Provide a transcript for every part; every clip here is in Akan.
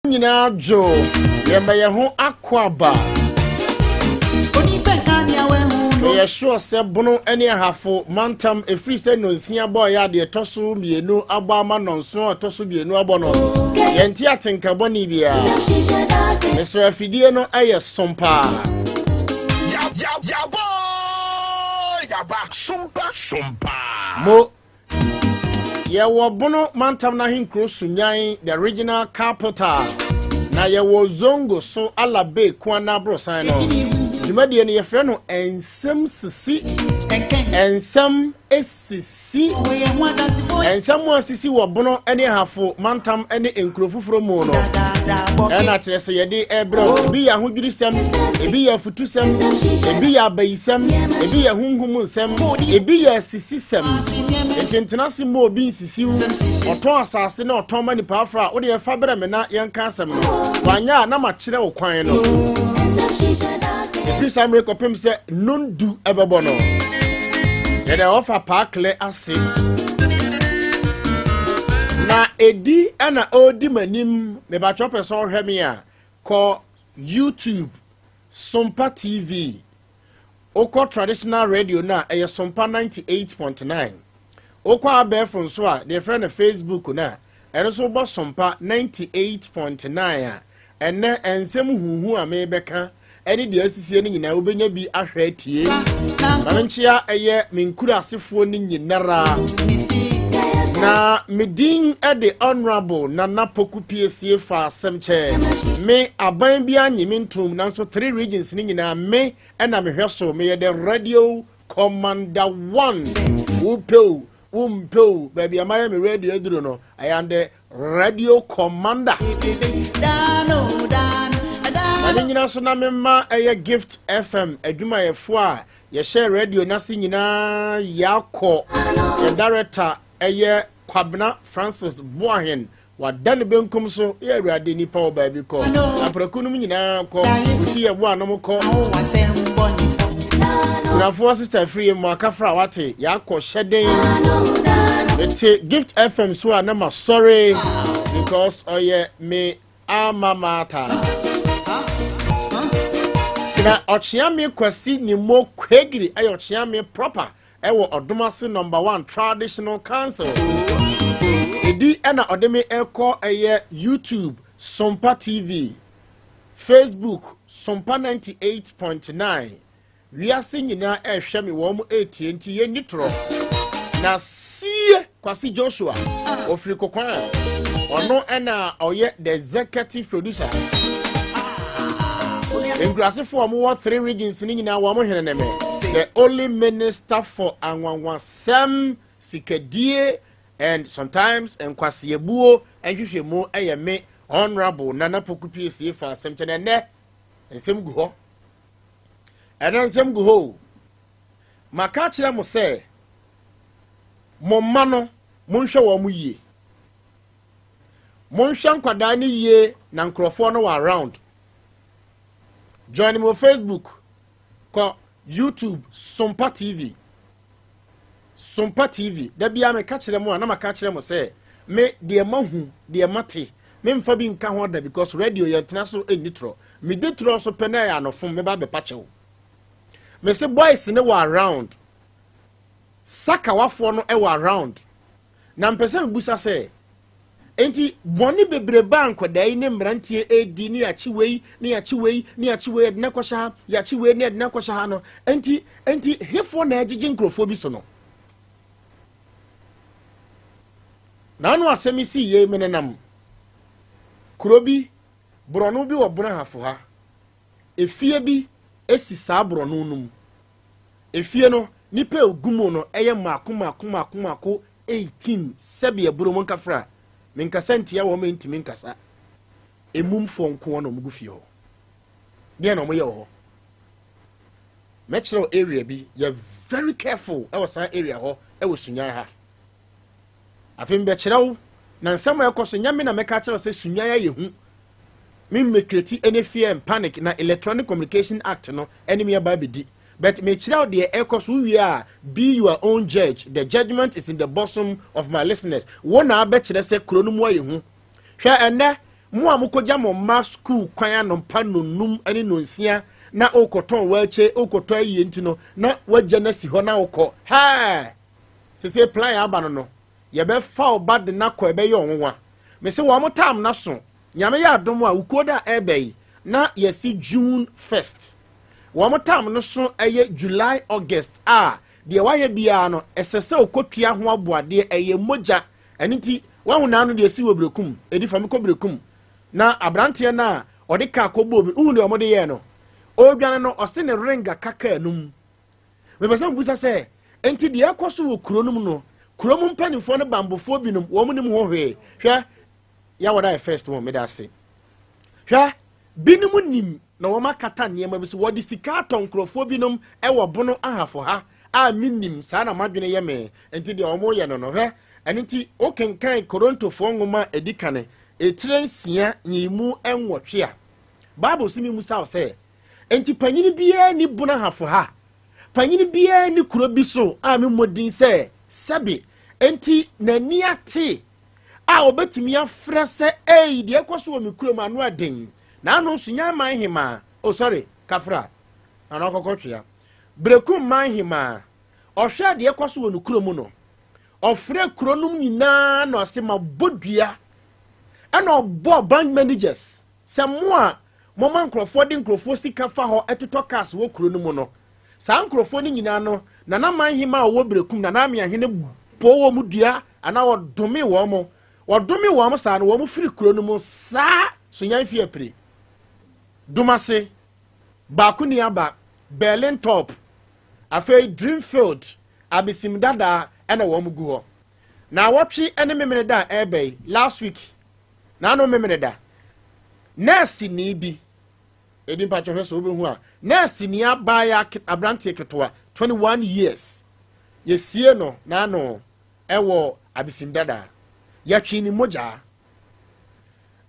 Nyinaa dwo yɛma yɛn ho akɔ aba. Meyɛ sure sɛ Bono ne Ahafo mantam ɛfiri sɛ nnɔnsia bɔeɛ a deɛ ɛtɔ so mmienu abɔ ama nnɔnson a ɛtɔ so mmienu abɔ no, yɛnte atenka bɔne biara. Mesrɛ, afidie no yɛ som paa. Yabɔ yaba sompa sompa. Mo yɛwɔ Bono mantam no ahenkuro Sunyan, the regional capital, na yɛwɔ Zongo so Alabe Kuana aborosan no. Dwumadie no yɛfrɛ no Nsɛm Sisi. Nsɛm Esisi. Nsɛm a sisi wɔ Bono ne Ahafo mantam ne nkuro foforɔ mu no ɛna kyerɛ sɛ yɛde ɛbrɛ wo. Ebi yɛ ahodwirisɛm, ebi yɛ afutusɛm, ebi yɛ abayisɛm, ebi yɛ honhom nsɛm, ebi yɛ asisisɛm. Nti ntena ase ma obi nsisiw. Ɔtɔn asase na ɔtɔn ma nipa afra a, wode ɛfa brɛ me na yɛnka asɛm no. Wanyɛ a, na makyerɛ wo kwan no. Ɛfiri saa mmerɛ kɔpem sɛ nondu ɛbɛbɔ no, yɛde ɔfa paaklɛ ase na ɛdi ɛna ɔredi m'anim. Mebatwɛ pɛ sɛ ɔhwɛ me a, kɔ YouTube, Sompa TV. Wokɔ traditional radio no a, ɛyɛ Sompa 98.9. Wokɔ abɛɛfo nso a, deɛ yɛfrɛ no Facebook no a, ɛno nso wobɔ Sompa 98.9 a, ɛnɛ nsɛm huhu a mebɛka ɛne deɛ asisie no nyinaa wobɛnya bi ahwɛ atie. Ma menkyea ɛyɛ me nkurasefoɔ no nyinara. Na me din de Honorable Nana Poku Piesie fa asɛm kyɛ me aban bi anye me ntom, nanso three regions no nyinaa me ɛna mehwɛ so. Meyɛ the radio commander one. Wopɛ o, wompɛ o, baabi a mayɛ me radio aduru no, I am the radio commander. Na ne nyina so na mema ɛyɛ Gift FM adwumayɛfoɔ a yɛhyɛ radio n'ase nyinaa yɛakɔ. Yɛn director ɛyɛ Kwabena Francis Boahen, wada ne benkum so. Yɛ Awurade nipa wɔ baabi kɔ aprɛko nom nyinaa kɔ osi yɛ boa nom kɔ kunafoɔ sister firi mu akafra wate yɛakɔ hyɛden. Mete Gift FM so a na ma sɔre because ɔyɛ me alma mater. Na Ɔkyeame Kwasi Nimo Kwegiri ɛyɛ Ɔkyeame proper ɛwɔ Ɔdomase Number One Traditional Council. Edi ɛna ɔde me ɛkɔ ɛyɛ YouTube, Sompa TV, Facebook, Sompa 98.9. Wiase nyinaa ɛrehwɛ me, wɔn ɛretie, nti yɛnni torɔ. Na sie Kwasi Joshua ofiri Kokwan, ɔno ɛna ɔyɛ the executive producer. Nkurasefoɔ a wɔwɔ three regions ne nyinaa wɔn hene ne me, the only minister for anwanwasɛm, sikadie and sometimes nkwaseabuo nhwehwɛmu ɛyɛ me, Honourable Nana Poku Piesie fa asɛm kyɛ. Na ɛnɛ nsɛm gu hɔ, ɛnɛ nsɛm gu hɔ o. Maka akyerɛ mo sɛ mo mma no, monhwɛ wɔn mo yie, monhwɛ nkwadaa no yie na nkurɔfoɔ no wɔ around. Join me wɔ Facebook, kɔ YouTube, Sompa TV, Sompa TV. Da biara meka kyerɛ mo a, na maka kyerɛ mo sɛ me deɛ mahu, deɛ mate, memfa bi nka ho da because radio yɛntena so nni torɔ. Medi torɔ so pɛ na ɛyɛ anɔfom meba bɛpa kyɛw. Mese boys ne wɔ around, sakawafoɔ no wɔ around, na mpɛ sɛ mebusa sɛ nti bɔne bebrebe a nkwadaa yi ne mmeranteɛ edi ne yɛakye wei ne yɛakye wei ne yɛakye wei yɛde no akɔhyɛ ha, yɛakye wei ne yɛde no akɔhyɛ ha no, nti hefoɔ na ɛgyegye nkurɔfoɔ bi so no? N'ano asɛm si yie. Me nenam kuro bi, borɔno bi wɔ Bono Ahafo ha. Efie bi esi saa borɔno no mu. Efie no, nipa egu mu no ɛyɛ mmaako mmaako mmaako mmaako 18. Sɛbi aburo mu nkafra, menkasa ntia wɔn, ntumi nkasa. Emumfoɔ nko na wɔn gu fie hɔ. Deɛ na wɔn yɛ wɔ hɔ, mɛkyerɛw area bi. Yɛ very careful ɛwɔ saa area hɔ, ɛwɔ Sunyan ha. Afei mbɛkyerɛw na nsɛm a ɛkɔ so nyɛ me na mɛka kyerɛw sɛ Sunyan ayɛ hu. Me mmecreate any fear and panic na Electronic Communication Act no ɛne me aba abɛdi, but mekyerɛw deɛ ɛkɔ so. Wowie a, be your own judge. The judgment is in the bosom of my listeners. Wo na abɛkyerɛ sɛ kuro no mu ayɛ hu. Hwɛ, ɛnɛ Mo a mokɔgya mo mma sukuu kwan anɔpa nnɔnnum ne nnɔnsia na wokɔtɔn waakye, wokɔtɔ ayie nti no, na woagya no asi hɔ na wokɔ. Hɛɛ! Sese plan aba no no, yɛbɛfa wo ba de no akɔ ɛbɛyɛ ɔnwonwa. Mese wɔn tam no aso. Nyame yɛ adom a, wukuo da a ɛreba yi, na yɛasi June 1st. Wɔn tam no so ɛyɛ July, August a, deɛ wayɛ biara no, ɛsɛ sɛ ɔkɔtua ho aboadeɛ, ɛyɛ mogya. Ɛno nti, wahu n'ano deɛ ɛsi wɔ Berekum, ɛdi fa mekɔ Berekum. Na aberanteɛ no a ɔde kaa kɔbɔɔ bi, wohu deɛ wɔde yɛɛ no? Ɔredwane no, ɔse ne ring aka kaa no mu. Mepɛ sɛ mebisa sɛ, enti deɛ ɛkɔ so wɔ kuro no mu no, kuro mu mpanimfoɔ ne bambofoɔ binom, wɔn nim ho hwee? Hwɛ, yɛawɔ da yɛ first one, meda ase. Hwɛ, binom nim na wɔn akata nneɛma bi so, wɔde sika atɔ nkurɔfoɔ binom wɔ Bono Ahafo ha a menim, saa na m'adwene yɛ me, nti deɛ wɔn yɛ no no, hwɛ, ɛno nti wokenkan Korintofoɔ nwoma a ɛdi kane, etire 6 nyiyimu 8 a, Bible si me musa wo sɛ, nti panyini biara ni Bono Ahafo ha, panyini biara ni kuro bi so a memmɔ din sɛ sɛbe, nti n'ani ate a obetumi afrɛ sɛ, ei, deɛ ɛkɔ so wɔ me kurom ano ɛden, na ano nso nya man hemaa, oh sorry, kafra, na ano akɔkɔ twea, Berekum man hemaa, ɔhwɛ deɛ ɛkɔ so wɔ ne kurom no, ɔfrɛ kuro nom nyinaa na ɔse ma bɔ dua, ɛna ɔbɔ bank managers sɛ mo a moma nkurɔfoɔ de nkurɔfoɔ sika fa hɔ ɛtotɔ cars wɔ kuro no mu no, saa nkurɔfoɔ no nyinaa no, Nana man hemaa ɔwɔ Berekum, Nana Ameahene bɔ wɔn mu dua anaa ɔdome wɔn mo, ɔdome wɔn saa no wɔn firi kuro no mu saa so nyan fi apire. Domase, baako ni aba, Berlin Top, afei Dreamfield, Abesim Dada ɛna wɔn gu hɔ. Na wɔtwe ɛne memene da a ɛreba yi, last week, na ano memene da, nɛɛse ni bi, edi mpakyɛ hwɛ sɛ wobɛhu a, nɛɛse ni abaayewa aberanteɛ ketewa, 21 years, yɛsie no n'ano ɛwɔ Abesim Dada, yɛtwe ne mogya.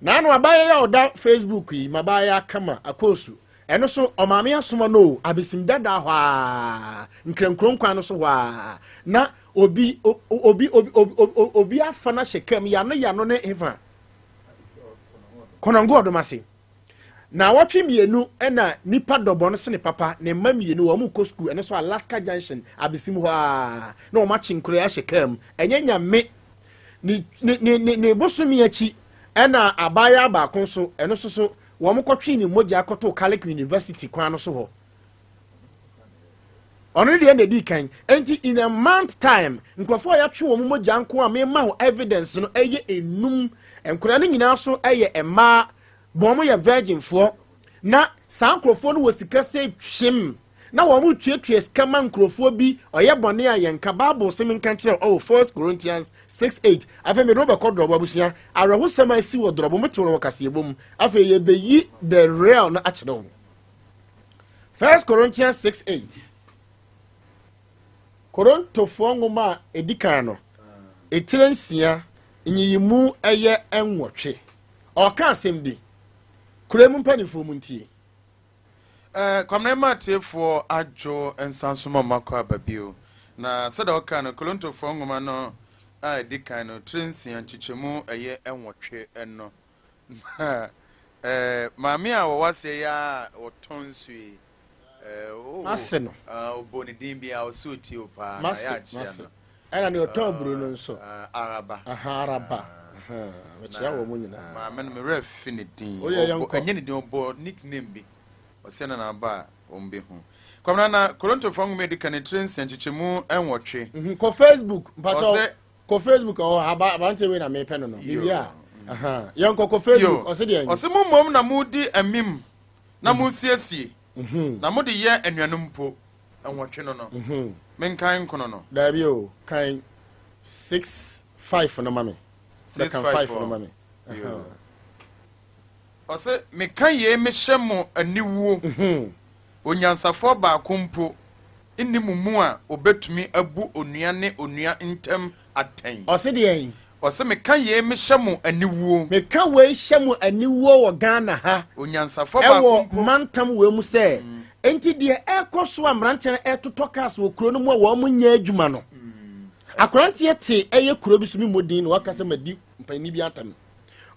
N'ano abaayewa a ɔda Facebook yi, mabaayewa kama akɔɔsu, ɛno so ɔmaame asoma no o, Abesim Dada hɔ a, nkrankuro nkwan no so hɔ a, na obi, obi, obi, obi, obi afa no ahyɛ kam, yano yano ne hefa. Kɔnɔngo ɔdom ase. Na wɔtwe mmienu ɛna nipa dɔbɔ no sene papa ne mma mmienu wɔn kɔ sukuu ɛno so Alaska Junction Abesim hɔ a na wɔn akye nkura ahyɛ kam, ɛnyɛ nyame ne ne ne ne ne bosomi akyi ɛna abaayewa baako nso ɛno nso so wɔn kɔtwe ne mogya kɔtoo Catholic University kwan no so hɔ, ɔno deɛ na edi kan. Nti in a month time nkurɔfoɔ a yɛatwe wɔn mogya nko a mema ho evidence no ɛyɛ enum, nkwadaa no nyinaa so ɛyɛ mmaa, wɔn yɛ virginfoɔ, na saa nkurɔfoɔ no wɔ sika sɛ twem na wɔn tuatua sika ma nkurɔfoɔ bi ɔyɛ bɔne a yɛnka Bible sɛm nka kyerɛ ɔwɔ 1 Corinthians 6:8. Afei mede wobɛkɔ Drɔbo abusua awerɛhosɛm a asi wɔ Drɔbo mote wɔ kaseɛbɔ mu, afei yɛbɛyi the real no akyerɛ wo. 1 Corinthians 6:8, Korintofoɔ nwoma a ɛdi kan no etire 6 nyiyimu ɛyɛ 8, ɔka asɛm bi kura mu, mpanimfoɔ mu ntie. Kwamina ma atiefoɔ adwo nsa nso ma ɔmakɔ aba bio, na sɛdeɛ ɔka no, Korintofoɔ nwoma no a ɛdi kan no tire 6 nkyekyɛmu ɛyɛ 8 no, na maame a wɔwɔ aseɛ yi a wɔtɔn nsuo yi, Mase no. Ɔbɔ ne din bi a ɔsɛ otie o paa na mase yɛ akyea mase no. Ɛna ne ɔtɔn aburo no nso. Araba. Aha, araba. Mekyea wɔ mu nyinaa. Maame no mewerɛ fi ne din. Wodeɛ yɛnkɔ. Ɛnyɛ ne din, ɔbɔ nickname bi, ɔsɛ na n'aba a wɔn bɛhu. Kwamina, na Korintofoɔ nwoma edi kan tire 6 nkyekyɛmu 8. Kɔ Facebook mpakyɛw. Ɔsɛ Kɔ Facebook ɔwɔ aba aberanteɛ wei na mepɛ no. Yo. Mewie a, aha, yɛnkɔ kɔ Facebook. Ɔse deɛ Ɔsɛ mo mmom na modi amim na mosiesie na mode yɛ anuanom mpo 8 no, menkan nkono no? Daabi o, kan 6:5 no ma me. 6 Bɛkan 5 5 no ma me. Yo. Ɔsɛ meka yei mehyɛ mo aniwuo, onyansafoɔ baako mpo nni mo mu a obetumi abu onua ne onua ntam atɛn. Ɔse deɛ Ɔsɛ meka yei mehyɛ mo aniwuo. Meka wei hyɛ mo aniwuo wɔ Ghana ha. Onyansafoɔ baako ɛwɔ mpo mantam wei mu sɛ enti deɛ ɛrekɔ so a mmeranteɛ no ɛtotɔ cars wɔ kuro no mu a wɔn mo nyɛ adwuma no, akoranteɛ te ɛyɛ kuro bi so mi mmɔ din na waka sɛ madi mpanin bi atam.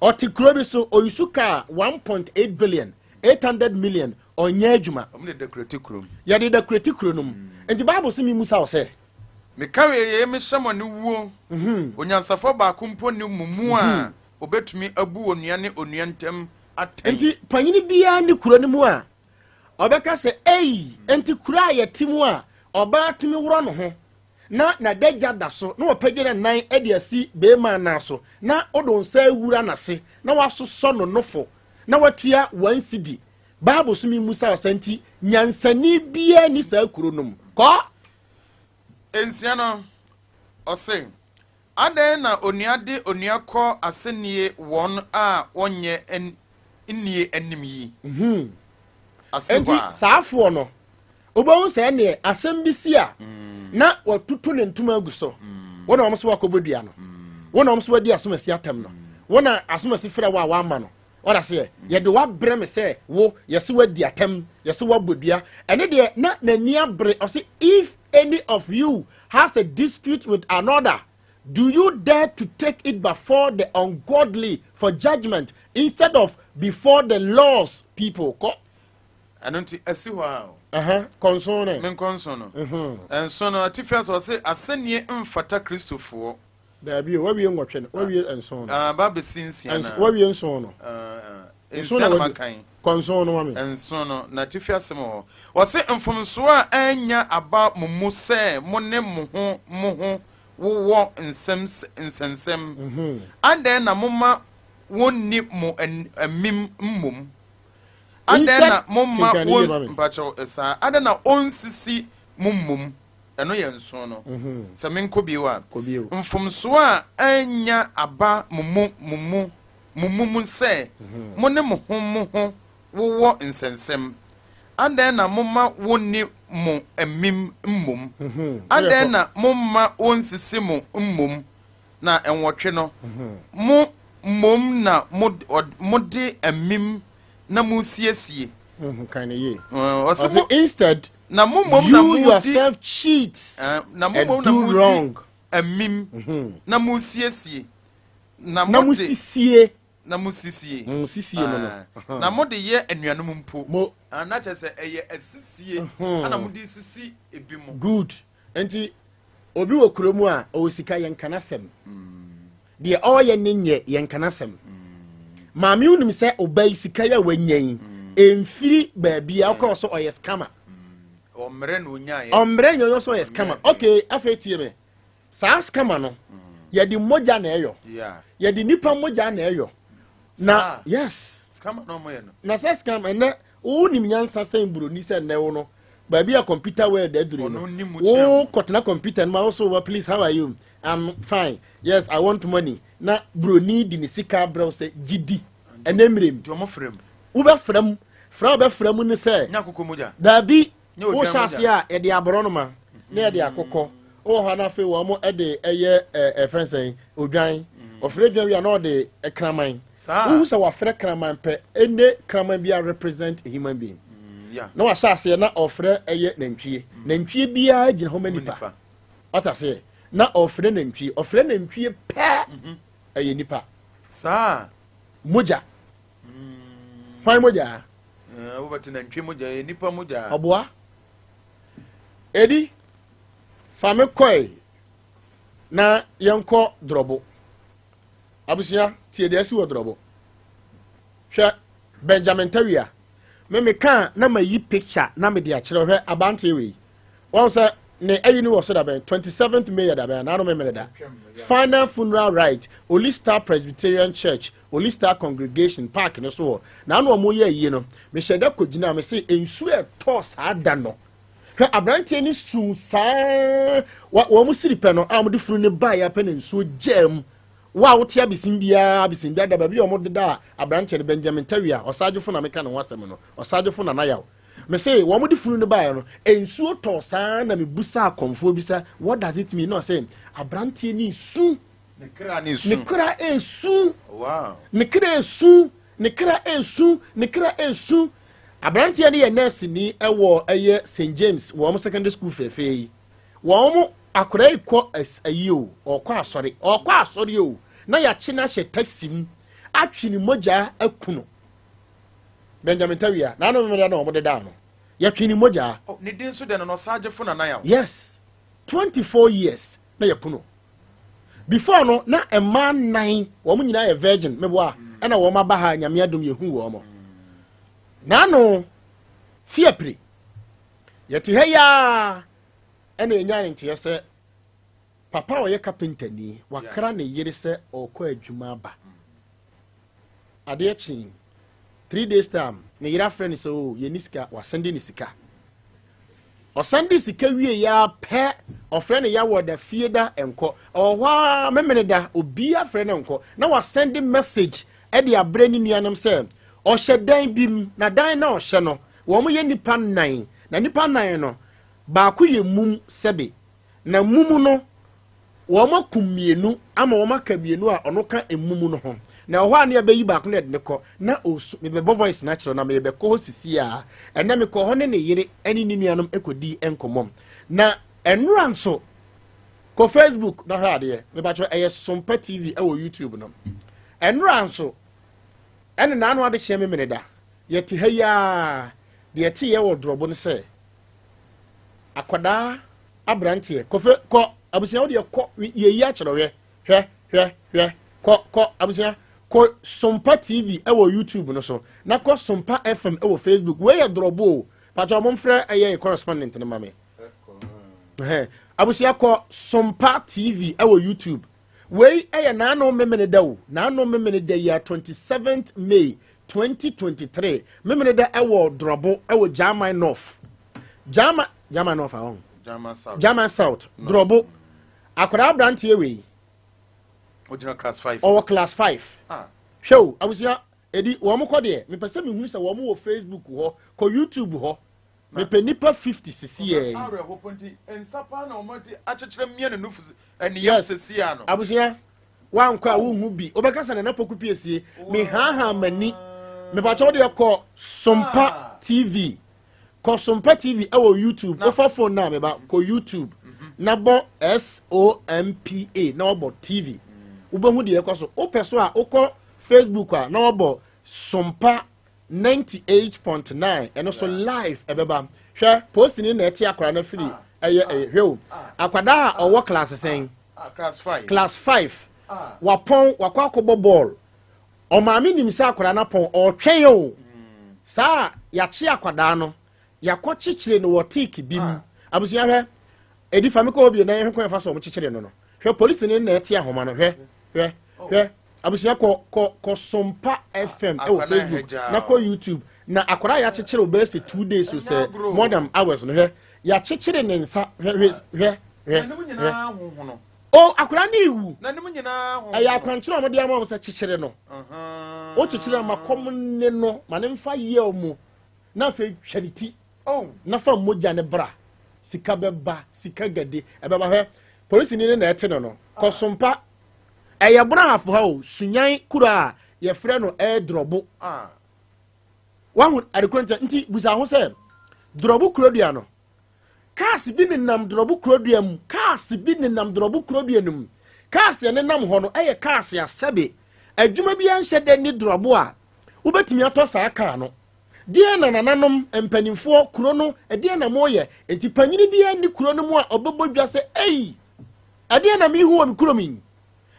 Ɔte kuro bi so, ɔuse kaa 1.8 billion, 800 million, ɔnyɛ adwuma. Ɔmo de decorate kurom. Yɛde decorate kuro no mu. Nti Bible sɛ memmisa wo sɛ, Meka wei mehyɛ mo ne wuo. Onyansafoɔ baako mpo ne mo mu a obetumi abu onua ne onua ntam atɛn. Nti panyini biara ne kuro no mu a ɔbɛka sɛ, ei, nti kuro a yɛte mu a ɔbaa tumi worɔ ne ho na n'adagya da so na wɔpɛgye ne nan de asi beema nan so na wode wo nsa awura n'ase na wasosɔ no nofo na watua 1 cedi, Bible so memmisa wo sɛ, nti nyansani biara ni saa kuro no mu kɔ? 6 no, ɔse, adɛn na onua de onua kɔ asɛnnie wɔn a wɔnyɛ nnie anim yi ase hɔ? Nti A saafoɔ no, wobɛhu sɛ ɛneɛ asɛm bi si a na watutu ne ntoma agu so. Wo na wɔn so wakɔbɔ dua no, wo na wɔn so wadi asomasi atam no, wo na asomasi frɛ wo a wama no ɔda seɛ yɛde wabrɛ me sɛ wo yɛsɛ wadi atam, yɛsɛ wabɔ dua. Ɛne deɛ na n'ani abere. Ɔsɛ, "If any of you has a dispute with another, do you dare to take it before the ungodly for judgment instead of before the Lord's people?" Kɔ. Ɛno nti asi hɔ a o. Kɔnson ne. Menkɔ nson no. 7 no atifi asɛ, ɔse asɛnnie mfata Kristofoɔ. Daabi o, wawie 8 no, wawie 7 no. Ah, ba bɛsi 6 na. Wawie 7 no. 6 na na wawie. Makan. Kɔnson no ma me. 7 no na atifi asɛm wɔ hɔ, ɔse mfomsoɔ a ɛnya aba mo mu sɛ mo ne mo ho mo ho wowɔ nsɛm nsɛnsɛm, adɛn na moma wɔnni mo amim mmom? Adɛn na momma Kenkan ne yie ma wɔn me. Mpakyɛw, saa adɛn na ɔnsisi mo mmom? Ɛno yɛ 7 no. Sɛ menkɔ bio a, Kɔ bio. mfomsoɔ a ɛnya aba mo mu mo mu mo mu mu sɛ mo ne mo ho mo ho wowɔ nsɛnsɛm, adɛn na momma wɔnni mo amim mmom? Adɛn na momma wɔnsisi mo mmom? Na 8 no, mo mmom na mode amim na mosiesie. Kan ne yie. Ɔse ɔse mo instead na mo mmom na you modi yourself cheat na mo and mmom na do modi wrong. amim na mosiesie na na mode mosisie. Na mosisie. Sisie no. Ah, na mode yɛ anuanom mpo. Mo. Ah, na kyerɛ sɛ ɛyɛ asisie ana mode sisi ebi mo. Good. Nti obi wɔ kurom a ɔwɔ sika, yɛn nka n'asɛm. Deɛ ɔreyɛ ne nyɛ, yɛn nka n'asɛm. Maame, wonim sɛ ɔba yi sika yi a wanya yi ɛmfiri baabi a ɔkɔɔ so, ɔyɛ scammer. Ɔmmerɛ na onyaeɛ. Ɔmmerɛ nyɛ, ɔyɛ sɛ ɔyɛ scammer. Okay, afei tie me, saa scammer no, yɛde mogya na ɛyɔ. Yɛde nipa mogya na ɛyɔ na Saa. Yes. Scammer na ɔmoyɛ no. Na sɛ scam ɛnɛ, wonim nyansa sɛn buroni sɛ nnɛ wo no baabi a computer world aduru no, Ɔno nim mu wo kyerɛ mu. kɔtena computer no ma wo so wa, "Please, how are you? I'm fine. Yes, I want money," na buroni di ne sika abrɛw sɛ gyidi ɛnɛ mmerɛ mu. Nti ɔmo frɛ mu. Wobɛfrɛ mu, frɛ a wobɛfrɛ mu ne sɛ nya akokɔ mogya. Daabi. Nyɛ odwan wohyɛ mogya. ase a, yɛde aborɔ no ma na yɛde akokɔ wowɔ hɔ no, afei wɔn mo de ɛyɛ ɛfɛn sɛn, odwan. Ɔfrɛ dwan wi a, na ɔde kraman. Saa. Wohu sɛ wafrɛ kraman pɛ, ɛne kraman bi a represent a human being. Na wahyɛ aseɛ na ɔfrɛ ɛyɛ nantwie. Nantwie biara gyina hɔ ma nipa. Nipa. Ɔta aseɛ na ɔfrɛ nantwie, ɔfrɛ nantwie pɛ, ɛyɛ nipa. Saa. Mogya, hwan mogya? Wobɛte nantwie mogya yɛ nipa mogya. Ɔboa edi fa me kɔe na yɛnkɔ Drɔbo. Abusua, tie deɛ asi wɔ Drɔbo. Hwɛ, Benjamin Tawia, me meka na mayi picture na mede akyerɛ. Hwɛ abanteɛ wei, wɔn sɛ ne ayi no wɔ so dabɛn? 27th May yɛ dabɛn naano memene da. Final funeral rite, Holy Star Presbyterian Church, Holy Star Congregation park no so hɔ na ano ɔmo yɛ ayie no. Mehyɛ da kɔgyina me se nsuo ɛtɔɔ saa da no. Hwɛ, aberanteɛ no su saa wɔn mo siri pɛ no a wɔde funu ne baeɛ apɛ na nsuo gyaa mu. Wo a wote abesim biara, abesim dada baabi a wɔn deda a aberanteɛ no, Benjamin Tawia, ɔsagyefo na meka ne ho asɛm no, ɔsagyefo Nana Yaw. Me se wɔn de funu no baeɛ no, nsuo tɔɔ saa na mebusa akɔmfoɔ bi sɛ, "What does it mean?" Na ɔsɛ aberanteɛ ne su. Ne kra ne su. Ne kra esu. Ne kra esu, ne kra esu, ne kra esu. Aberanteɛ no yɛ nurse ni ɛwɔ ɛyɛ St James wɔn secondary school fɛɛfɛ yi. Wɔn mo akwadaa yi kɔ ayi o, ɔkɔ asɔre, ɔkɔ asɔre o, na yɛakye no ahyɛ taxi mu. atwe ne mogya aku no. Benjamin Tawia, n'ano memeda na wɔn deda no. Yɛtwe ne mogya. Oh, ne din nso deɛ no no ɔsagyefo Nana Yaw. Yes, 24 years na yɛku no. Before no na mmaa nnan wɔn nyinaa yɛ virgin meboa ɛna wɔn aba ha nyame adom yɛhu wɔn. N'ano fiapire yɛte ha yi ara ɛna yɛnya ne nteɛ sɛ papa a ɔyɛ kapentani wakra ne yere sɛ ɔrekɔ adwuma aba. Adeɛ kyee 3 days time ne yere afrɛ no sɛ o yɛni sika, wasɛnde ne sika. Ɔsɛnde sika wie ya pɛ, ɔfrɛ no yɛawɔ da fie da nkɔ ɔwɔ hɔ a memene da obi afrɛ no nkɔ na wasɛnde message ɛde abrɛ ne nuanom sɛ ɔhyɛ dan bi mu, na dan na ɔhyɛ no wɔn yɛ nipa nnan, na nipa nnan no baako yɛ mum sɛbe, na mum no wɔn akum mmienu ama wɔn aka mmienu a ɔno ka emum no ho, na ɛwɔ hɔ a ne yɛbɛyi baako na yɛde ne kɔ na osu. Mebɛbɔ voice na kyerɛ na mebɛkɔ hɔ sisi a ɛnɛ mekɔ hɔ ne ne yere ne ne nuanom kɔdi nkɔmmɔ. Na ɛnora nso kɔ Facebook na hwɛ adeɛ, mebakyɛ ɛyɛ Sompa TV ɛwɔ YouTube no. Ɛnora nso ɛne n'ano ade hyɛ memene da yɛte ha yi a deɛ ɛte yɛ wɔ dorɔbo no sɛ akwadaa aberanteɛ kɔfɛ kɔ abusua wo deɛ kɔ yɛyi akyerɛ hwɛ hwɛ hwɛ hwɛ kɔ kɔ abusua kɔ Sompa TV ɛwɔ YouTube no so na kɔ Sompa FM ɛwɔ Facebook. Wei yɛ dorɔbo o, pàtó ɔmo mfrɛ ɛyɛ correspondent no ma me. Abusua, kɔ Sompa TV ɛwɔ YouTube. Wei ɛyɛ n'ano memene da o, n'ano memene da yi a 27th May 2023, memene da ɛwɔ dorɔbo ɛwɔ German North, German North ahɔn. German South. German South, dorɔbo. Akwadaa aberanteɛ wei ogyina class 5. Ɔwɔ class 5. Ah. Hwɛ o abusua, edi wɔn kɔ deɛ mepɛ sɛ mehunu sɛ wɔn wɔ Facebook hɔ, kɔ YouTube hɔ, mepɛ nipa 50 sisi yɛ yi. Awerɛho po nti nsa paa na wɔde akyekyerɛ mmea ne nufu ɛne yam Yes. sisi ano. Abusua, wankɔ a wonhu bi, wobɛka sɛ Nana Poku Piesie mehaahaa m'ani. Mepakyɛ wo deɛ kɔ Sompa TV, kɔ Sompa TV ɛwɔ YouTube. Wofa phone na meba kɔ YouTube na bɔ SOMPA na wɔbɔ TV, wobɛhu deɛ ɛkɔ so. Wopɛ so a wokɔ Facebook a na wɔbɔ Sompa 98.9, ɛno so live ɛbɛba. Hwɛ, posini na ɛte akwadaa no afiri ɛyɛ. Hwɛ o, akwadaa a ɔwɔ class sɛn? Ah, class 5. Class 5. Ah. Wapɔn wakɔ akɔbɔ bɔɔl, ɔmaame nim sɛ akwadaa no apɔn, ɔretwɛn o. Saa yɛakye akwadaa no, yɛakɔ kyekyere no wɔ teak bi mu. Abusua, hwɛ, edi fa mi kɔ hɔ bio na yɛhwɛ kwan yɛfa so ɔmo kyekyere no. Hwɛ, polisi ne na ɛte ahoma no. Hwɛ hwɛ hwɛ, abusua, kɔ kɔ kɔ Sompa FM ɛwɔ Akwadaa Facebook ɛhɛ na kɔ YouTube na akwadaa yɛakyekyere o bɛyɛ sɛ 2 days o sɛ Ɛnyɛ more than hours no. Hwɛ, yɛakyekyere ne nsa, hwɛ hwɛ hwɛ hwɛ. N'anim Hwɛ. nyinaa hohono. O, akwadaa ne ewu. N'anim nyinaa hohono. Ɛyɛ akwankyerɛ a wɔde ama wɔn sɛ kyekyere no. Wokyekyere ma kɔm ne no ma ne mfa yɛ mu na afei twa ne ti na fa mogya ne bra, sika bɛba, sika gade ɛbɛba. Hwɛ, polisini ne na ɛte no kɔsompa ɛyɛ bono ahafo ha o, Sunyan kuro a yɛfrɛ no ɛyɛ Dorɔbo. Wahu adekoro nti busa ho sɛ Dorɔbo kurodua no, cars bi nenam Dorɔbo kurodua mu, cars bi nenam Dorɔbo kurodua no mu. Cars yɛ nenam hɔ no ɛyɛ cars asɛbe adwuma bi anhyɛ dɛ ne Dorɔbo a wobɛtumi atɔ saa kaa no deɛ na nananom mpanimfoɔ kuro no ɛdeɛ na moyɛ nti panyini bi ani kuro no mu a ɔbɛbɔ dwa sɛ ei, ɛdeɛ na mehu wɔ me kurom yi,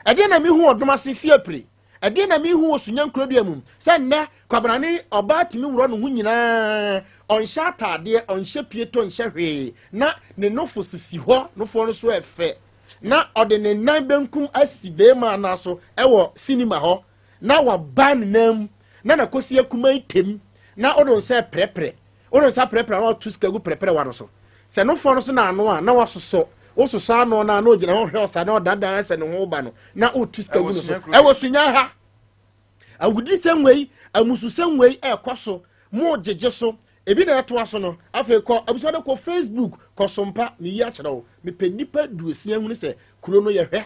ɛdeɛ na mehu wɔ Domase Fiapire, ɛdeɛ na mehu wɔ Sunya nkurodua mu sɛ nnɛ kwabrane ɔbaa tumi worɔ ne ho nyinaa, ɔnhyɛ ataadeɛ, ɔnhyɛ pieto, nhyɛ hwee, na ne nofo sisi hɔ, nofoɔ no so ɛfɛ, na ɔde ne nan benkum asi beema anaa so ɛwɔ cinema hɔ na waba ne nan mu na nakosi akuma yi tem na ɔde nsa prɛprɛ, ɔde nsa prɛprɛ na wato sika gu prɛprɛ wa no so sɛ nofoɔ no so na ano a na wasosɔ, wososɔ ano na ogyina hɔ hwɛ ɔsa na ɔdaadaa sɛ ne ho ba no na ɔtu sika gu no so. Ɛwɔ Sunya ha, awudisɛm wei, amususɛm wei ɛɛkɔ so, mo gyegye so ebi na ɛtoa so no. Afei kɔ abusua de kɔ Facebook, kɔ Sompa, meyi akyerɛ wo. Mepɛ nipa 60 hunu sɛ kuro no yɛhwɛ.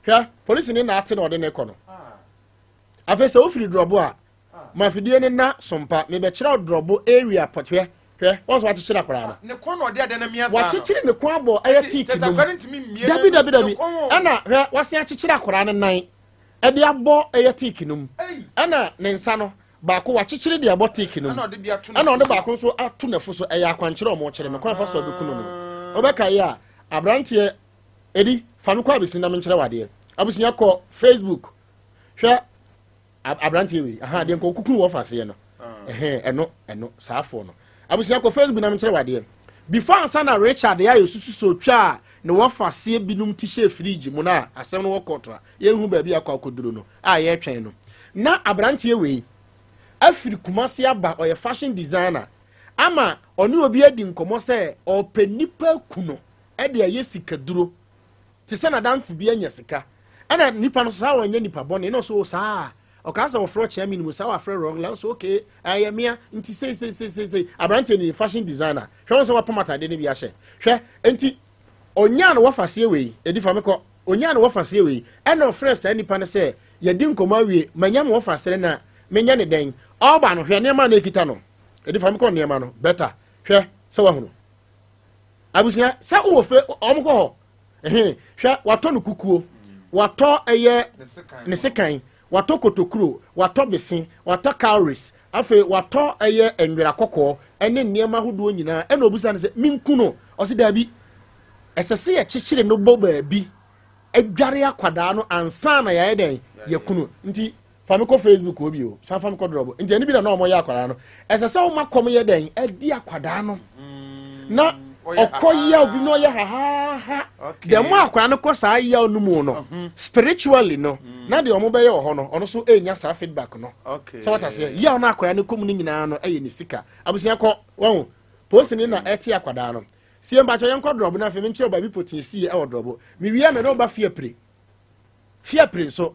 Hwɛ, polisi ne na ate na ɔde ne kɔ no. Afei sɛ wofiri Dorɔbo a ma afidie ne na Sompa, mebɛkyerɛ Dorɔbo area pɔt. Hwɛ hwɛ, wɔn nso wakyekyere akwaraa no. Ne kɔn na ɔde ade no mia saa no. Wakyekyere ne kɔn abɔ ɛyɛ teak no mu. Dabi dabi dabi, ɛna hwɛ, wasen akyekyere akwaraa no nan. De abɔ ɛyɛ teak no mu, ɛna ne nsa no baako wakyekyere de abɔ teak no mu, ɛna ɔde baako nso ato n'afu so. Ɛyɛ akwankyerɛ ɔmo kyerɛ no kwan fa so ɔbɛku no no. Ɔbɛka yi a, aberanteɛ edi fa no kɔ abesi na menkyerɛ wadeɛ. Abusua, kɔ Facebook hwɛ aberanteɛ wei aha deɛ nkɔ kukuru wɔ faseɛ no. Ɛhɛn, ɛno saafoɔ no. Abusua, kɔ Facebook na menkyerɛ wadeɛ. Before ansa na Richard yɛ ayɛ susu so otwa a ne wɔfaseɛ binom ti hyɛ fridge mu na asɛm no wɔ court a yɛnhu baabi akɔ akɔduro no a yɛretwɛn no, na aberanteɛ wei afiri Kumase aba. Ɔyɛ fashion designer ama ɔne obi adi nkɔmmɔ sɛ ɔpɛ nipa ku no ɛde ayɛ sikaduro te sɛ nadamfo bi anya sika, ɛna nipa no saa wɔnyɛ nipa bɔne na ɔso saa ɔkaa sɛ wɔfrɛ ɔkyea mi no mu saa wafrɛ wrong la so. Okay, ɛyɛ mea nti sei sei sei sei sei. Aberanteɛ no yɛ fashion designer. Hwɛ wɔn sɛ wapam atadeɛ no bi ahyɛ. Hwɛ, nti ɔnyaa no wɔfa wei edi fa mekɔ. Onyaa no wɔfa seɛ wei, ɛna ɔfrɛ saa nipa no sɛ yɛdi nkɔmɔ awie, manya mo wɔfa sere na menya ne dɛn. Ɔba no, hwɛ nneɛma na ekita no. Edi fa mekɔ nneɛma no better. Hwɛ sɛ wahunu, abusua, sɛ wowɔ fe ɔmo kɔ hɔ. Ɛhɛn, hwɛ, watɔ no kukuo, watɔ ɛyɛ ne sekan, watɔ kotokuro, watɔ bese, watɔ cowries, afei watɔ ɛyɛ nwera kɔkɔɔ ɛne nneɛma ahodoɔ nyinaa. Ɛna obusa no sɛ minku no, ɔsi daabi, ɛsɛ sɛ yɛkyekyere no bɔ baabi adware akwadaa no ansa na yɛayɛ dɛn yɛkunu. Nti fa me kɔ Facebook hɔ bio, san fa me kɔ drɔbo. Nti ɛno bi na na ɔmɔyɛ akwadaa no, ɛsɛ sɛ ɔma kɔm yɛ dɛn adi akwadaa no na ɔkɔ yaw bi na ɔyɛ hahaha. Dɛm akwadaa no kɔ saa yaw no mu no, spiritually no, na deɛ ɔmo bɛyɛ wɔ hɔ no, ɔno nso enya saa feedback no. Sɛ wɔta seɛ yaw no akwadaa no kɔ mu no nyinaa no, ɛyɛ ne sika. Abusua, kɔ wɔn polisi ni na ɛte akwadaa no sie. Mpakyɛ, yɛn kɔ drɔbo na afei menkyerɛ baabi potin sie ɛwɔ drɔbo. Mewie a, mɛ ne ɔba fie pire, fie pire nso.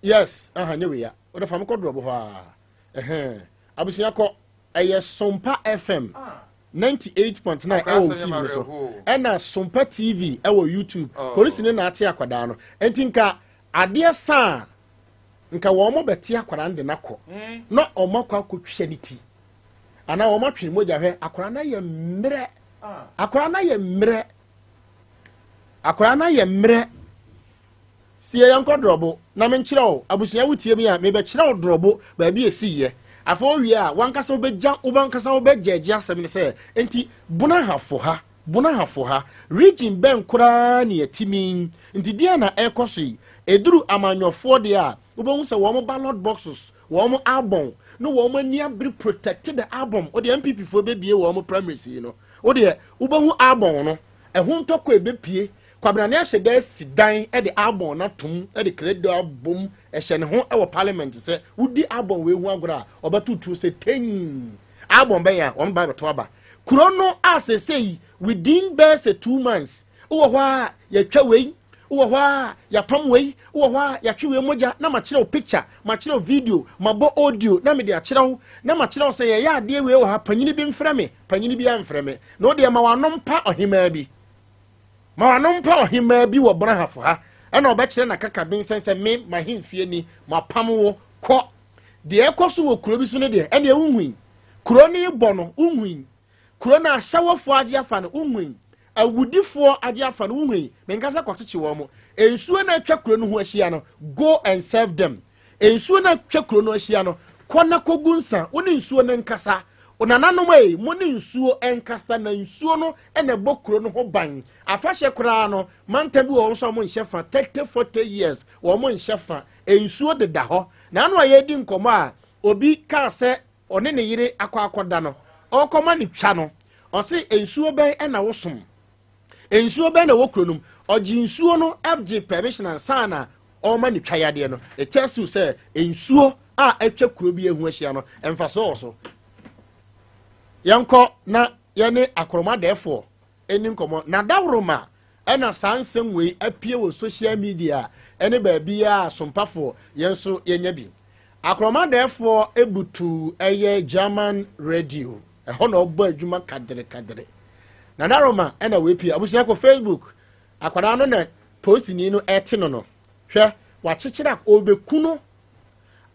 Yes, aha nye wei a wɔde fa me kɔ drɔbo hɔ a. Ɛhɛn, abusua, kɔ ɛyɛ Sompa FM 98.9 ɛwɔ TV no so, ɛna Sompa TV ɛwɔ YouTube. Polisi ne na ate akwadaa no. Nti nka adeɛ saa nka wɔn mo bɛte akwadaa no de n'akɔ na wɔn akɔ akɔtwa ne ti anaa wɔn atwe mogya. Hwɛ, akwadaa no ayɛ mmerɛ, akwadaa no ayɛ mmerɛ, akwadaa no ayɛ mmerɛ. Sie, yɛn kɔ drɔbo na menkyerɛ wo. Abusua, wotie mi a, mebɛkyerɛ wo drɔbo baabi esi yɛ. Afɔ owie a, wankasa wobɛgya, wankasa wobɛgyɛgye asɛm no sɛ nti Bonahafo ha, Bonahafo ha region bɛn koraa ne yɛtimi nti deɛ na ɛkɔ so yi. Ɛduru amanyɔfoɔ deɛ a, wobɛhu sɛ wɔn ballot boxes, wɔn album ne wɔn ani abere protect the album. Wodeɛ NPP foɔ bɛbie wɔn primaries yi no, wodeɛ wobɛhu album no ɛho ntɔkɔ ɛbɛpie. Kwabrane ahyɛ dɛ si dan de album no atom de credo abom ɛhyɛ ne ho wɔ parliament sɛ wodi album wei ho agorɔ a, ɔbɛto tuo sɛ ten album bɛyɛ a wɔn ba bɛto aba kuro no a. Sɛsɛ within bɛɛ sɛ 2 months, wowɔ hɔ a yɛtwa wei, wowɔ hɔ a yɛapam wei, wowɔ hɔ a yɛatwe wei mogya. Na makyerɛ wo picture, makyerɛ wo video, mabɔ audio na mede akyerɛ wo, na makyerɛ wo sɛ yɛyɛ adeɛ wei wɔ ha. Panyini bi mfrɛ me, panyini bi amfrɛ me na wodeɛ ma wano mpa ɔhemaa bi, ma wano mpa ɔhemaa bi wɔ Bonahafo ha, ɛna ɔbɛkyerɛ nakaka bensɛn sɛ me mahemfie ni mapam wo kɔ. Deɛ ɛkɔ so wɔ kuro bi so no deɛ, ɛneɛ wohui kuro no bɔ no, wohui kuro no ahyɛwɔfoɔ agye afa no, wohui awudifoɔ agye afa no, wohui. Menkasa kɔkyekye wɔn mo nsuo no atwa kuro no ho ahyia no. Go and serve them. Nsuo no atwa kuro no ahyia no, kɔ na kɔgu nsa. Wo ne nsuo no nkasa. Nananom ei, mo ne nsuo nkasa na nsuo no ɛna ɛbɔ kuro no ho ban. Afahyɛ koraa no, manta bi wɔ wɔn nso a wɔn nhyɛ fa 30 40 years, wɔn nhyɛ fa. Nsuo deda hɔ na ano a yɛredi nkɔmɔ a, obi kaa sɛ ɔne ne yere akɔ akɔda no, ɔrekɔma ne twa no, ɔse nsuo bɛn ɛna wosom, nsuo bɛn na ɛwɔ kuro no mu? Ɔgye nsuo no, ɛgye permission ansa na ɔrema ne twa yadeɛ no. It tells you sɛ nsuo a atwa kuro bi ehu ahyia no, mfasoɔ wɔ so. Yɛnkɔ na yɛne akoromadɛɛfoɔ ɛni nkɔmɔ na dawuroma ɛna saa nsɛm wei apue wɔ social media ɛne baabi a sompafoɔ yɛn nso yɛnya bi. Akoromadɛɛfoɔ ebutu ɛyɛ German radio ɛhɔ na ɔbɔ adwuma kadere kadere na daroma ɛna wepie. Abusua, kɔ Facebook. Akwadaa no na polisini no ɛte no no. Hwɛ, wakyekyere a ɔbɛku no.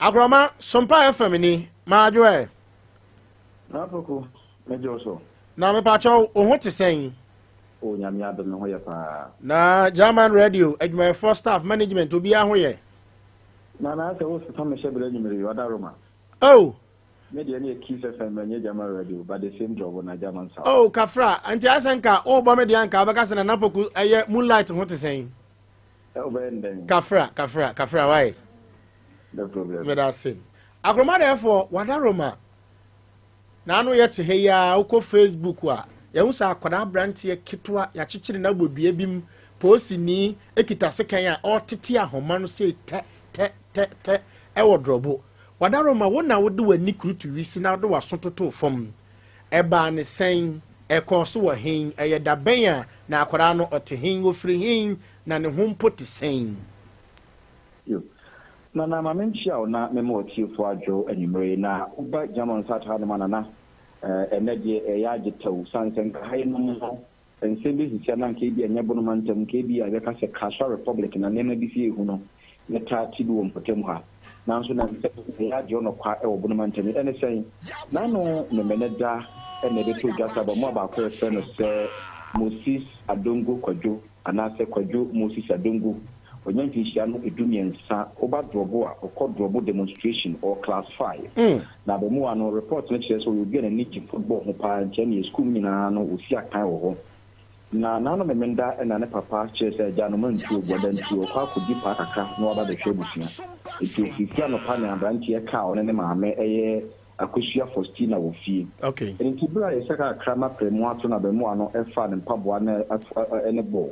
Akorɔma, Sompa FM ni, maadwo ɛ. N'apoko, megye wo so. Na mepakyɛw, wo ho te sɛn? O Nyame adom me ho yɛ paa. Na German radio adwumayɛfoɔ staff management obiara ho yɛ? Nana sɛ wo sesa me hyɛ berɛ anwummere yi ɔda Roma. Oh. Me deɛ ne yɛ Kiss FM ɛnyɛ German radio but the same drɔbo na German sound. Oh Kafra nti ayɛ sɛ nka wobɔ me deɛ anka wobɛka sɛ Nana Poku ɛyɛ moonlight ho te sɛn? Wobɛyɛ no dɛn? Kafra kafra kafra why? No problem. Meda ase. Akoroma dɛfoɔ wada Roma. Naano yɛte ha yi ara wokɔ Facebook a, yɛhu sɛ akwadaa aberanteɛ ketewa yɛakyekyere no abɔ dua bi mu, polisini kita sekan a ɔretete ahoma no sei tɛ tɛ tɛ tɛ ɛwɔ drɔbo. Wadaroma, wo na wode w'ani kurutu wisi na wode w'aso totoo fam. Ɛbaa ne sɛn? Ɛkɔɔ so wɔ hen? Ɛyɛ da bɛn a na akwadaa no ɔte hen? Ɔfiri hen? Na ne ho mpo te sɛn? Yo. Nana ma menkyia wo na mema w'atiefoɔ adwo anwumerɛ yi. Na woba German South hanom a Nana, ɛnnɛ deɛ ɛyɛ agye tɛw sane sɛ nka ha yinom no nsɛm bi sisi a na nka ebia ɛnyɛ Bono mantam, nka ebia yɛbɛka sɛ Kasoa Republic na nneɛma bi si ehu no yɛtaa te bi wɔ mpɔtam ha. Nanso na nsɛm bi ɛyɛ agye ɔnɔkwa wɔ Bono mantam yi. Ɛne sɛn? N'ano Memene da na ɛbɛtɔ dwa sɛ abaamua baako a yɛfrɛ no sɛ Moses Adongo Kwadwo anaasɛ Kwadwo Moses Adongo, wanya mfinhyia no 13, woba Drobo a, ɔkɔ Drobo demonstration, ɔwɔ class 5. Na abaamua no, report no kyerɛ sɛ ɔyɛ obi a n'ani gye football ho paa, nti ɛneɛ sukuu mu nyinaa no ɔsi akan wɔ hɔ. Na n'ano Memenda na ne papa kyerɛ sɛ agya no mantuo, boada nti ɔkɔ akɔdi paa kakra na waba abɛhwɛ abusua. Nti ɔfiri fie anɔpa ne abranteɛ kaa ɔne ne maame ɛyɛ Akosua Faustina wɔ fie. Okay. Ɛno nti berɛ a yɛsɛ kakra ma prɛmo ato no abaamua no faa ne mpaboa ne ne bɔɔl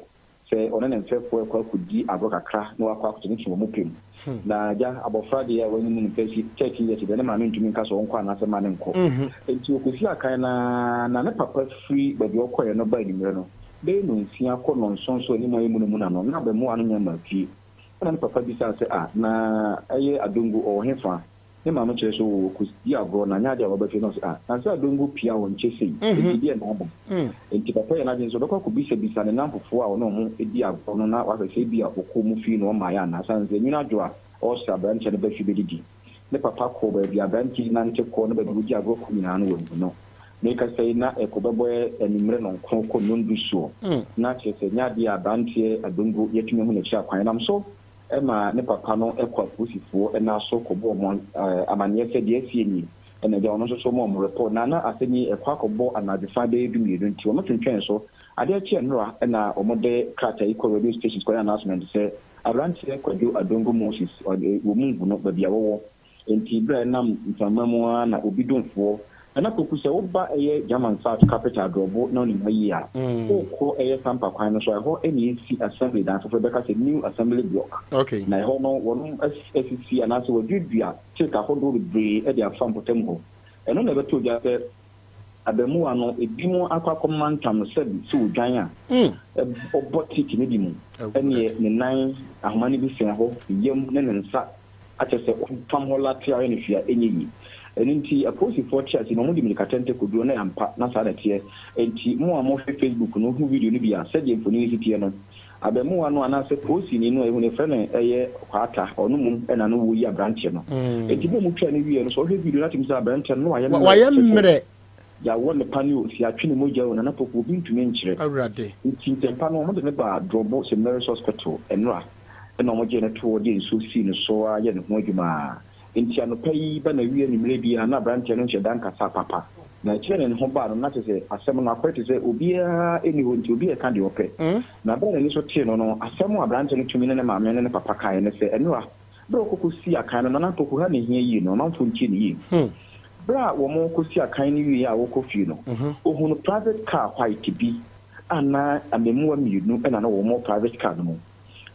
sɛ ɔne ne mfɛfoɔ rekɔ akɔdi agorɔ kakra na wakɔ akɔtenetene wɔn pɛ mu. Na agya, abɔfra deɛ a wanyini no pɛ si 13 years deɛ ne maame ntumi nka sɛ ɔnkɔ anaasɛ mma no nkɔ. Enti ɔkɔsii akan no ara na ne papa firi baabi a ɔkɔeɛ no baa anwummerɛ no bɛyɛ nnɔnsia kɔ nnɔnson so anim ayɛ munamuna no na abaamua no nya mmaa fie. Ɛnna ne papa bisaa sɛ, Ah, na ɛyɛ Adongo, ɔwɔ hefa? Ne maame kyerɛ sɛ oo ɔkɔdi agorɔ na anyɛ adeɛ a waba fie na ɔse ah na sɛ Adongo pia wo nkyɛ sei enti deɛn na aba? Enti papa yɛ n'adwene sɛ ɔbɛkɔ akɔbisabisa ne nnamfofoɔ a ɔne wɔn di agorɔ no na wahwɛ sɛ ebia ɔkɔɔ mu fie na ɔmmaeɛ anaa sane sɛ nwunu adwo a ɔresrɛ aberanteɛ no ba fie bɛdidi. Ne papa kɔɔ baabi a aberanteɛ yi nante kɔ ne baabi a ɔdi agorɔ kɔ nyinaa no wanhu no. Merekasa yi na ɛkɔ bɛbɔ anwummerɛ nɔnkron kɔ nnɔndu soɔ na kyerɛ sɛ ɛnyɛ adeɛ a aberanteɛ Adongo yɛatumi ahu n'akyiri akwan. Ɛnam so ma ne papa no kɔ apolisifoɔ nan so kɔbɔ wɔn amaneɛ sɛ deɛ asie nie, ɛna agya ɔno nso so ma wɔn report. Na na asɛm yi ɛkɔ akɔbɔ anadwo fa bɛyɛ 12 nti wɔn twentwɛn so. Adeɛ kyeɛ nnora na wɔde krataa yi kɔ radio stations kɔyɛ announcement sɛ aberanteɛ Kwadwo Adongo Moses wɔn nhu no baabi a wɔwɔ. Enti berɛ a ɛnam mframa mu ara na obi domfoɔ, Nana Poku, sɛ woba ɛyɛ German South capital Drɔbo na wonim ha yie a, wokɔ ɛyɛ Sampa kwan no so a, ɛhɔ na yɛsi Assembly dan foforɔ, yɛbɛka sɛ New Assembly Block. Na ɛhɔ no wɔnom asisi anaasɛ wɔaduadua teak ahodoɔ bebree de afa mpɔtam hɔ. Ɛno na ɛbɛtɔ dwa sɛ abamuwa no, ebinom akɔ akɔmantam no sɛbi sɛ odwan a, ɔbɔ teak no bi mu, ɛneɛ ne nan ahoma no bi sɛn hɔ, ne yam ne ne nsa. Akyerɛ sɛ ɔfam hɔ latte a ɔyɛ no hwee a ɛnyɛ yie. Ɛno nti apolisifoɔ te ase no wɔde mmirika tɛntɛ kɔduru hɔ na ɛyɛ ampa na saa na ɛteɛ. Enti mo a mohwɛ Facebook no hu video no bi a sɛdeɛ mfonin no si teɛ no abɛmoa no anaasɛ polisini no a yɛhu no yɛfrɛ no ɛyɛ Kwata ɔno mmom na no wɔyi abranteɛ no. Enti mo a motwaa no wieɛ no sɛ wohwɛ video no atumi sɛ abranteɛ no na wayɛ mmerɛ Wayɛ kyerɛ sɛ mmerɛ. yɛawɔ ne pane o, sɛ yɛatwe ne mogya o, Nana Poku obi ntumi nkyerɛ. Awurade. Nti ntɛmpa no wɔde no baa Drɔbo St Mary's Hospital nnora. Ɛnna wɔgyee no too hɔ de nsuo sii no so ara yɛɛ ne ho adwuma ara. Enti anɔpa yi ba na awia anwummerɛ biara na aberanteɛ no nhyɛ da nkasa papa. Na akyire na ne ho baa no, na kyerɛ sɛ asɛm no akɔyɛ te sɛ obiara nni hɔ nti obi reka deɛ ɔpɛ. Na berɛ a n'ani so tee no no, asɛm a aberanteɛ no tumi ne ne maame ne ne papa kaeɛ ne sɛ, Ɛnora, berɛ a wɔkɔkɔsii akan no, Nana Poku, ha na ɛhia yie no, amanfoɔ ntie no yie. Berɛ a wɔkɔsii akan no wieeɛ a wɔrekɔ fie no, ɔhunuu private car white bi a na mmaamua mmienu na na wɔwɔ private car no mu.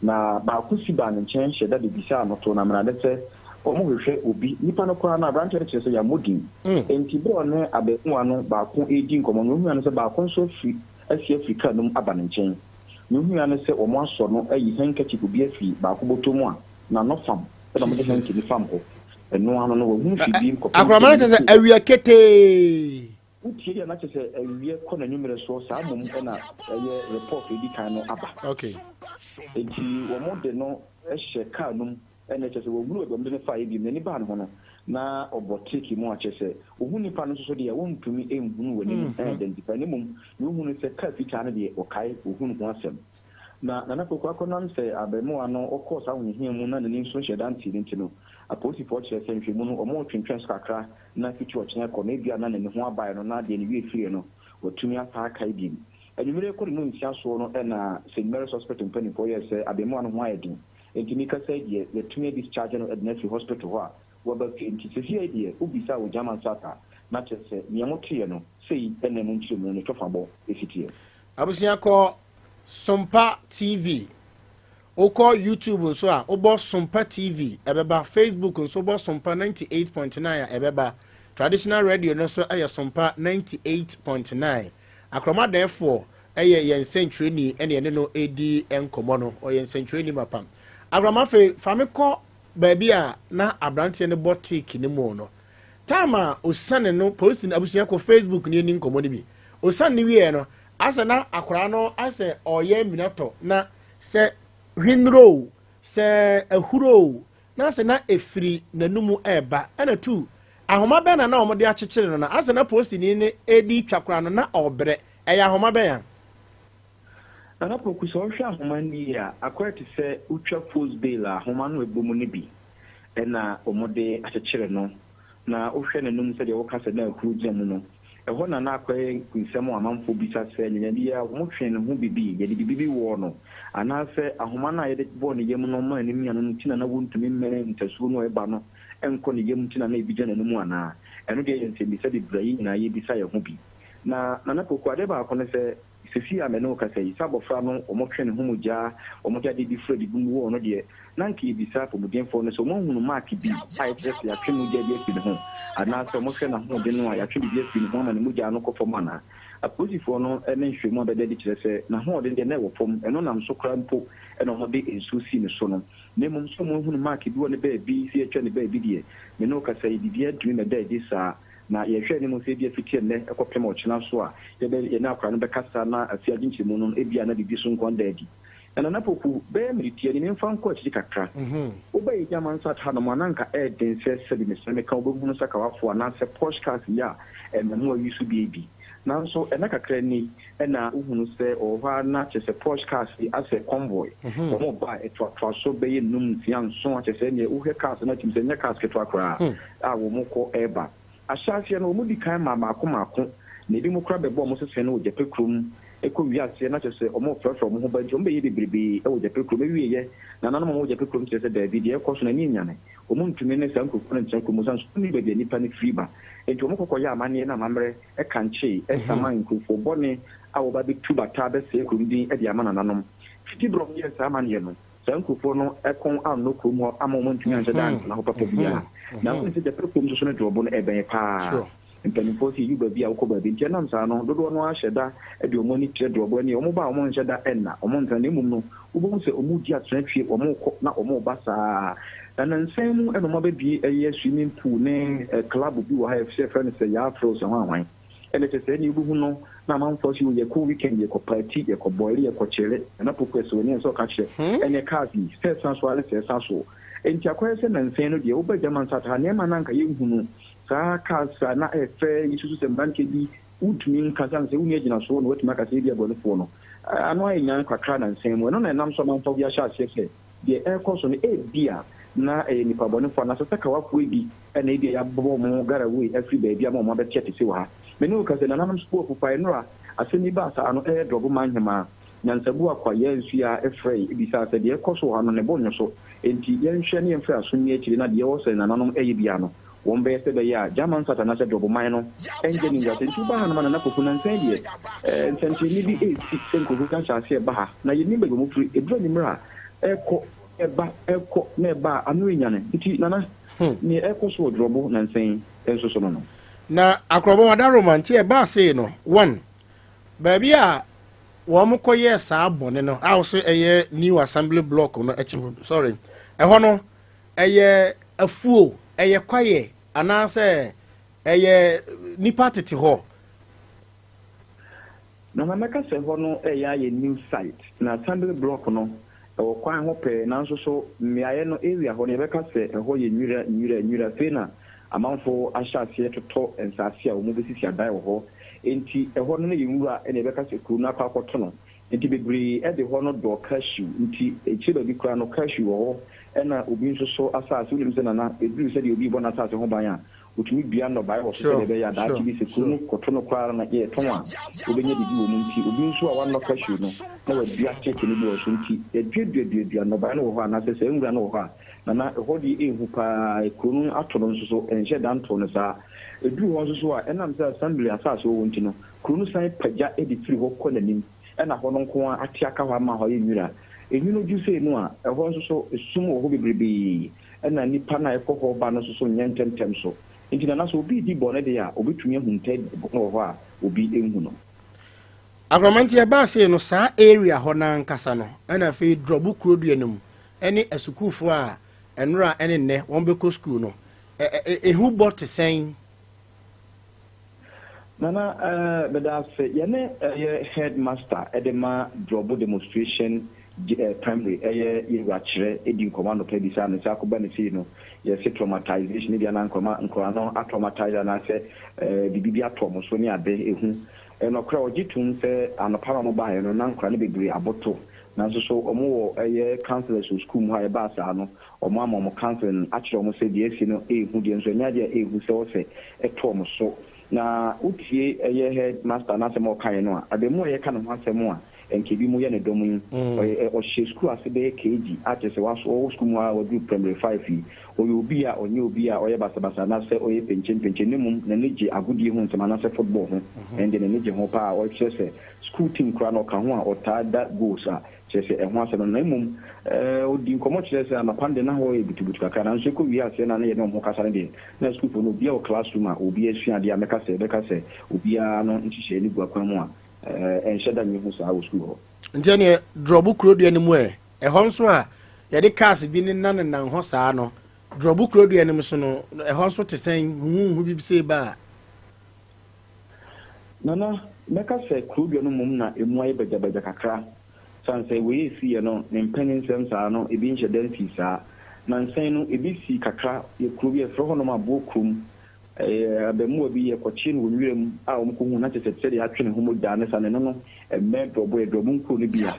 Na baako si baa ne nkyɛn hyɛ da bebisaa no too no amenade sɛ wɔhwehwɛ obi. Nipa no koraa no, aberanteɛ no kyerɛ sɛ yɛammɔ din. Enti berɛ a ɔne abarimaa no baako redi nkɔmmɔ no, ɔhuiɛ no sɛ baako nso afiri asi afiri kaa no mu aba ne nkyɛn. Nea ɔhuiɛ ne sɛ wɔasɔ no ayi handkerchief bi afiri baako bɔtɔ mu a n'ano fam, ɛna wɔde hanky no Jesus. fam hɔ. Ɛno ano no, wahunu hwee bio kɔpem sɛ Akorɔma no kyerɛ sɛ ne awia ketee. Wotie deɛ na kyerɛ sɛ awiɛ kɔ n'anwummerɛ soɔ saa mmom na ɛyɛ report a ɛdi kan no aba. Okay. Enti wɔn de no hyɛ car no mu ɛna kyerɛ sɛ wɔhunu baabi a wɔde no faeɛ bio. N'ani baa ne ho no Na ɔbɔ take mu a, kyerɛ sɛ, ɔhu nipa no nso so deɛ, wontumi nhunu w'anim identify. Na mmom, deɛ ɔhu ne sɛ kaa fitaa no deɛ, ɔkae, ɔhu ne ho asɛm. Na Nana Poku akɔnam sɛ abarimaa no ɔkɔɔ saa ahohiahia mu na n'ani nso nhyɛ da ntee no nti no, apolisifoɔ kyerɛ sɛ nhwɛmu no wɔretwentwɛn so kakra na fiti ɔkyena kɔ no ebia na n'ani ho abae no na deɛ ne werɛ firiiɛ no watumi asan akae bio. Anwummere kɔ ne nnɔnsia soɔ no na St. Mary's Hospital mpanimfoɔ yɛɛ sɛ abarimaa no ho ayɛ den nti mekasa yi deɛ yɛatumi adischarge no de no afiri hospital hɔ a waba fie nti seesei deɛ wobisa wɔ German South a na kyerɛ sɛ nea moteeɛ no sei na ɛmu nkyerɛmu ne twɔfabɔ si teɛ. Abusua kɔ Sompa TV. Wokɔ YouTube nso a, wobɔ Sompa TV, ɛbɛba. Facebook nso wobɔ Sompa 98.9 a, ɛbɛba. Traditional radio no nso yɛ Sompa 98.9. Akorɔma Dɛɛfoɔ yɛ yɛn nsɛntwerɛni ɛne yɛne no redi nkɔmmɔ no. Ɔyɛ nsɛntwerɛni mapa. Akorɔma afei fa me kɔ baabi a na aberanteɛ no bɔ teeki no mu no. Time a osiane no, polisi no abusua kɔ Facebook ne yɛni nkɔmmɔ no bi. Osiane no wieɛ no, Asɛ na akwadaa no asɛ ɔreyɛ amina tɔ na sɛ hwenro o, sɛ ahuro o, na asɛ na ɛfiri n'anum reba. Ɛna tu, ahoma bɛn na na wɔde akyekyere no na asɛ na polisini no redi twa koraa no na ɔrebrɛ. Ɛyɛ ahoma bɛn a? Nana Poku, sɛ wohwɛ ahoma no yie a, akɔyɛ te sɛ wotwa post bail a ahoma no a ɛbɔ mu no bi na wɔde akyekyere no. Na wohwɛ n'anom sɛdeɛ woka sɛ na ahuro gyina mu no, ɛhɔ na na akɔyɛ nsɛm a amanfoɔ bisa sɛ, Nyanya biara wɔtwee ne ho biribi, yɛde biribi bi wɔɔ no, anaasɛ ahoma no a yɛde bɔɔ ne yam no maa ne mia no nti na na wɔntumi mmene ntasuo no a ɛba no nkɔ ne yam nti na na ebi gyina n'anom anaa? Ɛno deɛ yɛ nsɛmmisa bebree a yɛn nyinaa yɛbisa yɛn ho bi. Na Nana Poku, adeɛ baako ne sɛ, Seesei a me ne wo kasa yi, sɛ abɔfra no wɔtwe ne ho mogya, wɔde adeɛ bi fura biribi mu wɔ no deɛ, na anka yɛbisa apɔmudenfoɔ no sɛ wɔahunu mark bi a ɛkyerɛ sɛ yɛatwe mogya bi afiri ne ho, anaasɛ wɔhwɛ n'ahoɔden no a yɛatwe biribi afiri ne ho ama ne mogya no kɔ fam anaa. Apolisifoɔ no ne nhwehwɛmu a bɛda adi kyerɛ sɛ n'ahoɔden deɛ na ɛwɔ fam, ɛno nam so koraa mpo na wɔde nsuo sii ne so no. Na mmom sɛ wɔahunu mark bi wɔ ne baabi, sɛ yɛatwa ne baabi deɛ, me ne wo kasa yi, biribiara ntumi mmɛda adi saa. Na yɛhwɛ anim sɛ ebia fiti ɛnnɛ kɔpem ɔkyena so a, yɛbɛ, yɛne akwadaa no bɛkasa na afei agye nkyerɛmu no, ebia na biribi so nko ada adi. Na Nana Poku, bɛyɛ mmere tiaa ni, memfa nkɔ akyiri kakra. Woba yɛn Gyamansaat hanom a, na anka ɛyɛ den sɛ sɛbi mesrɛ meka wobɛhunu sakawafoɔ anaasɛ posh cars yi a mmamuwa yi so bi bi. Nanso ɛnna kakra ni na wohunu sɛ ɔwɔ hɔ ara na kyerɛ sɛ posh cars yi asɛ convoy. Wɔn ba a, ɛtoatoa so bɛyɛ nnum, nsia, nson a kyerɛ sɛ ɛnneɛ wohwɛ cars no a tumi sɛ ɛnyɛ cars ketewa koraa. A wɔkɔ reba. Ahyɛaseɛ no, wɔdi kan ma mmaako mmaako, na ebinom koraa bɛbɔ wɔn sese no wɔ gyapɛ kurom kɔ wie aseɛ, na kyerɛ sɛ wɔrefrɛfrɛ wɔn ho ba nti, wɔbɛyɛ bebrebee wɔ gyapɛ kurom. Ɛwieeɛ, nananom a wɔwɔ gyapɛ kurom kyerɛ sɛ daabi, deɛ ɛrekɔ so no, ani nnyane. Wɔntumi ne saa nkurɔfoɔ no ntena kurom ɛsiane sɛ wɔnnim baabi a nnipa no firi ba. Enti wɔkɔ kɔyɛ amanneɛ ne amammerɛ kankyee sama nkurɔfoɔ bɔne a wɔba bɛtu bata bɛsɛe kurom din de ama nananom. Fiti berɛ a wɔyɛɛ saa amanneɛ no, Saa nkurɔfoɔ no kɔn annɔ kurom hɔ amma wɔantumi anhyɛ da antena hɔ papa biara. Na wonim sɛ gyata kurom nso so no dwoɔbo no, ɛbɛn paa. Mpanimfoɔ se yiw baabi a wokɔ baabi. Nti ɛnam saa no, dodoɔ no ara hyɛ da de wɔn ani kyerɛ dwoɔbo. Ɛnneɛ wɔba a wɔnhyɛ da nna, wɔntena, na mmom no, wobɛhu sɛ wɔredi atenatwie, wɔrekɔ na wɔreba saa ara. Na nnansa yi mu na wɔabɛbue ɛyɛ swimming pool ne club bi wɔ ha a yɛfrɛ no sɛ Yaa Frills hwanhwan. Ɛna kyɛ sɛ ɛne wobɛhu no na amanfoɔ se o yɛkɔ weekend yɛkɔ party yɛkɔ bɔile yɛkɔ kyele Nana Poku ɛsɛ w'ani ɛnsɛ ɔka kyerɛ ɛneɛ cars yi sɛ ɛsan so ara ne sɛ ɛsan so Enti akɔyɛ sɛ nansa yi no deɛ woba German South ha nneɛma no anka yɛnhunu saa cars a na ɛyɛ fɛ yi susu sɛ mmeranteɛ bi wontumi nka sane sɛ wonni agyinasoɔ na woatumi aka sɛ ebia bɔnefoɔ no ano ayɛ nyan kakra nansa yi mu ɛno na ɛnam so amanfoɔ bi ahyɛ aseɛ sɛ Deɛ ɛrekɔ so no, ebia na ɛyɛ nnipa bɔnefoɔ anaasɛ sakawafoɔ bi na ebia yɛabobɔ wɔn garaway afiri baabi ama wɔn abɛte atese wɔ ha. Me ne wo kasa yi, nananom nso bo afu paa. Nnora, asɛm yi baa saa no, ɛyɛ Drɔbo Manhemaa Nyansabu Akwa yɛn nso yi ara frɛe bisaa sɛ deɛ ɛrekɔ so wɔ ha no, ne bo nnwo so. Enti yɛnhwɛ na yɛmfiri aso nni akyire na deɛ ɛwɔ sɛ nananom yɛ biara no, Wɔn bɛyɛ sɛ ɛbɛyɛ a German Sat anaasɛ Drɔbo man no nngye ne nguase. Nti woba hanom a Nana Poku, nansa yi deɛ eh, nsɛnkyerɛnne bi resi sɛ nkurɔfoɔ bi ahyɛ aseɛ reba ha na yɛnnim baabi a wɔfiri. Ɛduru anwummerɛ a, ɛrekɔ, ɛreba, ɛrekɔ na ɛba a, ano renyane. Nti Nana, neɛ ɛrekɔ so wɔ Drɔbo nansa yi nso so no no. Na Akorɔbɔ Wadaroma nti ɛbaa sei no, one, baabi a wɔn kɔyɛɛ saa bɔne no a wɔsɛ ɛyɛ New Assembly Block no akyi hɔ no, sorry, ɛhɔ no Ɛyɛ afuo, ɛyɛ kwaeɛ anaasɛ ɛyɛ nnipa tete hɔ? Nana mɛka sɛ hɔ no ɛyɛ ayɛ new site na assembly block no ɛwɔ kwan ho pɛɛ nanso so mmeaeɛ no area hɔ no yɛbɛka sɛ ɛhɔ yɛ nwira nwira nwira afei na. Amanfoɔ ahyɛ aseɛ totɔ nsaase a wɔbɛsisi adan wɔ hɔ. Enti ɛhɔ no na yɛ nwura na yɛbɛka sɛ kuro no akɔ akɔto no. Enti bebree de hɔ no dɔ cashew. Nti akyire baabi koraa no cashew wɔ hɔ. Ɛna obi nso so asaase, wonim sɛ Nana, ɛduru sɛdeɛ obi rebɔ n'asaase ho ban a, ɔtumi dua nnɔbaeɛ wɔ so sɛdeɛ ɛbɛyɛ a daakye bi sɛ kuro no kɔto no koraa na yɛtɔn a, wobɛnya biribi wɔ mu. Nti obi nso a wannɔ cashew no, na wadua keke no bi wɔ so. Nti yɛduaduaduadua nnɔbaeɛ no wɔ hɔ anaasɛ saa nwura no wɔ hɔ a, Nana, ɛhɔ deɛ ɛnhu pa ara. Kuro no ato no nso so, ɛnhyɛ da ntoo no saa. Ɛduru hɔ nso so a, ɛnam sɛ assembly asaase wɔ hɔ nti no, kuro no san pagya de firi hɔ kɔ n'anim. Ɛna hɔ no nko ara ate aka hɔ ama hɔ ayɛ nwura. Enwunu dwo sei no a, ɛhɔ nso so sum wɔ hɔ bebrebee, ɛna nnipa no a ɛkɔ hɔ ba no nso so nyɛ ntɛmntɛm so. Enti Nana, sɛ obi redi bɔne deɛ a, obetumi ahunta adi bɔne wɔ hɔ a obi nhu no. Akorɔmante ɛbaa sei no, saa area hɔ no ankasa no, ɛna afei Drɔbo kurodua no mu ɛne asukuufoɔ a ɛnora ɛne nnɛ wɔn bɛkɔ sukuu no, ɛ ɛ ehu bɔ te sɛn? Nana eh, meda ase. Yɛne ɛyɛ head master de ma Drɔbo demonstration eh, primary ɛyɛ Yewura Kyerɛ di nkɔmmɔ anɔpa bisaa no sɛ akɔba ne sei no yɛse traumatization ebia na nkrɔma nkɔraa no atraumatize anaasɛ eh, biribi bi atɔ wɔn so ne ade ehu. Ɛnɔkorɛ ɔgye tom sɛ anɔpa no a wɔbaeɛ no na nkɔraa no bebree aboto nanso so wɔwɔ ɛyɛ counselors wɔ sukuu mu hɔ a ɛbaa saa no Wɔama wɔn counselling akyerɛ wɔn sɛ deɛ asi no ɛyɛ hu deɛ nso ɛnyɛ adeɛ a ɛyɛ hu sɛ ɔsɛ ɛto wɔn so. Na wotie ɛyɛ head master n'asɛm a ɔkaeɛ no a, abamu a yɛka ne ho asɛm a nka ebinom yɛ ne dɔm yi, ɔyɛ ɔhyɛ sukuu ase bɛyɛ KG a kyerɛ sɛ waso ɔwɔ sukuu mu ara waduru primary five yi. Ɔyɛ obi a ɔnyɛ obi a ɔyɛ basabasa anaasɛ ɔyɛ penkyempenkye na mmom n'ani gye agodie ho nsɛm anaasɛ football ho. Ɛnde n'ani gye ho paa. Ɔkyerɛ sɛ sukuu team koraa no ɔka ho a ɔtaa da goals a kyerɛ sɛ ɛho asɛm no, na mmom ɔdii nkɔmmɔ kyerɛɛ sɛ anɔpa no deɛ na hɔ yɛ butubutu kakra, nanso ɛkɔwiee aseɛ no a na yɛne wɔn rekasa no deɛ, na asukuufoɔ no obiara wɔ classroom a obiara sua adeɛ a mɛka sɛ ɛbɛka sɛ obiara no nhyehyɛeɛ no gu akwan mu a ɛnhyɛ da nyɛ hu saa wɔ sukuu hɔ. Nti ɛneɛ Drɔbo kurodua no mu ɛ? Ɛhɔ nso a yɛde cars bi nenanenam hɔ saa no, Drɔbo kurodua no mu so no, ɛhɔ nso te sɛn? Huhuuhu bi sei ba a? Nana, mɛka sɛ kurodua no mmom na emu ayɛ bagyabagya kakra. Sane sɛ wei a esiiɛ no, ne mpaninsɛm saa no, ebi nhyɛ da nsii saa. Nansa yi no, ebi sii kakra. Yɛ kuro bi, yɛfrɛ hɔnom Aboɔ Kurom. Ɛyɛ abaamua bi, yɛkɔkyee no wɔ nwura mu a wɔkɔhuu no, na kyerɛ sɛ te sɛ deɛ yɛatwe ne ho mogya ne saa no, ɛno no, ɛmmɛn Drɔbo, ɛyɛ Drɔbo nkuro no bi a.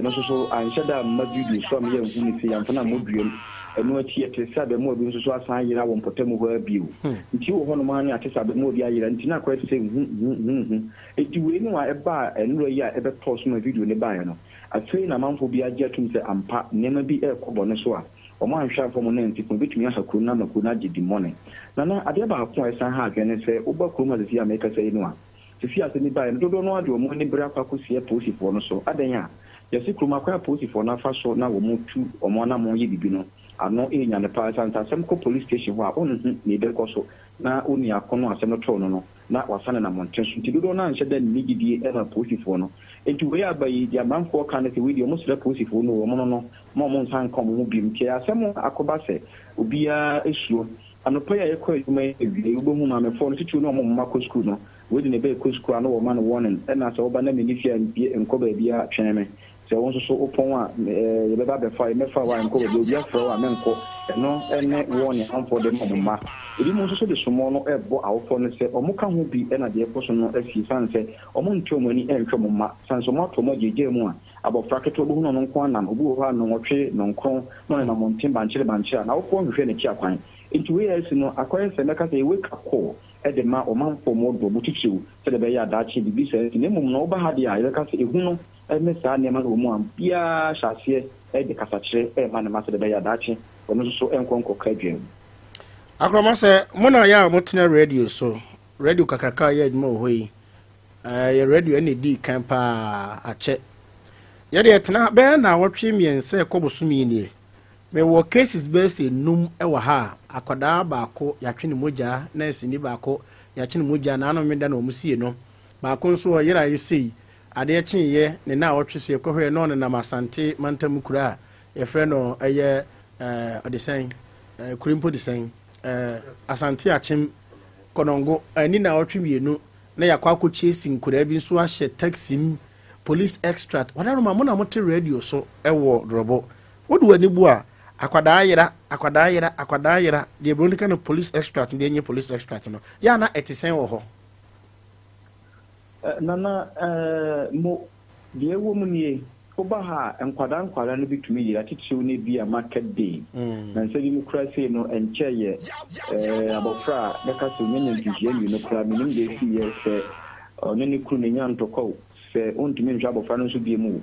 Ɛno nso so, anhyɛ da amma video so amma yɛanhu no sei, yɛamfa no ammɔ dua mu. Ɛno akyi, yɛtee sɛ abaamua bi nso so asan ayera wɔ mpɔtam hɔ ara bio. Nti wɔ hɔnom ara no yɛate sɛ abaamua bi ayera, nti na akɔyɛ te sɛ hu, hu, hu, hu. Enti wei no a ɛbaa nnora yi a ɛbɛtɔɔ so ma video no baeɛ no, afei na amanfoɔ bi agye atom sɛ ampa nneɛma bi rekɔ bɔne so a wɔanhwɛ amfa wɔn nan ansi fam, ɛbɛtumi aha kuro no ama kuro no agye dimmɔne. Nana, adeɛ baako a ɛsan ha adwene ne sɛ woba kurom ha seesei a merekasa yi no a, seesei asɛm yi baeɛ no, dodoɔ no ara de wɔn ani bere akɔ akɔsi apolisifoɔ no so. Adɛn a? Yɛse kurom akwan a apolisifoɔ no afa so na wɔtu wɔn anammɔn yɛ biribi no, ano renya no paa. Ɛsiane sɛ asɛm kɔ police station hɔ a, wonhu nea ɛbɛkɔ so na onua ko no a asɛm no too no no, na wɔasan nenam mmɔnten so nti dodoɔ no ara nhyɛ da nni gyidie ma apolisifoɔ no. Nti wei aba yi, deɛ amanfoɔ ka ne sɛ wei deɛ wɔsrɛ apolisifoɔ no o, wɔn no no, mma wɔn nsa nka wɔn ho bio. Nti ɛyɛ asɛm a akɔba sɛ obiara suro. Anɔpa yi a yɛkɔ adwuma yi awiei yi, wobɛhu maamefoɔ no, titiriw ne wɔn a wɔn mma kɔ sukuu no, wei de ne ba rekɔ sukuu a na wɔma no warning, ɛna sɛ woba na menni fie a mpue nkɔ baabiara, twɛn me. Sɛ wo nso so wopɔn a, yɛbɛba abɛfa wo, yɛmmɛfa wo a, nkɔ baabi a obi afrɛ wo a, menkɔ. Ɛno ne warning amanfoɔ de ma wɔn mma. Ebinom nso so de sommɔ no rebɔ awofoɔ no sɛ wɔka ho bi na deɛ ɛrekɔ so no asi esiane sɛ wɔnte wɔn ani nhwɛ wɔn mma. Esiane sɛ wɔato wɔn agyaagyaa mu a, abɔfra ketewa bɛhunu ɔno nko ara nam. Obi wɔ hɔ a, nnɔnwɔtwe, nnɔnkron na ɔnenam mmɔnten bankyere bankyere a, n'awofoɔ nhwehwɛ n'akyi akwan. Enti wei a asi no, akɔyɛ sɛ mɛka sɛ ɛyɛ wake up call de ma ɔmanfoɔ ma wɔdɔ wɔn titiriw sɛdeɛ ɛbɛyɛ a daakye biribi saa nsi. Na mmom no, woba ha deɛ a, yɛbɛka sɛ ehu no ne saa nneɛma no wɔ mu a, obiara hyɛ aseɛ de kasakyerɛ rema ne mma sɛdeɛ ɛbɛyɛ a daakye ɔno nso so nkɔ nkɔka adwaa mu. Akorɔma, sɛ mo na yɛ a motena radio so, radio kakraka a yɛ adwuma wɔ hɔ yi, yɛ radio ɛna ɛdii kan paa akyɛ. Yɛde ɛtena bɛyɛ naawɔtwe mmiɛnsa ɛkɔ bosome nie. Mewɔ cases bɛyɛ sɛ num wɔ ha a, akwadaa baako yɛatwe ne mogya, nɛɛseni baako yɛatwe ne mogya, naano meda na wɔn sie no. Baako nso ɔyeraeɛ sei, Adeɛ kyeeɛ ne naawɔtwe so yɛkɔhwɛɛ na ɔnenam Asante mantam kuro a yɛfrɛ no ɛyɛ ɛɛ ɔde sɛn ɛɛ kuro mpo de sɛn ɛɛ Asante Akyem Kɔnɔngo ɛni naawɔtwe mmienu na yɛakɔ akɔ chase nkoraa bi nso ahyɛ taxi mu police extract wadaroma mo na mote radio so ɛwɔ Dorɔbo wode w'ani bu a. Akwadaa yera, akwadaa yera, akwadaa yera, deɛ buroni ka no police extract deɛ nye police extract no, yɛ a na ɛte sɛn wɔ hɔ? Nana, mo, deɛ ɛwɔ mu nie, woba ha a, nkwadaa nkwadaa no bi tumi yera, titiriw no bi a market day. Na nsa bi mu koraa sei no, ɛnkyɛeɛ, abɔfra a bɛka sɛ ɔnya nya mfinhyia mmienu koraa, mennim deɛ ɛsiiɛ, sɛ ɔne ne kunu no nya ntɔkwa o, sɛ ɔntumi nhwɛ abɔfra no nso biom o,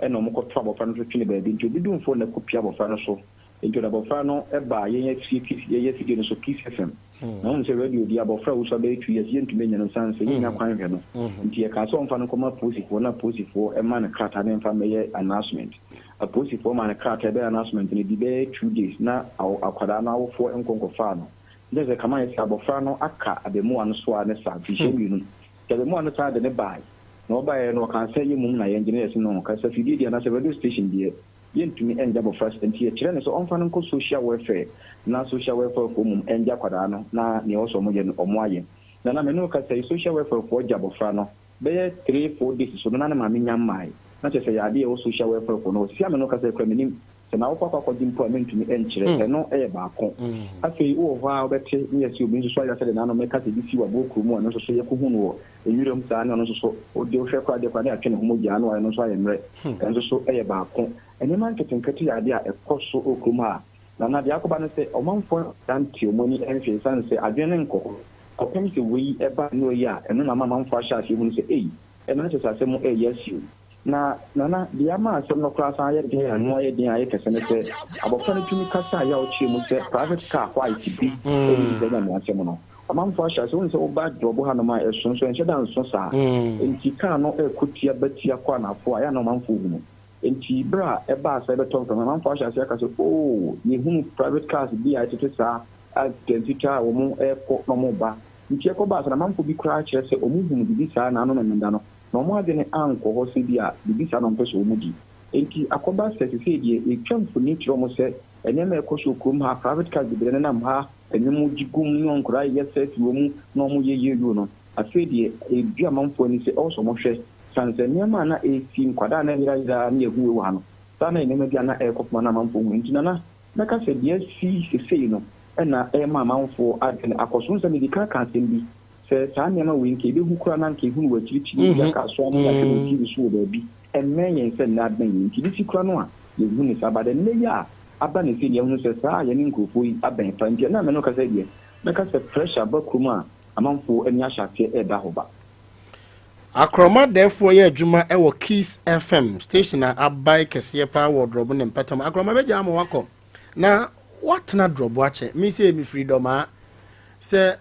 ɛna wɔkɔto abɔfra no so twene baabi. Nti obi dumfoɔ na ɛkɔpia abɔfra no so. Nti ɔde abɔfra no baa yɛn afie Kiss, yɛn afidie no so, Kiss FM. Na wohu sɛ radio deɛ abɔfra a ɔsua bɛyɛ 2 years yɛntumi nnya no ɛsiane sɛ yɛnnya kwan nhwɛ no. Nti yɛkaa sɛ ɔmfa no nkɔma apolisifoɔ na apolisifoɔ mma no krataa no mfa mmɛyɛ announcement. Apolisifoɔ maa no krataa ɛbɛyɛ announcement no ɛdii bɛyɛ 2 days na akwadaa no awofoɔ nkɔ nkɔfaa no. Nti kyerɛ sɛ kama ayɛ sɛ abɔfra no aka abamuwa no so ara ne saa mfirihyia 2. Nti abamuwa no san de no bae. Na ɔbaeɛ no ɔkaa sɛ yɛ mmom na yɛngye no yɛse no kasafidie deɛ anaasɛ radio station deɛ yɛntumi ngye abɔfra saa nti yɛkyerɛ no sɛ ɔmfa no nkɔ social welfare na social welfare foɔ mmom ngye akwadaa no na neɛ ɛwɔ sɛ ɔmo yɛ no ɔmo ayɛ. Na na me ne wo kasa yi social welfare foɔ gye abɔfra no bɛyɛ 3, 4 days so no na ne maame nya mmae na kyerɛ sɛ ɛyɛ adeɛ a ɛwɔ social welfare foɔ no hɔ. Sisi a me ne wo kasa yi koraa mennim sɛ n'awofo akɔ akɔgye mpo a mentumi nkyerɛ. Ɛno yɛ baako. Afei wowɔ hɔ ara wobɛte ne yɛse obi nso so ayera sɛdeɛ n'ano meka sɛ ebi si wɔ aboɔ kuro mu a ɛno nso so yɛkɔhu no wɔ nwiram saa ne ɔno nso so wode wohwɛ koraa deɛ koraa ne yɛatwe ne ho mogyaa na wayɛ no nso ayɛ mmerɛ. Ɛno nso so yɛ baako. Nneɛma nketenkete yɛ adeɛ a ɛkɔ so wɔ kurom ha. Na na deɛ akɔba ne sɛ ɔmanfoɔ nte wɔn ani nhwɛ ɛsiane sɛ adwene no nkɔ hɔ. Kɔpem sɛ wei ba nnuro yi a ɛno na ama amanfoɔ ahyɛ aseɛ hunu sɛ ei ɛno na kyerɛ sɛ asɛm reyɛ asi o. Na Nana, deɛ ama asɛm no koraa san ayɛ den a ano ayɛ den ayɛ kɛse ne sɛ, abɔfra no tumi kasaa yaw kyerɛɛ mu sɛ private car white bi nni saa Nyame asɛm no. Ɔmanfoɔ ahyɛ aseɛ, wohu sɛ woba Drɔbo hanom a, ɛso nso ɛnhyɛ da nso saa. Enti car no rekɔ tia ba tia kɔ anaafoɔ a, ɛyɛ a na ɔmanfoɔ hunu. Enti berɛ a ɛbaa saa ɛbɛtɔ mframa, amanfoɔ ahyɛ aseɛ aka sɛ, Oh, yɛhunu private cars bi a ɛtete saa a mfitaa mfitaa a wɔrekɔ na wɔreba. Enti ɛkɔbaa saa no, amanfoɔ bi koraa kyerɛ sɛ wɔhunu biribi saa naano Memenda no. Na wɔn adwene ankɔ hɔ sɛ bi a biribi saa na wɔpɛ sɛ wɔdi. Enti akɔba sɛ sesei deɛ yɛtwa mfoni kyerɛ wɔn sɛ nneɛma a ɛkɔ so wɔ kurom ha, private cars bebree nenam ha, nnwom gye gu mu ne nkwadaa yɛ selfie wɔ mu na wɔyɛ yooyoo no, afei deɛ ɛredua amanfoɔ ani sɛ ɛwɔ sɛ wɔhwɛ sane sɛ nneɛma a na ɛresi, nkwadaa a na ɛyerayera ne yɛhu wei wɔ ha no, saa na nneɛma bi a na ɛrekɔ fam a na amanfoɔ hu. Enti Nana, mɛka sɛ deɛ asi sesei no na ɛrema amanfoɔ adwene akɔ so. Wohu sɛ medi kan kaa asɛm bi Sɛ saa nneɛma wei nka yɛbɛhu koraa na anka yɛhu no wɔ akyirikyiri, bi aka asoa no yɛahwɛ no wɔ TV so wɔ baabi, ɛmmɛn yɛn sɛ nnɛ abɛn yɛn nti, ebi si koraa no a, yɛnhu no saa. But ɛnnɛ yi a aba no sei no, yɛahunu sɛ saa a yɛne nkurɔfoɔ yi abɛn paa nti, ɛnnɛ a me ne wo kasa yi deɛ, mɛka sɛ pressure ba kurom a amanfoɔ ani ahyɛ aseɛ reda hɔ ba. Akorɔma dɛɛfoɔ yɛ adwuma wɔ Kiss FM station a abae kɛseɛ paa wɔ Drɔbo ne mpɛtam. Akorɔma bɛgyaa ama wakɔ na watena Drɔbo akyɛ. Me sei mefiri Dɔmaa. Sɛ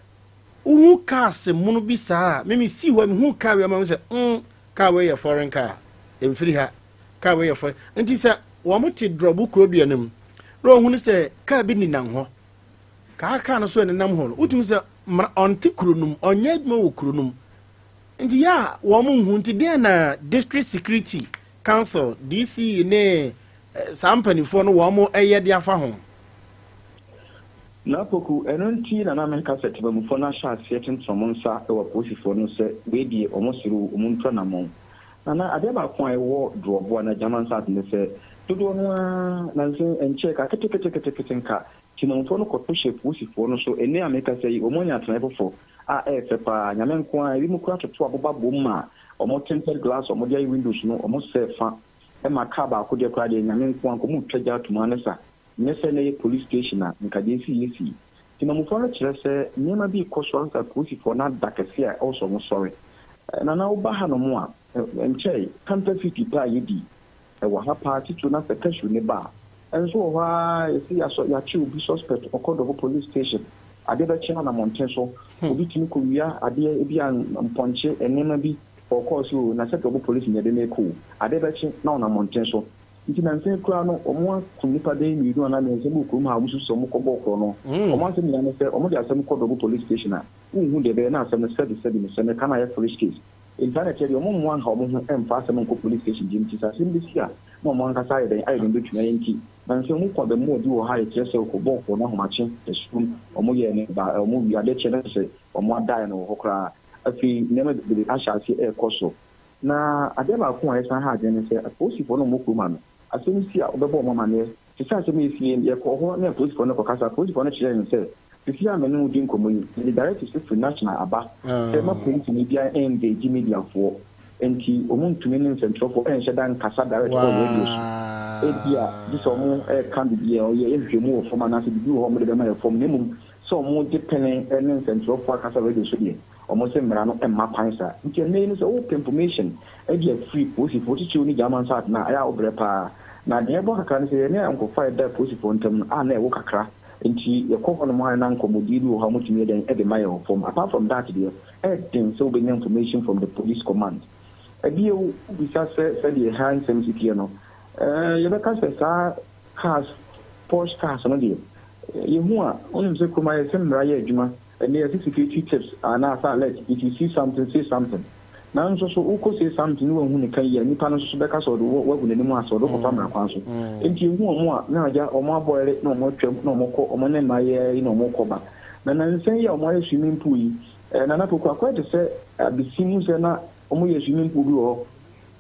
Wohu cars mono bi saa a, me me sii hɔ mehuu car wei ama mehu sɛ mm car wei yɛ foreign car, ɛmfiri ha, car wei yɛ foreign. Nti sɛ wɔn te drɔbo kurodua no mu na wɔhunu sɛ car bi nenam hɔ, kaa car no so ɛnenam hɔ no, wotumi sɛ mmara ɔnte kuro no mu, ɔnyɛ adwuma wɔ kuro no mu. Nti yɛ a wɔn nhu nti deɛ na district security council DC ne eh, saa mpanimfoɔ no wɔn ɛyɛ de afa ho. Na Poku, ɛno nti na na meka sɛ temanmufoɔ no ahyɛ aseɛ tentene wɔn nsa wɔ apolisifoɔ no sɛ wei deɛ wɔn sere o, wɔn ntu anamɔn. Na na adeɛ baako a ɛwɔ Droɔbo anaa Gyaman South ne sɛ dodoɔ no ara nansa yi ɛnkyɛɛ ka keteketekete nka temanmufoɔ no kɔto hyɛ apolisifoɔ no so. Ɛnnɛ a mekasa yi wɔn anya atenaeɛ foforɔ a ɛyɛ fɛ paa. Nyame nko ara, ebinom koraa toto aboba bom ma wɔn tinted glass a wɔde ayɛ windows no wɔn sɛɛ fa ma car baako deɛ koraa deɛ Nyame nko ara nka wɔretwa gya atom ara ne sa. Nyɛ sɛ na ɛyɛ police station a, nka deɛ esi yɛ sii. Temamufoɔ no kyerɛ sɛ nneɛma bi rekɔ so ansa apolisifoɔ no ada kɛseɛ a ɛwɔ sɛ wɔsɔre. Nana woba hanom a, nkyɛe, counterfeit paa a yɛdi wɔ ha paa titiriw na sɛ cashew no ba a, ɛnso wɔ hɔ ara yɛse yɛasɔ yɛakye obi suspect ɔkɔ Dɔbo police station, adeɛ bɛkye no anamɔnten so, obi tumi kɔwia adeɛ ebi a mpɔnkye nneɛma bi ɔkɔɔ so o na sɛ Dɔbo police na yɛde no rekɔ o, adeɛ bɛkye na ɔnam mmɔnten so. Nti nansa yi koraa no wɔakum nnipa bɛyɛ mmienu anaa mmiɛnsa bi wɔ kurom ha a wɔsusu sɛ wɔkɔbɔɔ korɔno. Wɔn asɛm nyinaa ne sɛ wɔde asɛm kɔ Dɔbo police station a, wonhu deɛ ɛbɛyɛ na asɛm no sɛbi sɛbi no sɛ meka no ayɛ foolish case. Nti saa na ɛteɛ deɛ wɔmmoa nha wɔn ho mfa asɛm nkɔ police station bio nti sɛ asɛm bi si a na wɔn ankasa ayɛ dɛn ayɛ deɛ wɔbɛtumi ayɛ nti nansa yi wɔku abamuwa bi wɔ ha a yɛkyerɛ sɛ ɔkɔbɔɔ korɔno ahomakye asuom wɔyɛɛ no ba wɔwie adeɛ kyeɛ na kyerɛ sɛ wɔadae no wɔ hɔ koraa. Afei nneɛma bebree ahyɛ aseɛ ɛrekɔ so. Na adeɛ baako a ɛsan ha adwene ne sɛ, apolisifoɔ no a wɔwɔ kurom ha no, asɛm si a wɔbɛbɔ wɔn amaneɛ. Te sɛ asɛm a ɛsi yi, yɛkɔɔ hɔ ne apolisifoɔ no kɔkasa. Apolisifoɔ no kyerɛɛ yɛn sɛ, Seesei a me ne wo di nkɔmmɔ yi, yɛde directives firi national aba sɛ mma polisini biara engage mediafoɔ. Enti wɔntumi ne nsɛntwerɛfoɔ nhyɛ da nkasa direct wɔ radio so. Ebia gye sɛ wɔreka biribi a wɔyɛ nhwehwɛmu wɔ fam anaasɛ biribi wɔ hɔ a wɔde bɛma yɛn fam. Na mmom sɛ wɔgye pene ne nsɛntwerɛfoɔ akasa radio so deɛ, Wɔn se mmara no mma kwan saa. Nti ɛnnɛ yi no sɛ wopɛ information de afiri polisifoɔ titiriw ne German side no a, ɛyɛ a wobrɛ paa. Na deɛ ɛboa kakra ne sɛ yɛne ayɔnkofa a ɛda apolisifoɔ ntam no a na ɛwo kakra nti yɛkɔ hɔnom a na nkɔmmɔdie bi wɔ hɔ a wɔtumi yɛ dɛn de ma yɛn wɔ fam. Apart from that deɛ, ɛyɛ den sɛ wobɛnya information from the police command. Bio, wobisa sɛ sɛdeɛ ha nsɛm si teɛ no, eh, yɛbɛka sɛ saa cars, posh cars no deɛ, yɛhu a, wonim sɛ kurom ayɛ sɛ mmara yɛ adwuma. Ɛnnɛ yɛse security tips anaa sɛ alert, if you see something, say something. Nanso so wokɔ say something na wanhu ne ka yie a, nipa no nso so bɛka sɛ ɔde wo wagu n'anim ase, ɔde wo kɔfa mmara kwan so. Enti yɛhu wɔn a, na agya wɔn abɔɛle na wɔn atwam na wɔn kɔ, wɔn ne mmayeaa yi na wɔn kɔ ba. Na nansa yi a wɔn ayɛ swimming pool yi, eh, Nana Poku, akɔyɛ te sɛ abesi mu sɛ na wɔn yɛ swimming pool bi wɔ hɔ.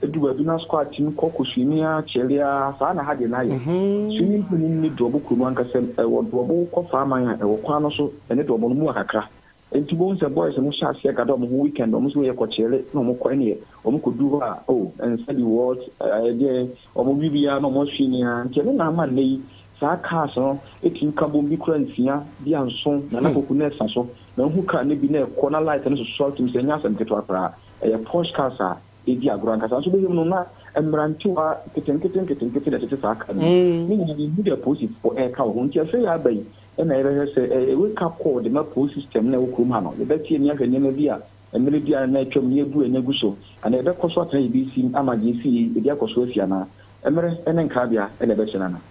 Edu baabi na squad tumi kɔ kɔ swimmi ara kyɛle ara, saa na ha deɛ no ayɛ. Swimming pool no nni Drɔbo kurom ankasa mu, ɛwɔ Drɔbo kɔ Faaman a ɛwɔ kwan no so, ɛne Drɔbo no mu wa kakra. Enti wobɛhu sɛ boys no hyɛ aseɛ gada wɔn ho weekend, wɔn nso yɛkɔ kyɛle na wɔn kɔ, ɛneɛ wɔn kɔduru hɔ a oh nsa bi what, ɛdeɛn, wɔn we bi ara na wɔn aswimmi ara. Nti ɛno na ama nnɛ yi saa cars no tumi ka bom bi koraa nsia, bi a nson, Nana Poku na ɛsa so. Na wohu car no bi na ɛkɔ na light no sosɔ a wotumi sɛ ɛnyɛ asɛm ketewa koraa. Ɛyɛ posh cars a redi agorɔ ankasa. Nso wobɛhwɛ mu no, na mmerantewa nketenkete nketenkete na ɛtete saa car no mu. Ne nyinaa yɛnhu deɛ apolisifoɔ reka wɔ ho. Nti afei a aba yi na yɛbɛhwɛ sɛ ɛyɛ wake up call de ma police system no a ɛwɔ kurom ha no. Yɛbɛte ani ahwɛ nneɛma bi a mmerɛ bi a na atwam no yɛabu ani agu so anaa yɛbɛkɔ so atena yɛn bsi mu ama deɛ ɛsii yi ebi akɔ so asi anaa. Mmerɛ ne nkrabea na ɛbɛkyerɛ no anaa.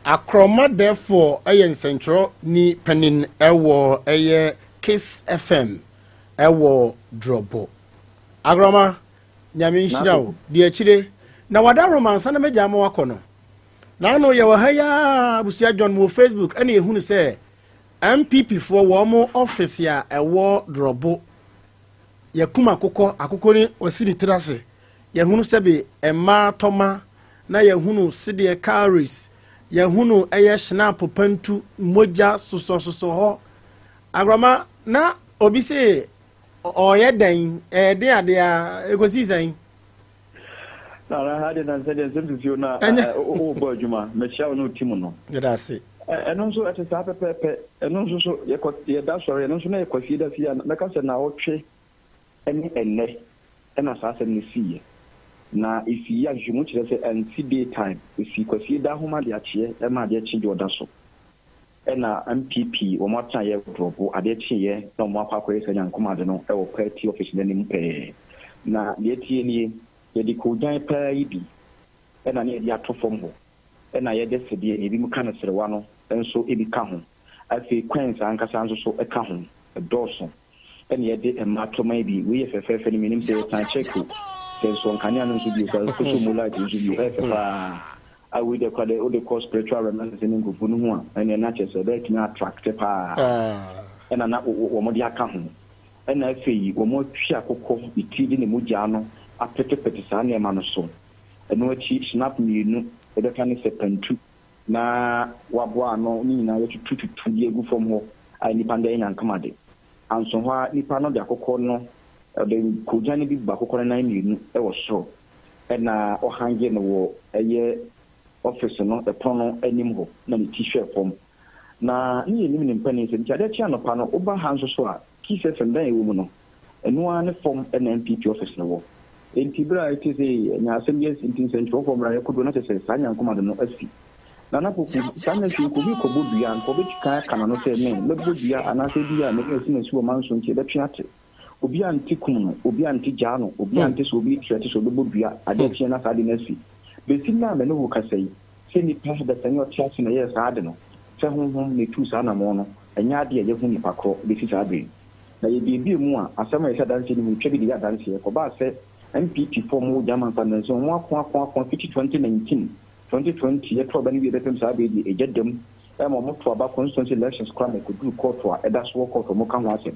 Akorɔma Dɛfoɔ yɛ nsɛnkyerɛwni panin wɔ ɛyɛ Kiss FM wɔ Drɔbo. Agrama, Nyame nhyira wo. Di akyire. Na wada Roma ansa na mɛgya ama wakɔ no. Na ano yɛwɔ ha yi ara, abusua John wɔ Facebook ɛna yɛhunu sɛ NPP foɔ wɔn mo office a ɛwɔ Drɔbo yɛkum akokɔ, akokɔ ni wasi ne tiri ase. Yɛhunu sɛbe mmaa tɔma na yɛhunu sedeɛ cowries, yɛhunu ɛyɛ schnapp pantu, mogya sosɔsosɔ hɔ. Agrama, na obi se ɔyɛ dɛn, ɛyɛ den adeɛ a, ɛkɔsii sɛn? Nana ha deɛ nansɛ deɛ nsɛm sisi o na wobɔ adwuma mehyia wo ne wo team no. Yɛda ase. Ɛno nso ɛte saa pɛpɛɛpɛ. Ɛno nso so yɛkɔ yɛda sɔre ɛno nso na yɛ Kwasie da fie a mɛka sɛ naawɔtwe ne ɛnnɛ ɛna saa asɛm no siiɛ. Na ɛsii a nhwehwɛmu kyerɛ sɛ ansi day time, ɛsii Kwasie da ahoma de akyeɛ ɛma adeɛ kye dwoɔda so. Ɛna NPP wɔn atenaeɛ drɔbo adeɛ kyeeɛ na wɔn akɔ akɔyɛ saa nyankomade no wɔ party office no anim pɛɛ. Na deɛ ɛteɛ nie, yɛde koogyan paa yi bi na na yɛde ato fam hɔ, ɛna yɛde sedeɛ, nea ebinom ka no serewa no nso bi ka ho. Afei coins ankasa nso so ka ho, ɛdɔɔso. Ɛna yɛde mmaa tɔma yi bi, wei yɛ fɛfɛɛfɛ no mennim sɛ yɛsan check o, sɛ nsɔ nkanea no nso bio, sɛ asosɔ mu light nso bio, ɛyɛ fɛ paa. A wei deɛ koraa deɛ wode kɔ spiritual realm ne nkurɔfoɔ no ho a, ɛneɛ na kyerɛ sɛ ɛbɛtumi attract paa. Ɛna na wɔn de aka ho. Ɛna afei wɔn atwi akokɔ ne ti de ne mogya no apetepete saa nneɛma no so. Ɛno akyi schnapp mmienu yɛbɛka ne sɛ pantu na waboa ano ne nyinaa yɛtutututu de agu fam hɔ a nnipa no de ayɛ nyankamade. Anso hɔ ara nipa no de akokɔ no ɔde koogyan no bi bɔ akokɔ no nan mmienu wɔ soro ɛna ɔhange no wɔ ɛyɛ office no ɛpono no anim hɔ na ne ti hwɛ fam. Na ne yɛnim ne mpanin sɛ nti adeɛ kye anɔpa no woba ha nso so a Kiss FM dan a ɛwɔ mu no ɛno ara ne fam na NPP office no wɔ. Enti berɛ a ɛte sɛ nya asɛm bi asi nti nsɛntwerɛfoɔ mmra yɛkɔduro na kyerɛ sɛ saa nyankomade no asi. Nana Poku, saa nna hwee nka obi rekɔbɔ dua a nka ɔbɛtu kan aka n'ano sɛ me mɛbɔ dua anaasɛ ebia me ne asi m'asi wɔ manso nti ɛbɛtwe ate. Obi ante kum no, obi ante gyaa no, obi ante sɛ obi retrɛte sɛ ɔbɛbɔ dua, adeɛ kyeɛ na saa ade no asi. Bɛsi nnɛ a me ne wo rekasa yi, sɛ nnipa dasani a ɔte ase na ɛyɛɛ saa ade no, sɛ honhom na ɛtuu saa anammɔn no, ɛnyɛ adeɛ a yɛahu nnipa korɔ bɛsi saa berɛ yi. Na yɛbuebue mu a, asɛm a yɛsɛ adanseɛ no mu twa bi de yɛ adanseɛ. Ɛkɔbaa sɛ NPP foɔ wɔwɔ German nsa wɔn ako ako ako fiti 2019, 2020 yɛto aba no wie bɛpem saa berɛ yi deɛ ɛgya da mu ma wɔn to aba constituency elections koraa ma ɛkɔduru kɔɔto a ɛda so wɔ kɔɔto wɔn ka ho asɛm.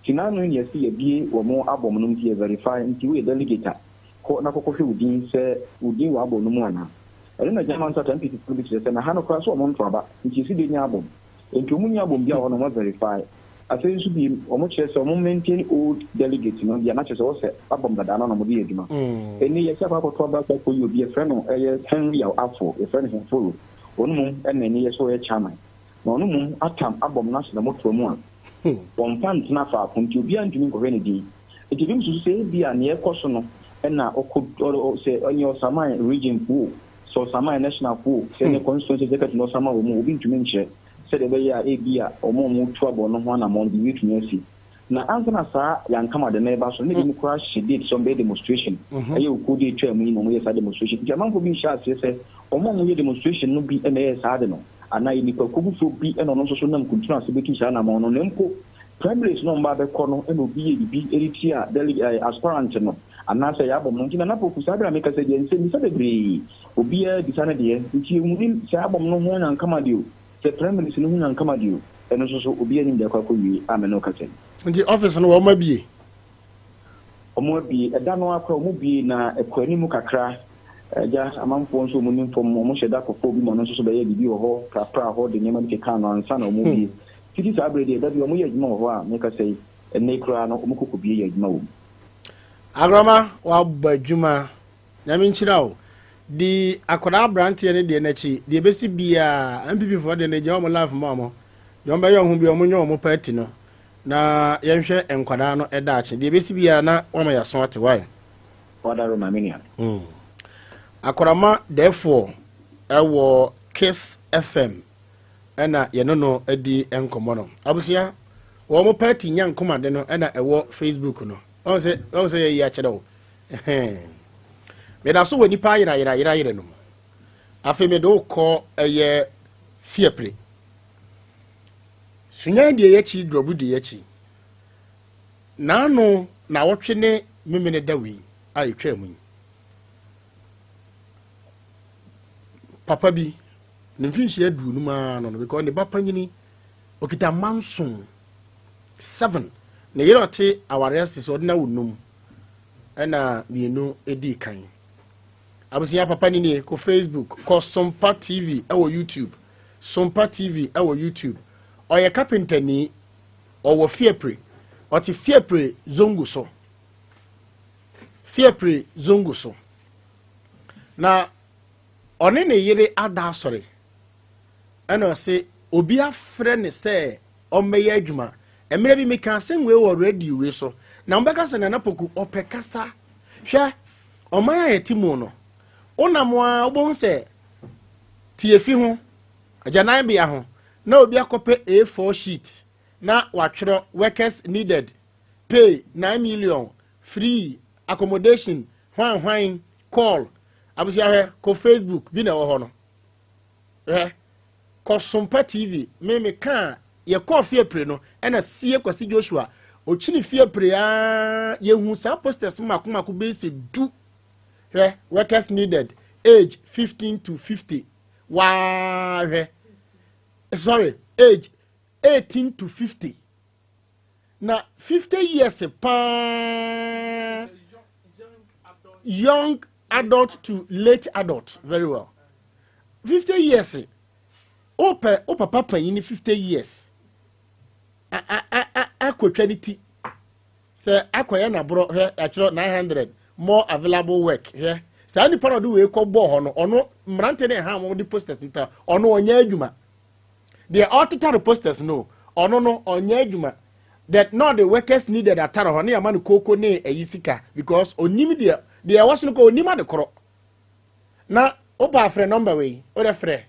Nti n'ano yi na yɛse yɛabue wɔn abɔm no nti yɛ verify nti woyɛ delegate a kɔ na kɔkɔhwɛ wo din sɛ wo din wɔ abɔm no mu anaa. Ɛno na German nso ata NPP fo no bi kyerɛ sɛ na ha no koraa so wɔn nto aba nti yɛsi de nya abom. Nti wɔn nya abom bi a hɔ no wɔn verify. Afei nso bi wɔn kyerɛ sɛ wɔn maintain old delegate no deɛ, na kyerɛ sɛ wɔsɛ abom dada no na wɔde yɛ adwuma. Ɛni yɛsɛ akɔ akɔto aba akɔ akɔyi obi yɛfrɛ no ɛyɛ Henry Yaw Afo, yɛfrɛ no Henforo. Ɔno mum ɛna ɛni yɛ sɛ ɔyɛ chairman. Na ɔno mum atam abom no ahyɛ ne motoa mu a wɔmfa ntena faako nti obiara ntumi nkɔhwɛ ne din. Nti ebi nso sɛ ebi a nea ɛkɔ so no ɛna ɔkɔ sɛ ɛnyɛ ɔsaman region fo, sɛ ɔsaman national fo, sɛ ɛnyɛ constituency executive na ɔsaman wɔ mu, obi ntumi nkyerɛ sɛdeɛ ɛbɛyɛ a ebi a ɔmo a ɔmo tu abɔ no ho anammɔn no biribi tumi asi. Na ansa na saa yankama de no ɛba so ne bi mu koraa hyɛ date sɛ ɔmo bɛyɛ demonstration. Ɛyɛ okuo de etwa mu yi na ɔmo yɛ saa demonstration, nti amanfoɔ bi nhyɛ aseɛ sɛ ɔmo a ɔmo yɛ demonstration no bi ɛna ɛyɛ saa de no anaa yɛ nipa kuo foforɔ bi ɛna ɔno nso so nam kuntun ase bɛtu saa anammɔn no. Na mpo primaries no ɔmo ba abɛkɔ no, ɛna obi yɛ bibi ɛde tia delegate aspirant no anaasɛ yɛ abɔm no. Nti Nana Poku, saa bere a meka sɛ deɛ nsɛm bisa bebree, obiara bisa no deɛ, nti ehunim sɛ abɔm no ho nyankama deɛ o, sɛ primaries no ho nyankama deɛ o, ɛno nso so obiara nim deɛ akɔ akɔwie a me ne wo kasa yi. Nti office no wɔn abie? Ɔmo abie. Ɛda no akora ɔmo bie na ɛkɔ anim kakra. Agya, amanfoɔ nso ɔmo nim fam, ɔmo hyɛ da kɔfɔ bi ma ɔno nso so bɛyɛ biribi wɔ hɔ prapra hɔ de nneɛma bi keka no ansa na ɔmo bie. Titi saa abere deɛ, da bi ɔmo yɛ adwuma wɔ hɔ a meka sɛ yi, ɛnɛ koraa no ɔmo kɔkɔ bie yɛ adwuma wɔ mu. Agorɔma wabɔ adwuma, Nyame nkyira o. Di akwadaa aberanteɛ no deɛ n'akyi deɛ ɛbɛsi biaa. NPP foɔ deɛ no gya wɔn life ma wɔn deɛ wɔn bɛyɛ wɔn ho bi, wɔn nyɛ wɔn party no na yɛnhwɛ nkwadaa no ɛda akye deɛ ɛbɛsi biaa na wɔn yɛ aso ate wae. Wadaro maame nua. Akwarama dɛfoɔ ɛwɔ Kiss FM ɛna yɛne no adi nkɔmmɔ no. Abusua, wɔn party nya nkomade no ɛna ɛwɔ Facebook no. Wɔn sɛ yɛyi akyerɛ wo. Meda so wɔ nipa ayera yera yera yera no mu. Afei mede wo kɔ ɛyɛ Fiapre. Sunyan deɛ yɛakyi, Drɔbu deɛ yɛakyi. Naano na wɔtwe ne memene da wei a ɛtwa mu yi. Papa bi ne mfinhyia 50 ara no, because ne ba panyini okita mma 7, seven. Ne yere ɔte aware ase sɛ ɔde na wo num ɛna mmienu edi kan. Abusua, papa ni nie. Kɔ Facebook, kɔ Sompa TV ɛwɔ YouTube, Sompa TV ɛwɔ YouTube. Ɔyɛ kapentani, ɔwɔ Fiapre, ɔte Fiapre Zongo so, Fiapre Zongo so. Na ɔne ne yere ada asɔre ɛna ɔse obi afrɛ ne sɛ ɔmmɛyɛ adwuma. Mmerɛ bi meka asɛm wei wɔ radio wei so na wɔbɛka sɛ Nana Poku ɔpɛ kasa. Hwɛ, ɔman a yɛte mu no, wonam a wobɛhu sɛ tiefi ho agyananbea ho na obi akɔpɛ A4 sheet na watwerɛ "workers needed, pay 9 million, free accommodation, hwan hwan call". Abusua, hwɛ, kɔ Facebook bi na ɛwɔ hɔ no. Hwɛ, kɔ Sompa TV. Me me ka yɛkɔɔ Fiapre no ɛna sie Kwasi Joshua okyini Fiapre aa yɛhu saa posters mako mako bɛyɛ sɛ 10. Hwɛ, "workers needed, age 15 to 50". Waa, hwɛ, sorry, age 18 to 50 na 50 years paa, young adult to late adult. Very well, 50 years wopɛ wo papa panyin 50 years akɔtwa ne ti sɛ akɔyɛ n'aborɔ. Hwɛ, atwerɛ 900 more available work. Hwɛ, saa nipa na ɔde wei kɔ bɔɔ hɔ no, ɔno mmerante ne ɛha wɔn de posters nta, ɔno ɔnyɛ adwuma. Deɛ ɔtetare posters no, ɔno no ɔnyɛ adwuma. That not the workers needed atare hɔ ne yɛma no kooko ne ɛyi sika because onim deɛ ɛwɔ so no kɔ, onim ade korɔ. Na wopa afrɛ number wei, wode frɛ,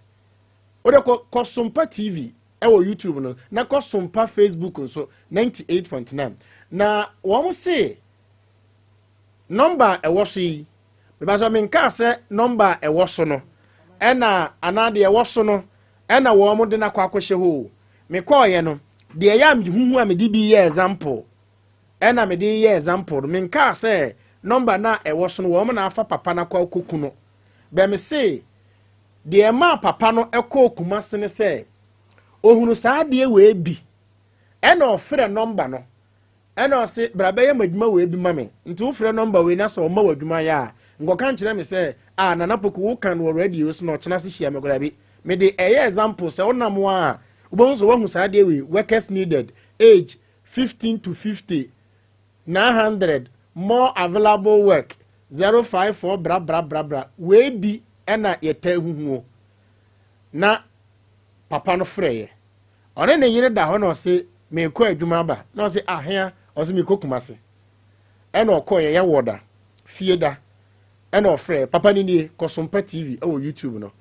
wode kɔ Sompa TV ɛwɔ YouTube no na kɔ Sompa Facebook nso 98.9. Na wɔn se number ɛwɔ so yi bɛba sɛ menkaa sɛ number ɛwɔ so no ɛna anaa deɛ ɛwɔ so no ɛna wɔn de no akɔ akɔhyɛ hɔ o. Mekɔɔyɛ no deɛ ɛyɛ a huhu a mede bi yɛ example ɛna mede yɛ example no, menkaa sɛ number na ɛwɔ so no wɔn na afa papa no akɔ akɔku no. Bɛmi se deɛ ɛmaa papa no ɛkɔɔ Kumase ne sɛ ohunu saa adeɛ wei bi ɛna ɔfrɛ number no ɛna ɔse bra bɛyɛ mo adwuma wei bi ma me. Nti wofrɛ number wei na sɛ ɔma wɔ adwuma yɛ a Nkɔka nkyerɛ me sɛ, ah, Nana Poku, woka no wɔ radio so na ɔkyena se hyia me koraa bi. Mede ɛyɛ example sɛ wonam a, wobɛhu sɛ woahu saa adeɛ wei, workers needed, age 15 to 50, 900, more available work, 054 bra bra bra bra. Wei bi ɛna yɛtaa huhuo. Na papa no frɛeɛ. Ɔne ne yere da hɔ na ɔse, meekɔ adwuma aba. Na ɔse, ahea, ɔse meekɔ Kumase. Ɛna ɔkɔeɛ, yɛwɔ da, fie da. Ɛna ɔfrɛ, papa no nie, kɔ Sompa TV ɛwɔ YouTube no.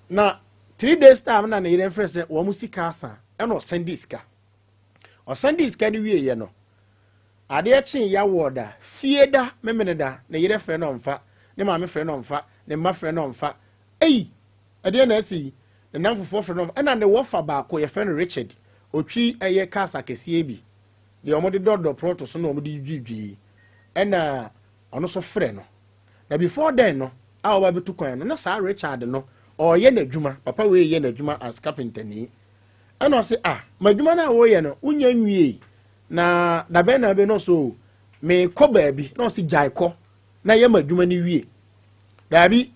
Na 3 days time na ne yere mfrɛ sɛ wɔn sika asa, ɛna ɔsɛn di sika. Ɔsɛn di sika no wieɛ no, adeɛ kyee yɛawɔ da, fie da, memene da, ne yere frɛ no ɔmfa, ne maame frɛ no ɔmfa, ne mma frɛ no ɔmfa. Ei, ɛdeɛ na asi yi, ne nam fofoɔ frɛ no ɔmfa. Ɛna ne wɔfa baako, yɛfrɛ no Richard, otwi ɛyɛ cars akɛseɛ bi, deɛ wɔde dɔdɔ prɔto so na wɔde dwidwi, ɛna ɔno nso frɛ no. Na before then no, a ɔba bɛtu kwan no, na saa Richard no, ɔreyɛ n'adwuma, papa wei yɛ n'adwuma as carpenter ni. Ɛna ɔse, ah, m'adwuma no a wɔreyɛ no, wonya nwie, na dabɛn na bɛ no so, meekɔ baabi, na ɔse gyae kɔ, na yɛ m'adwuma no wie. Daabi,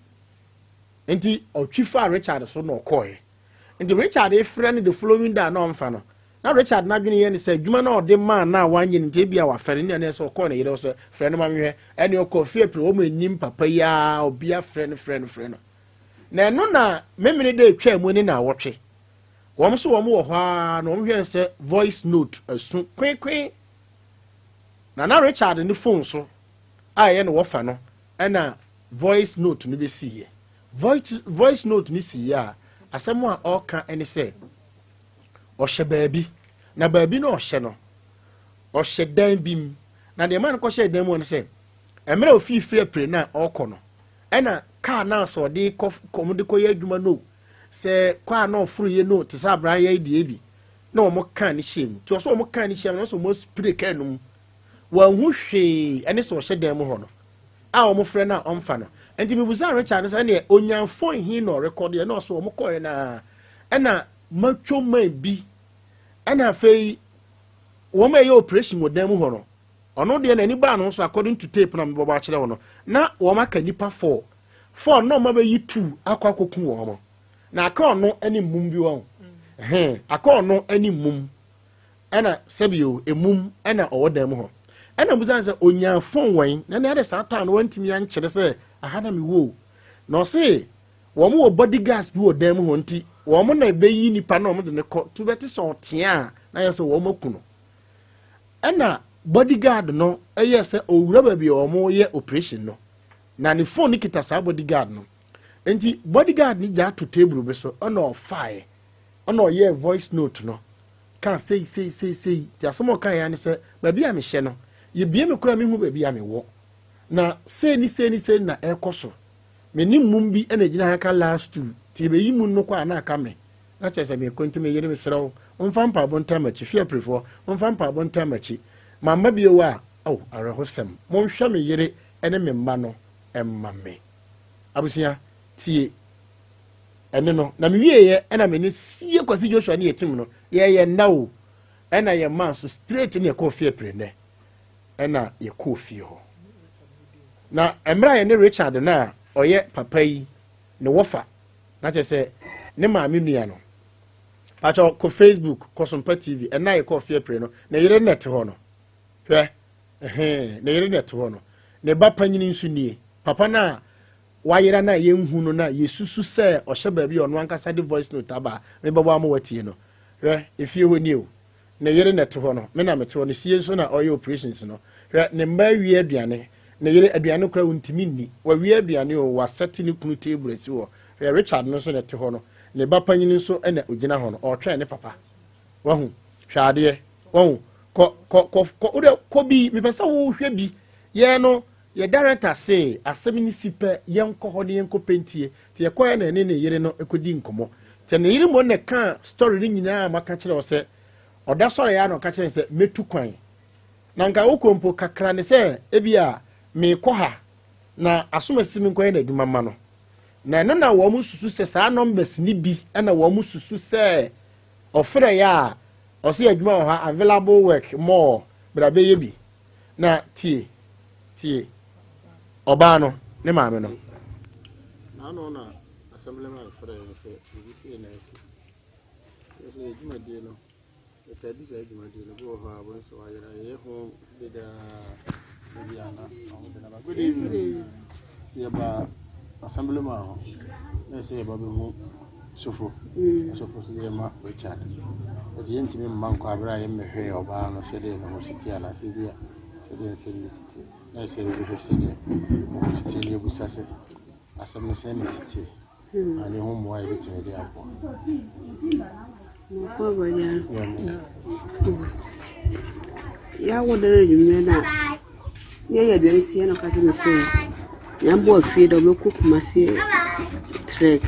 nti ɔtwi faa Richard so na ɔkɔɔɛ. Nti Richard efrɛ no the following day a na ɔmfa no. Na Richard n'adwene yɛ ne sɛ adwuma na ɔde maa na wanyɛ no nti ebi a wafɛre ne ɛna sɛ ɔkɔɔ ne yere sɛ frɛ no ma mehwɛ. Ɛne ɔkɔ fie pere wɔn anim papa yi a ɔbea frɛ no frɛ no frɛ no. Na ɛno na memene dɛ etwa mu ne na awɔtwe. Wɔn nso wɔn wɔ hɔ ara na wɔn hwɛ sɛ voice note asu kwekwe. Na na Richard ne phone so a ɛyɛ no wɔfa no ɛna voice note no bɛsiiɛ. Voice note no siiɛ a, asɛm a ɔreka ne sɛ ɔhyɛ baabi, na baabi no ɔhyɛ no, ɔhyɛ dan bi mu. Na deɛ ɛma no kɔhyɛ dan mu no sɛ, mmerɛ a ofii firi apire no a ɔrekɔ no, ɛna kaa no a sɛ ɔde kɔ wɔn de kɔyɛ adwuma no, sɛ kaa no ɔforo yɛ no te sɛ abran yɛ deɛ bi, na wɔn kaa no hyɛ mu. Nti ɔsɛ wɔn kaa no hyɛ mu, na ɔsɛ wɔn spray kaa no mu. Wɔnhu hwee ɛne sɛ ɔhyɛ dan mu hɔ no, a wɔn frɛ no a ɔmfa no. Nti mibusa Richard sɛ ɛneɛ onya phone hin na ɔrekɔdeɛ, na ɔsɛ wɔn kɔɛ na ɛna matwo man bi, ɛna afei wɔn a ɛyɛ operation wɔ dan mu hɔ no, ɔno deɛ n'ani baa no so according to tape na mebɔbɔ akyerɛ wɔn no, na wɔn aka nipa four four na wɔn abɛyi two akɔ akɔku wɔn, na aka ɔno ne mum bi wɔn ɛhɛn aka ɔno ne mum, ɛna sɛbio emum ɛna ɔwɔ dan mu hɔ. Ɛna musa sɛ onya phone wɔn na ne ade saa time no wɔntumi ankyerɛ sɛ aha na mewɔ o, na ɔse wɔn wɔ bodyguards bi wɔ dan mu hɔ, nti wɔn na ɛbɛyi nipa na wɔn de ne kɔ tu bɛte sɛ ɔtea a na yɛ sɛ wɔn aku no. Ɛna bodyguard no ɛyɛ sɛ owura baabi a wɔn yɛ operation no, na ne phone no kita saa bodyguard no, nti bodyguard no gya ato table bi so, ɛna ɔfaeɛ, ɛna ɔyɛ voice note no ka sei sei sei sei. Nti asɛm a ɔka yɛ ne sɛ baabi a mehyɛ no, yɛbie me koraa mehu baabi a mewɔ, na sei ne sei ne sei na ɛrekɔ so. Me ne mum bi ɛna gyina ha ka last two, nti yɛbɛyi mu no kɔ a na aka me, na kyerɛ sɛ mekɔ. Nti meyere mesrɛ wo, momfa mpaebɔ ntam akyi, fie apirefoɔ, momfa mpaebɔ ntam akyi. Mamma bio a, oh, awerɛhosɛm. Monhwɛ me yere ne me mma no mma me. Abusua, tie ɛne no na mewieɛ, ɛna me ne sie Kwasi Joshua ne yɛtim no yɛyɛ nna o, ɛna yɛ maa so straight ne yɛkɔɔ fie pere nnɛ, ɛna yɛkɔɔ fie hɔ. Na mmerɛ a yɛne Richard no a ɔyɛ papa yi ne wɔfa, na kyerɛ sɛ ne maame nua no, pakyɛ kɔ Facebook, kɔ Sompa TV, ɛna yɛkɔɔ fie pere no, ne yere na ɛte hɔ no. Hwɛ, ɛhɛn, ne yere na ɛte hɔ no, ne ba panyini nso nie, papa no a wayera no a yɛnhu no na yɛsusu sɛ ɔhyɛ baabi a ɔno ankasa de voice note aba a mebɛbɔ ama watie no. Hwɛ, efie hɔ nie o. Ne yere na ɛte hɔ no, me na mete hɔ no, sie nso na ɔyɛ operations no. Hwɛ, ne mma awie aduane, ne yere aduane koraa wontumi nni, wawie aduane o, wasɛte ne kunu table asi hɔ. Hwɛ, Richard no nso na ɛte hɔ no, ne ba panyin nso na ogyina hɔ no, ɔretwɛn ne papa. Wahu? Hwɛ adeɛ, wahu? Kɔ kɔ kɔ kɔ, wode kɔ bi, mepɛ sɛ wohwɛ bi. Yɛn no, yɛ director se asɛm no si pɛ, yɛnkɔ hɔ ne yɛnkɔ pentie. Nti yɛkɔɛ na ɛne ne yere no kɔdi nkɔmmɔ. Nti ne yere mmom na ɛkaa story no nyinaa a maka kyerɛ wo sɛ ɔda sɔre a na ɔka kyerɛ sɛ mɛtu kwan. Na nka wokɔ mpo kakra ne sɛ ebi a meekɔ ha na asom asi me nkɔyɛ n'adwuma ma no. Na ɛno na wɔn susu sɛ saa numbers ni bi na wɔn susu sɛ ɔfrɛ yɛ a ɔsɛ adwuma wɔ ha, available work more, bra bɛyɛ bi. Na tie, tie, ɔbaa no. Ne maame no. Naano na assemblyman frɛ yɛn sɛ biribi sei na asi. Yɛ sɛ yɛ dwumadie no, yɛtaa di saa dwumadie no bi wɔ hɔ a wɔn nso wɔayera yɛyɛ ho dedaa ebi a na wɔn de naba. Good evening. Yɛba assemblyman hɔ na ɛsɛ yɛba bɛhu sofo. Sofo so yɛma Richard. Ɛti yɛntumi mma nkɔ abere a yɛmmɛhwɛ ɔbaa no sɛdeɛ ne ho si te anaasɛ bi a sɛdeɛ nsɛm no si te. Na ɛsɛ yɛbɛhwɛ sɛdeɛ ne ho si te na yɛbusa sɛ asɛm no sɛn na ɛsi teɛ na ne ho mmoa a yɛbɛtumi de aboa. Yɛawɔ da no anwummerɛ no a, yɛyɛ aduane sie na ɔka kyerɛ me sɛ yɛabɔ afie dɛ ɔbɛkɔ Kumasi trek.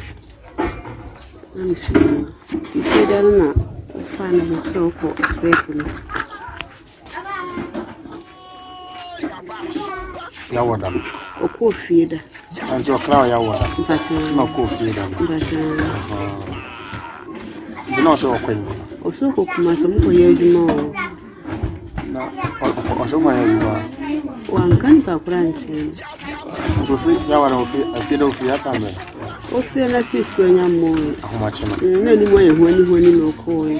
Na mesɛ nti fie da no na ɔfaa ne ho sɛ ɔkɔ trek no. Yɛawɔ da no. Ɔkɔɔ fie da. Nti ɔkra ɔyɛ awɔ da. Na ɔkɔɔ fie da no. Nti na ɔsɛ ɔkɔ yi. Ɔsɛ ɔkɔ Kumasi ɔmo kɔ yɛ adwuma o. Na ɔsɛ ɔkɔ yɛ adwuma. Wanka nipa koro ankyerɛ no. Nti ofiri yɛawɔ da ofiri afie da ofiri ata mɛ. Ofiri na six kura nya mmɔɔ. Ahomakye no. Na anim ayɛ huani huani na ɔkɔɔ yi.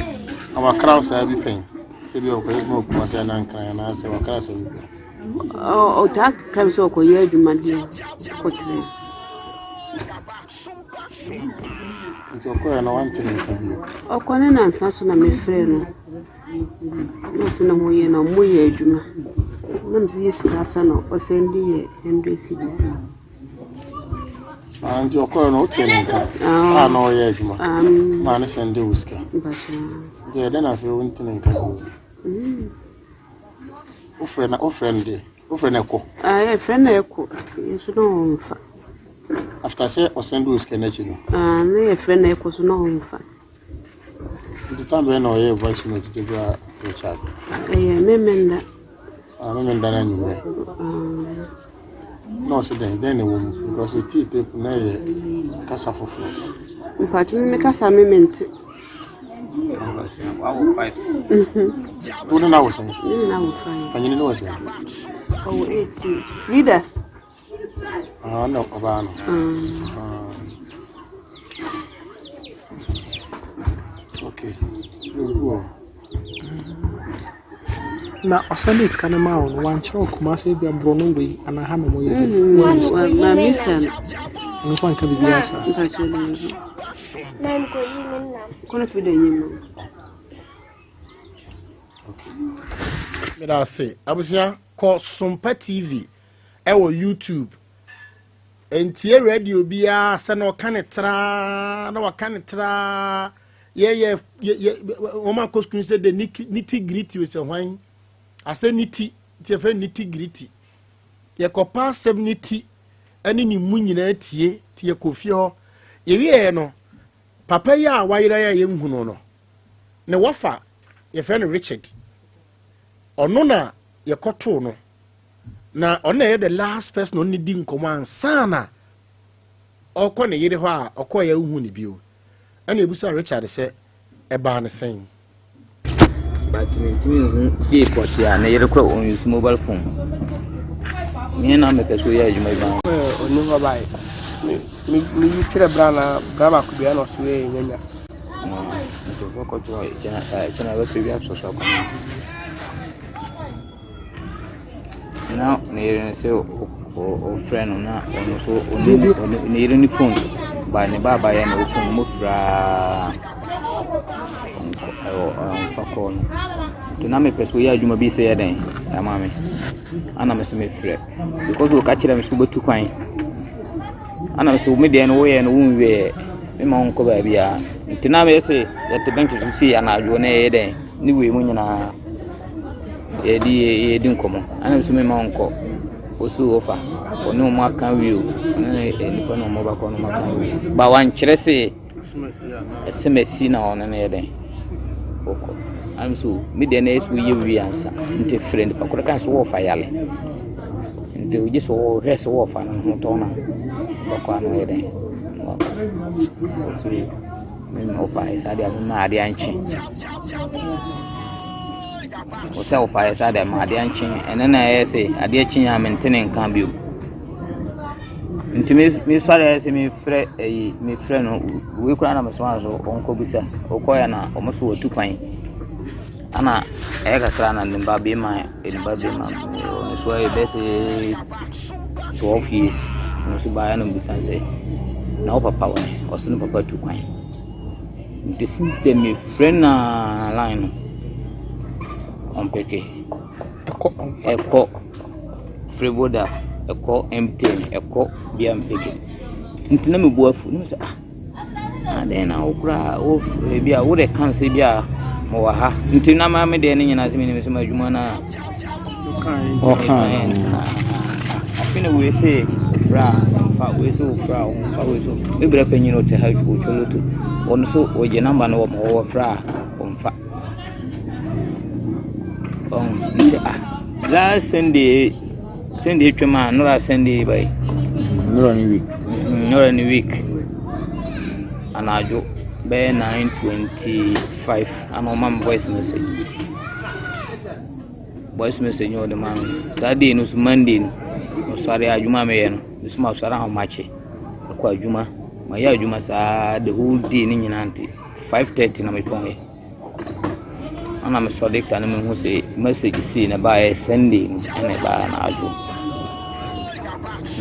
Na wakra wo saa bi pɛn. Sɛ bi ɔkɔyɛ adwuma wɔ Kumasi anaa Nkran anaasɛ wakra sɛ bi pɛn. Ɔtaa ka sɛ ɔkɔyɛ adwuma deɛ kɔtrɛ. Nti ɔkɔɛ no wante ne nka bio. Ɔkɔ ne nansa so na mefrɛ no. Na ɔsɛ ne ho yɛ na ɔmo yɛ adwuma. Na mese yɛ sika asa na ɔsɛn de yɛ 100 cedis. Ah, nti ɔkɔɛ no wotee ne nka a na ɔyɛ adwuma maa ne sɛn de wo sika. Nti ɛdɛn na afei wonte ne nka bio. Wofrɛ na wofrɛ no deɛ wofrɛ no ɛkɔ. Ah, yɛfrɛ no ɛkɔ nso na ɔmfa. After sɛ ɔsɛn de wo sika no akyi no. Ah, na yɛfrɛ no ɛkɔ so na ɔmfa. Nti time bɛn na ɔyɛɛ voice note de bra Richard? Ɛyɛ Memenda. Ah, Memenda no anwummerɛ. Na ɔsɛ dɛn dɛn na ɛwɔ mu because ɛtii tape na ɛyɛ kasa foforɔ. Mpatwo me kasa me mente. Wawo five. Wo ne na wo sɛn? Me ne na wo five. Panyini ne wɔ sɛn? Ɔwɔ 18. Frida. Ah, na ɔbaa no. Ah. Okay. Wɔ. Na ɔsan de sika no maa wo no, wankyerɛ wo Kumasi ebia borɔno wei anaa ha na wɔyɛ bi. Wammisa. Mammisa no. Ɔno nso anka biribiara saa. Mpakyɛ daabi. Kɔnɔ Frida nyɛ ma. Meda ase. Abusua, kɔ Sompa TV ɛwɔ YouTube. Ntie radio biara sɛ na ɔka ne traa na waka ne traa yɛyɛ yɛ wɔn akɔ sukuu sɛ de nitty gritty sɛ hwan asɛ nitty nti yɛfrɛ nitty gritty yɛkɔpa asɛm ne ti ɛne ne mu nyinaa tie ti yɛkɔ fie hɔ yɛwieɛ no papa yi a wayera yi a yɛnhunu no ne wɔfa yɛfrɛ no Richard ɔno na yɛkɔtoo no na ɔno na ɛyɛ the last person ɔno ne di nkɔmɔ ansa na ɔkɔ ne yere hɔ a ɔkɔɔ yɛ wohu ne bio ɛna ebusa Richard sɛ ɛbaa ne sɛn. But mentumi nhu day pɔtee a ne yere kora ɔn use mobile phone. Me na mepɛ sɛ ɔyɛ adwuma bi ma. Ɔni hɔ bae. Me me yi kyerɛ bra na bra baako bi na ɔso yɛ nyanya. Nti ɔkɔto hɔ kyena kyena bɛpɛ bi asɔ so akɔ. Na ne yere no sɛ ɔfrɛ no na ɔno nso ɔne ne yere no phone ba ne ba abayɛ na ɔfon mu firaa ɔmfa kɔɔ no nti na mepɛ sɛ ɔyɛ adwuma bi sɛ yɛ dɛn ama me ana me sɛ mefrɛ because ɔka kyerɛ me sɛ wobɛtu kwan ana me sɛ me deɛ no woyɛ no wonwieɛ mema wonkɔ baabiara nti na meyɛ sɛ yɛte bɛnkye so sei anadwo na ɛyɛ dɛn ne wei mu nyinaa Yɛdi yɛdi nkɔmmɔ. Ɛna me nso mema wɔnkɔ. Ɔsi wɔfa. Ɔne wɔn aka awie o. Ɔne nnipa na wɔn bɛkɔ no wɔn aka awie. Ba wankyerɛ se ɛsɛmɛsi na ɔne no yɛ dɛn wɔkɔ. Ɛna me nso me deɛ na ɛyɛ sɛ woyɛ wie ansa. Nti frɛ nipa korɔ ka sɛ wɔfa yale. Nti ogye sɛ wɔhwɛ sɛ wɔfa no ho tɔ no a wɔkɔ ano yɛ dɛn wakɔ. Ɔsi me wɔfa yɛ saa deɛ mema adeɛ ankye. Wo sɛ wofa yɛ saa deɛ ma adeɛ nkye ɛno na ɛyɛ sɛ adeɛ kye a mente ne nka bio. Nti mesɔre ayɛ sɛ mefrɛ ayi mefrɛ no wei koraa na mesoma no so ɔnkɔbisa. Ɔkɔeɛ na wɔn so wɔatu kwan. Ɛna ɛyɛ kakra na ne ba bɛrima ne ba bɛrima ɔno nso ayɛ bɛyɛ sɛ 12 years. Ɔno nso baeɛ na ɔbisa no sɛ na wo papa wɔ he? Ɔse ne papa atu kwan. Nti since then mefrɛ no a line no ɔmpeke. Ɛkɔ ɔmfa. Ɛkɔ Frevoda, ɛkɔ MTN, ɛkɔ bia mpeke. Nti na me bo afu. Na me sɛ ah, adɛn na wo koraa wo ebi a wo de ka sɛ bi a mewɔ ha. Nti na ma me deɛ ne nyinaa sɛ menim sɛ m'adwuma no a ɔkaeɛ nti na afei na wei se ofura a ɔmfa, wei se ofura a ɔmfa, wei so me bra panyin ɔte ha ɔtwa loto. Ɔno so ɔgye namba no wɔ me hɔ ɔfrɛ a ɔmfa. Ɔn nti ah last Sunday Sunday atwam a nnora Sunday ba yi. Nnora ne week. Nnora ne week anadwo bɛyɛ 9:25 ana ɔma me voice message. Voice message na ɔde ma me. Saa day no so Monday no ɔsɔre adwuma a meyɛ no nso ma ɔsɔre ahomakye ɛkɔ adwuma. Mayɛ adwuma saa the whole day ne nyinaa nti 5:30 na mepɔn yɛ. Ɛna mesɔ data no mehu sɛ message sei na ɛbaeɛ Sunday no ɛna ɛbaeɛ anadwo.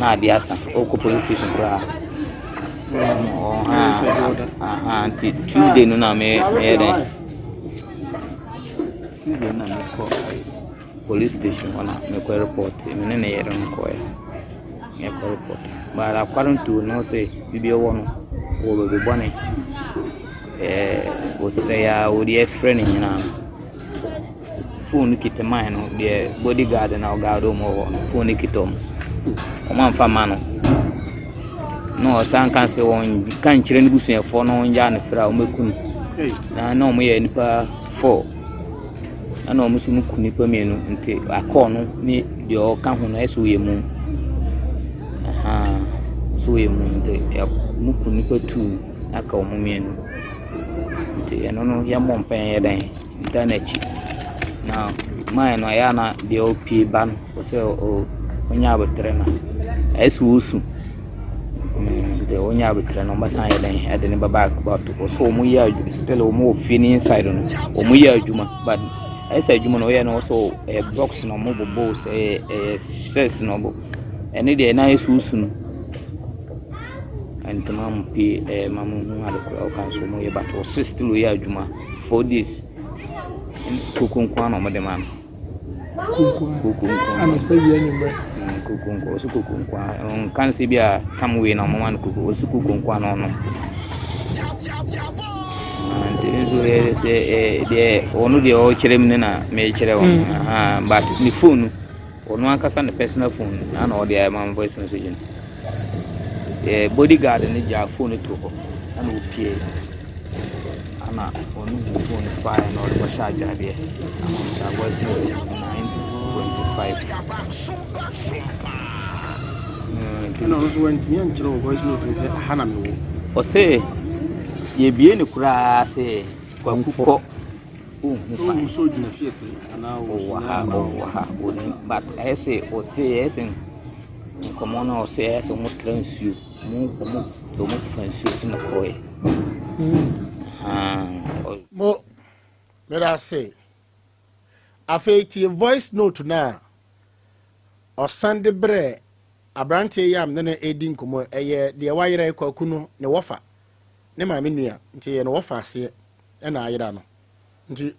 Na adeɛ asa, wokɔ police station koraa. Ɔha nti Tuesday no na meyɛ dɛn? Tuesday no na mekɔ police station hɔ na mekɔ report me ne ne yere no kɔɛ. Mekɔ report. But according to no sɛ biribi wɔ no wɔ baabi bɔne. Ɛɛ ɔsrɛ yi ara wo deɛ frɛ no nyinaa no, phone no kita man no deɛ body guard na ɔguard wɔn wɔ hɔ no phone no kita wɔn. Wɔamfa amma no. Na ɔsan ka sɛ wɔnka nkyerɛ ne busuafoɔ na wɔngyaa no frɛ a wɔbɛku no. Na na wɔyɛ nnipa four. Ɛna wɔn nso wɔku nnipa mmienu nti akɔɔ no ne deɛ ɔka ho no ayɛ sɛ ɔyɛ mum. Ahaa sɛ ɔyɛ mum nti wɔku nnipa two. Aka wɔn mmienu. Nti ɛno no yɛmmɔ mpaeɛ nyɛ dɛn ntaa n'akyi. Na man no ɛyɛ a na deɛ ɔpue ba no ɔsɛ ɔnya aboterɛ no ayɛ sɛ ɔresu. Deɛ ɔnya aboterɛ no ɔbɛsan ayɛ dɛn ɛde ne bɛba but ɔsɛ wɔyɛ adwuma still wɔn wɔ fie no inside no wɔyɛ adwuma but ayɛ sɛ adwuma no ɔyɛ no ɔsɛ ɛyɛ blocks na wɔbobɔ sɛ ɛyɛ shells na wɔbɔ ɛno deɛ na ayɛ sɛ ɔresu no. Ntoma mu pii ɛɛ ma mo hu ade korɔ ɔka nso ɔmo yɛ but ɔse still ɔyɛ adwuma 4 days koko nko ara na ɔmo de ma no. Koko Koko nko ara. Anɔpa awia anwummerɛ. Koko nko ɔse koko nko ara ɔnka nsɛ bi a tam wei na ɔmo ma no koko ɔse koko nko ara na ɔnom. Nti nso yɛ sɛ ɛɛ deɛ ɔno deɛ ɔrekyerɛ mu no na merekyerɛ wɔn but ne phone no. Ɔno ankasa ne personal phone no na ɔde ama me voice message no. Yɛ bodyguard no gyaa phone no to hɔ ɛna opie ɛna ɔno hu phone no faeɛ na ɔde kɔhyɛ adwareɛ ama me saa voice message no 9:25. Ɛna ɔno nso wantumi ankyerɛ wɔ voice note no sɛ ha na mewɔ. Ɔse yɛbie no koraa sɛ Kwaku kɔ. Wonhu kwan. Wohu sɛ ogyina fie pɛ anaa Ɔwɔ ha, ɔwɔ ha, onim but ɛyɛ sɛ ɔse ɛyɛ sɛ nkɔmɔ no ɔse ɛyɛ sɛ ɔmo tra nsuo, ɔmo ɔmo ɔmo fa nsuo so na kɔɛ. Ahaa. Mo, meda ase. Afei tie voice note no a ɔsan de brɛɛ aberanteɛ yi a me ne no redi nkɔmmɔ yi. Ɛyɛ deɛ wayera yi, Kwaku no, ne wɔfa, ne maame nua, nti ɛyɛ ne wɔfa aseɛ ɛna ayera no. Nti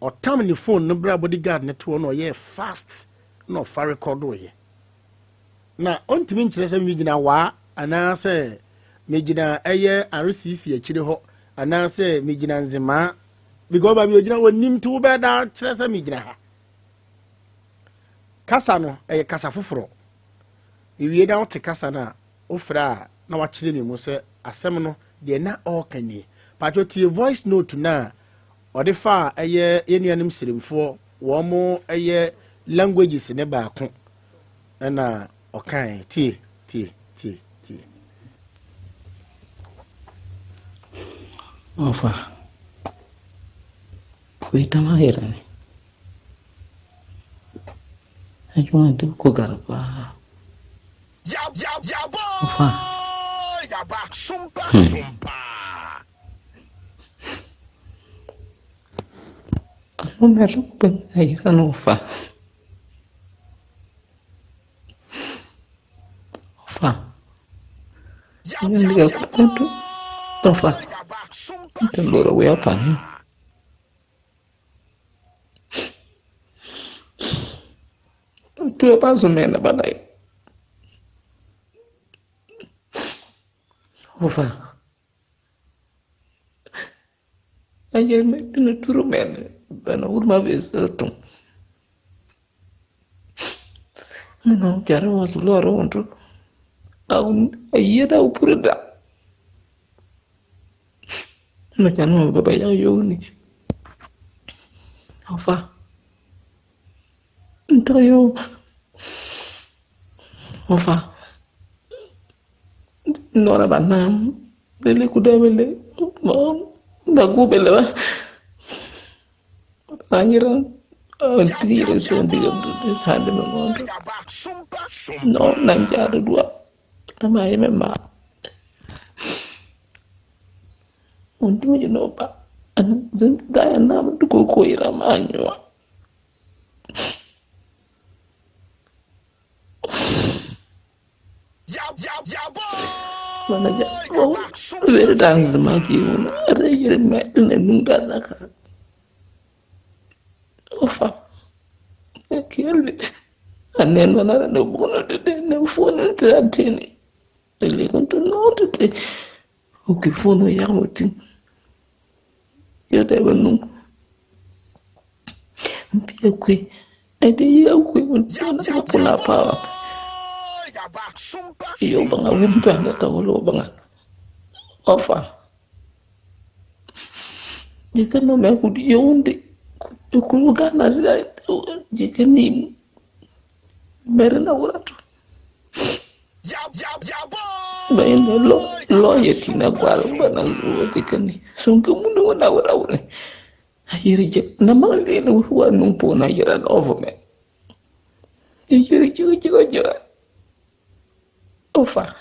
ɔtam ne phone no berɛ a bodyguard no toɔ na ɔyɛɛ fast na ɔfa rekɔdoeɛ. Na ɔntumi nkyerɛ sɛ megyina waa anaasɛ megyina ɛyɛ RCC akyire hɔ anaasɛ megyina Nzemaa because baabi ogyina wɔnim nti wobɛda kyerɛ sɛ megyina ha. Kasa no ɛyɛ kasa foforɔ. Mewie na wote kasa no a wofrɛ a na wakyerɛ me mu sɛ asɛm no deɛ na ɔreka nie. Paatwɔ tie voice note no a ɔde faa ɛyɛ yɛn nuanom Siremfoɔ wɔn ɛyɛ languages ne baako ɛna ɔkae. Tie, tie, tie, tie. Ɔfa, wei tam ayera ne. Adwuma de wokɔ gare paa. Ɔfa. Hmm. Ano ayira no ɔfa. Ɔfa. Ndiga kutu. Ɔfa. Ntendora uyapani. Tuyo bazumena badai. Ɔfa. Ayere me dina turu mene bana urma be tum. Mina jara wasu loro onto. Au ayera upurida. Na chanu baba ya yoni. Ɔfa. Ntayo. Ɔfa. Nora banam. Lele kudabele. Mo bagubele ba. Anyira. Tire so ndiga sande me ngondo. No nanjara dua. Tama yeme ma. Untu you know ba. An zindaya nam duko koira manywa. Manaja, oh, very dance maki uno. Are yere me ne nunga naka. Ofa. Kielbi. Aneno na ne bono de de ne phone te antene. Ele konto no te. O phone ya moti. Yo de benu. Mpia kwe. Ede ya kwe na puna pa. Yo banga wimpa na tawolo banga. Ofa. Jika no me kudi yonde. Kuluga na jika ni mere na wurato. Bayende lo lo yetina kwaro bana zuwa jika ni. Sunka munu na wura wura. Ayere je na mangale na wa numpo na yera na ovo me. Yere je je je. Ofa.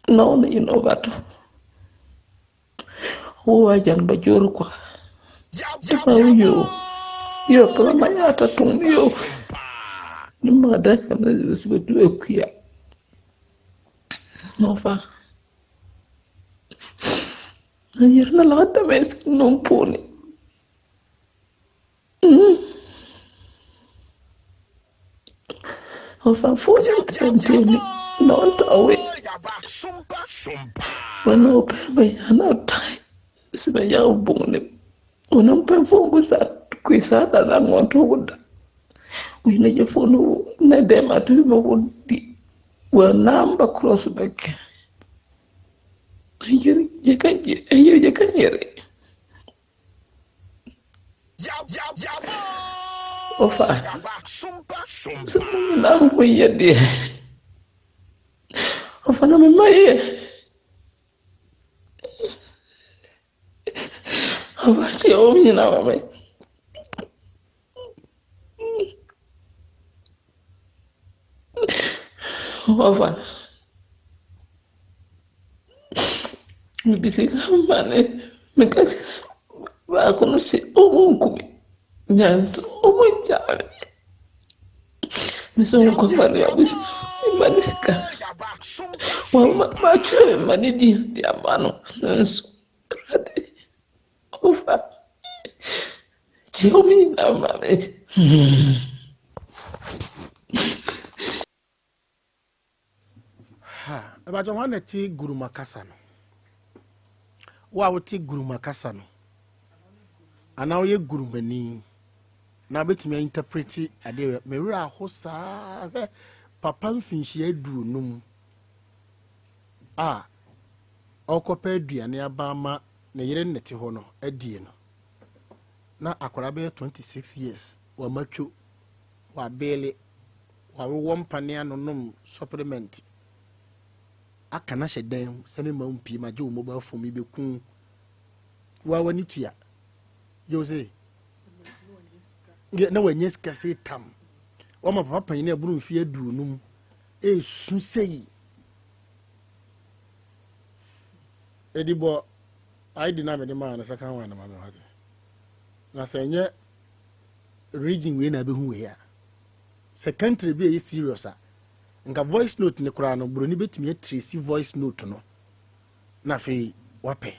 No na you know bato. Wa jan ba joru kwa. Ba yo. Yo pa ma ya ta tung yo. Ni ma da kam na se du ekuya. Ofa. Ayere na la da mes non pone. Ofa phone trentini. Non tawe. Wana opewe ana tai. Sibe ya ubone. Ona mpe fongo sa kwisa na ngonto wuda. Wina je phone na dema tu mo wudi. Wa namba cross back. Ayere je kanje, ayere je kanyere. Ofa. Sunu na mo yede. Ofa na me maye. Ofa si o mi na mame. Ofa. Mi disi mane me kasi ba kono se o nkumi. Nyanso o jare. Mi so ko mane abusi. Mane sika. Wa ma chere mane di di amano. Nyanso. Rade. Ofa. Jiomi na mame. Ha, ebajo wan na ti guruma kasa no. Wa wote guruma kasa no. Ana woyɛ gurumani. Na betumi interpret ade me wura ho saa hwɛ papa mfinhyia 50 a ɔkɔpɛ aduane aba ama ne yere ne te hɔ no adie no. Na akwara bɛyɛ 26 years wa matwo wa bele wa wowɔ mpane anonom supplement aka na hyɛ dan sɛ me ma mpie ma gye wo mobile phone mi bɛku wa wani tua yo se na wanya sika se tam Wɔma papa panyin a ɛboro mfeɛ 50 ɛresu sei. Ɛdi bɔ ID na mede maa no second one no ma me wate. Na sɛ ɛnyɛ region wei na ɛbɛhu wei a, sɛ country bi a ɛyɛ serious a, nka voice note ne koraa no, buroni bɛtumi atrace voice note no na afei wapɛ.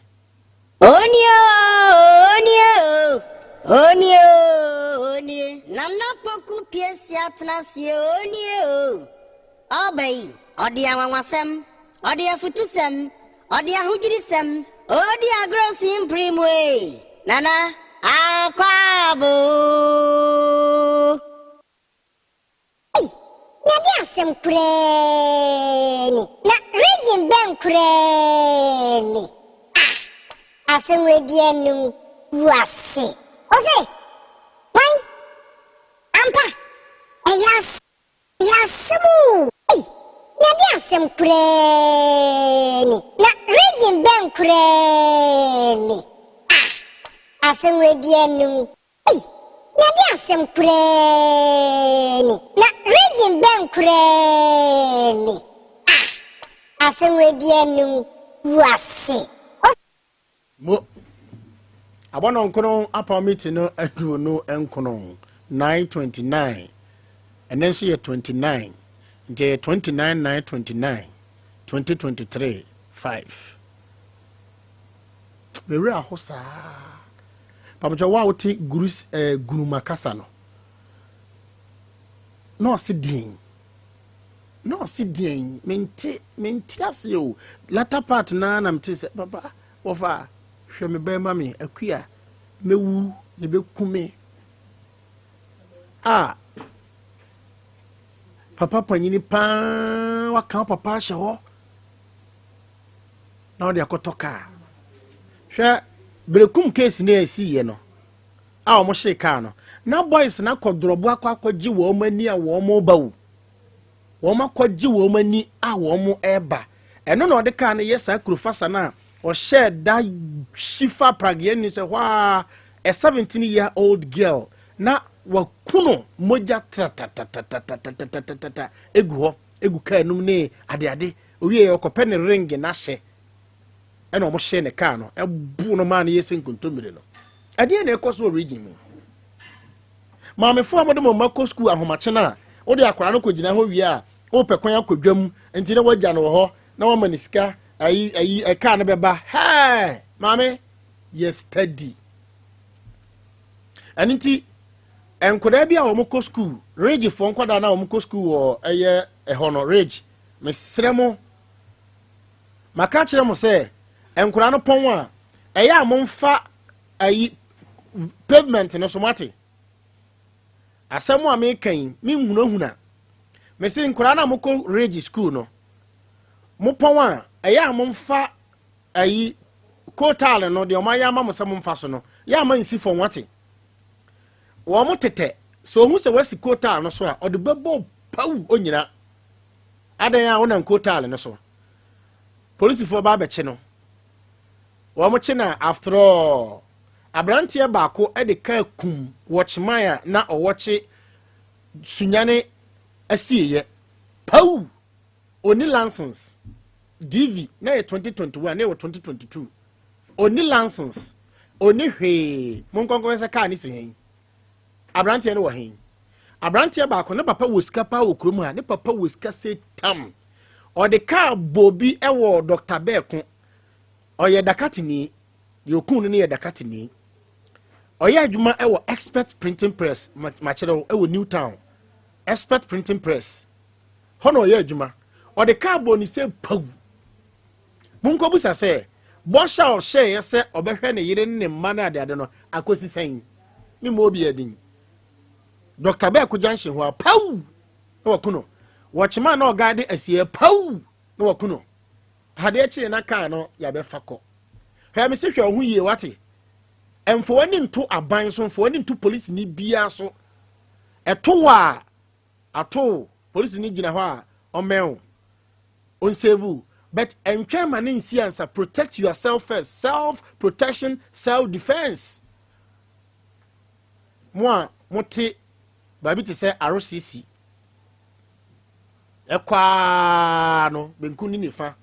Onie oo, onie oo, onie oo, onie. Nana Poku Piesie atena aseɛ onie oo. Ɔreba yi, ɔde anwanwasɛm, ɔde afutusɛm, ɔde ahodwirisɛm, ɔredi agorɔ simpiri mu ee. Nana, akwaaba oo. Ei, na de asɛm koraa ni. Na region bɛn koraa ni? Ah, asɛm wei deɛ anim gu ase. Ose, hwan? Ampa, ɛyɛ ɛyɛ asɛm o. Ei, na de asɛm koraa ni. Na region bɛn koraa ni? Ah, asɛm wei deɛ anim Ei, na de asɛm koraa ni. Na region bɛn koraa ni? Ah, asɛm wei deɛ anim gu ase. Mo abɔnɔnkono apam meeting no 29, 9:29. Ɛnɛ nso yɛ 29, nti ɛyɛ 29 9 29 2023 5. Mewerɛ aho saa. Pamokyɛ wo a wote guru guruma kasa no, na ɔse deɛn? Na ɔse deɛn? Mente mente aseɛ o. Latter part naa na mete sɛ papa wɔfa hwɛ me bɛn ma me akua mɛwu yɛbɛku me. A papa panyini paa waka wo papa ahyɛ hɔ na ɔde akɔtɔ kaa. Hwɛ berekum case no a ɛsiiɛ no a wɔn hyee kaa no, na boys no akɔ dorɔbo akɔ akɔgye wɔn ani a wɔn ba o. Wɔn akɔgye wɔn ani a wɔn ɛreba. Ɛno na ɔde kaa no yɛ saa kurofasa no a ɔhyɛɛ da hyi fa prageɛ ni sɛ hɔ a a 17 year old girl na waku no mogya tratatatatatatatata egu hɔ egu kaa num ne adeade. Owie yɛ ɔkɔpɛ ne ring n'ahyɛ ɛna ɔmo hyɛ ne kaa no ɛbo no maa no yɛ sɛ nkontommire no. Ɛdeɛ na ɛkɔ so wɔ region mu. Maamefoɔ a wɔde mo mma kɔ sukuu ahomakye no a wode akwaraa no kɔgyina hɔ wie a wopɛ kwan akɔ dwam nti na wagya no wɔ hɔ na wama ne sika ayi ayi ɛkaa no bɛba hɛɛ maame yɛ steady. Ɛno nti nkwadaa bi a wɔn kɔ sukuu ridgefoɔ nkwadaa no a wɔn kɔ sukuu wɔ ɛyɛ ɛhɔ no ridge, mesrɛ mo, maka kyerɛ mo sɛ nkwadaa no pɔn a ɛyɛ a momfa ayi pavement no so. Moate asɛm a meka yi? Menhunahuna. Mese nkwadaa no a mokɔ ridge school no, mopɔn a ɛyɛ a momfa ayi coal no deɛ ɔmo ayɛ ama mo sɛ momfa so no yɛ ama nsi fam. Wate wɔn mo tetɛ sɛ ohun sɛ wasi coal no so a ɔde bɛbɔ pawu onyina adan a wonam coal no so. Polisifoɔ ba abɛkye no, wɔn kye na after all aberanteɛ baako de kaa kum watchman a na ɔwɔ kye Sunyane asieyɛ pawu. Oni license DV na yɛ 2021 na yɛ wɔ 2022. Oni license, oni hwee. Mo nkɔnkɔn sɛ kaa ne si hɛn aberanteɛ no wɔ hɛn. Aberanteɛ baako ne papa wɔ sika paa wɔ kurom ha. Ne papa wɔ sika se tam ɔde kaa bɔ bi wɔ Dr. Bɛɛko. Ɔyɛ dakatini deɛ okun no no yɛ dakatini. Ɔyɛ adwuma wɔ Expert Printing Press, makyerɛw wɔ New Town, Expert Printing Press hɔ na ɔyɛ adwuma. Ɔde kaa bɔ ne sɛ pawu. Monkɔbusa sɛ bɔhyɛ a ɔhyɛeɛ sɛ ɔbɛhwɛ ne yere ne ne mma no adeade no akɔsi sɛn. Ne mma obi adin Dr. Bɛɛko junction hɔ a pawu na waku no. Wɔkyema na ɔgaade asie pawu na waku no. Adeɛ kyee na kaa no yɛabɛfa kɔ. Hwɛ, me se hwɛ wo ho yie wate. Ɛmfa w'ani nto aban so, mfa w'ani nto polisini biara so. Ɛto wo a ato. Polisini gyina hɔ a ɔmmɛn wo, ɔnsave wo, but ɛntwɛn ma ne nsi ansa. Protect yourself first. Self protection, self defence. Mo a mote baabi te sɛ RCC. Ɛkɔ ara no, benkum ne nifa,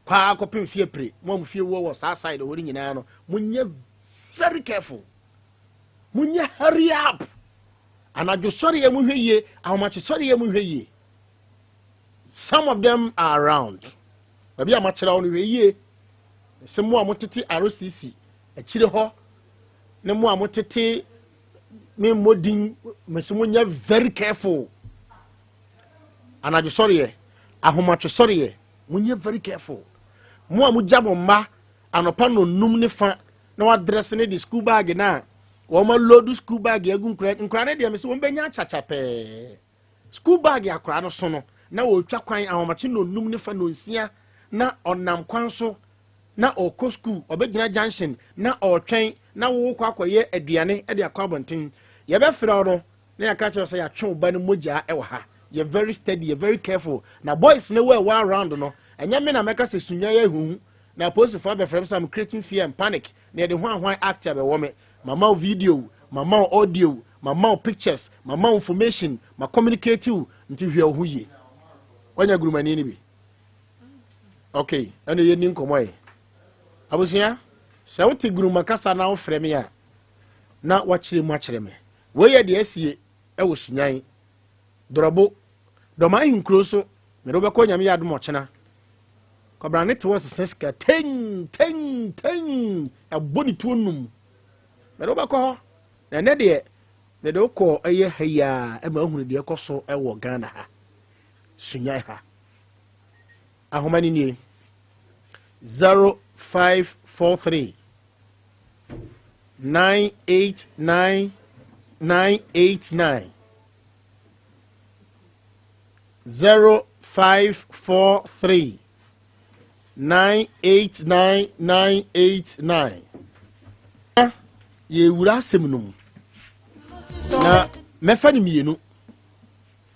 kɔ ara kɔpem fie pere. Mo a mo fie wɔ wɔ saa side hɔ no nyinaa no, monyɛ very careful. Monyɛ hurry up. Anadwo sɔreɛ mo hwɛ yie, ahomakye sɔreɛ mo hwɛ yie. Some of them are around. Baabi a makyerɛ wo no hwɛ yie. Sɛ mo a motete RCC akyire hɔ ne mo a motete me mmɔ din mese monyɛ very careful. Anadwo sɔreɛ, ahomakye sɔreɛ, monyɛ very careful. Mo a mogya mo mma anɔpa nonum ne fa na wadrɛse ne de school bag no a wɔn alodu school bag agu nkura nkura no deɛ mese wɔn bɛnya akyakya pɛɛ. School bag akwadaa no so no, na ɔretwa kwan ahomakye nnɔnnum ne fa nnɔnsia na ɔnam kwan so na ɔrekɔ school, ɔbɛgyina junction na ɔretwɛn na wokɔ akɔyɛ aduane de akɔ abɔnten. Yɛbɛfrɛ wo no na yɛaka kyerɛ sɛ yɛatwe wo ba no mogyaa wɔ ha. Yɛ very steady, yɛ very careful. Na boys no wɔ ɛwɔ around no, ɛnyɛ me na mɛka sɛ sunya yɛ huhu. Na apolisifoɔ abɛfrɛ me sɛ I'm creating fear and panic. Na yɛde hwan hwan act abɛwɔ me. Mama wo video, mama wo audio, mama wo pictures, mama wo information, ma communicate wo, nti hwɛ wo ho yie. Wanya gurumani no bi? Okay, ɛna yɛnni nkɔmmɔ yi. Abusua, sɛ wote guruma kasa na wofrɛ me a, na wakyerɛ mu akyerɛ me. Wei yɛ deɛ asie ɛwɔ Sunyan, Dorɔbo, Dɔm ahenkuro so, mede wobɛkɔ Nyame yɛ adom ɔkyena. Kwabrane te hɔ sesa sika ten ten ten ɛbɔ ne tuo num. Mede wobɛkɔ hɔ. Na ɛnɛ deɛ mede wokɔ ɛyɛ ha yi a ɛma ahunu deɛ ɛkɔ so ɛwɔ Ghana ha. Sunyan ha. Ahoma no nie. 0543 989 989 0543 989 989 yɛwura asɛm no mu na mɛfa no mmienu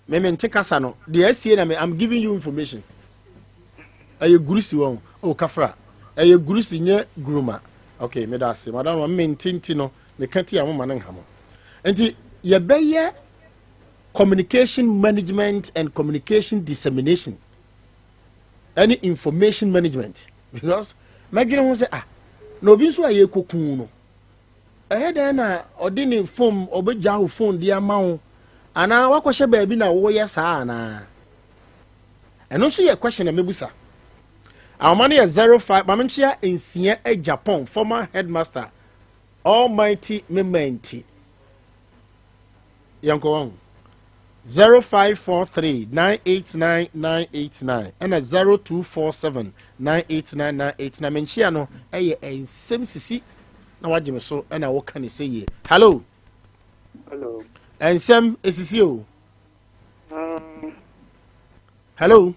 me mente kasa no deɛ asie na me i'm giving you information ɛyɛ gurusi wɔn oh kafra ɛyɛ gurusi nyɛ guruma okay meda ase madam ma mente nti no meka ti a mo ma no nha mo nti yɛbɛyɛ communication management and communication dissemination ɛne information management because mɛdwene ho sɛ ah na obi nso a yɛkɔku no ɛyɛ dɛn na ɔde ne phone ɔbɛgya wo phone de ama wo anaa wakɔhyɛ baabi na woyɛ saa anaa ɛno nso yɛ question na mɛbusa ahoma no yɛ 05 maame nkyea nsia Japan former headmaster almighty memanti Yɛnkɔ wɔn. 0543 989 989 ɛna 0247 989 989 menkyea no ɛyɛ nsɛm sisi na wagye me so ɛna woka ne sɛ yie. Hello. Hello. Nsɛm esisi o. Hello.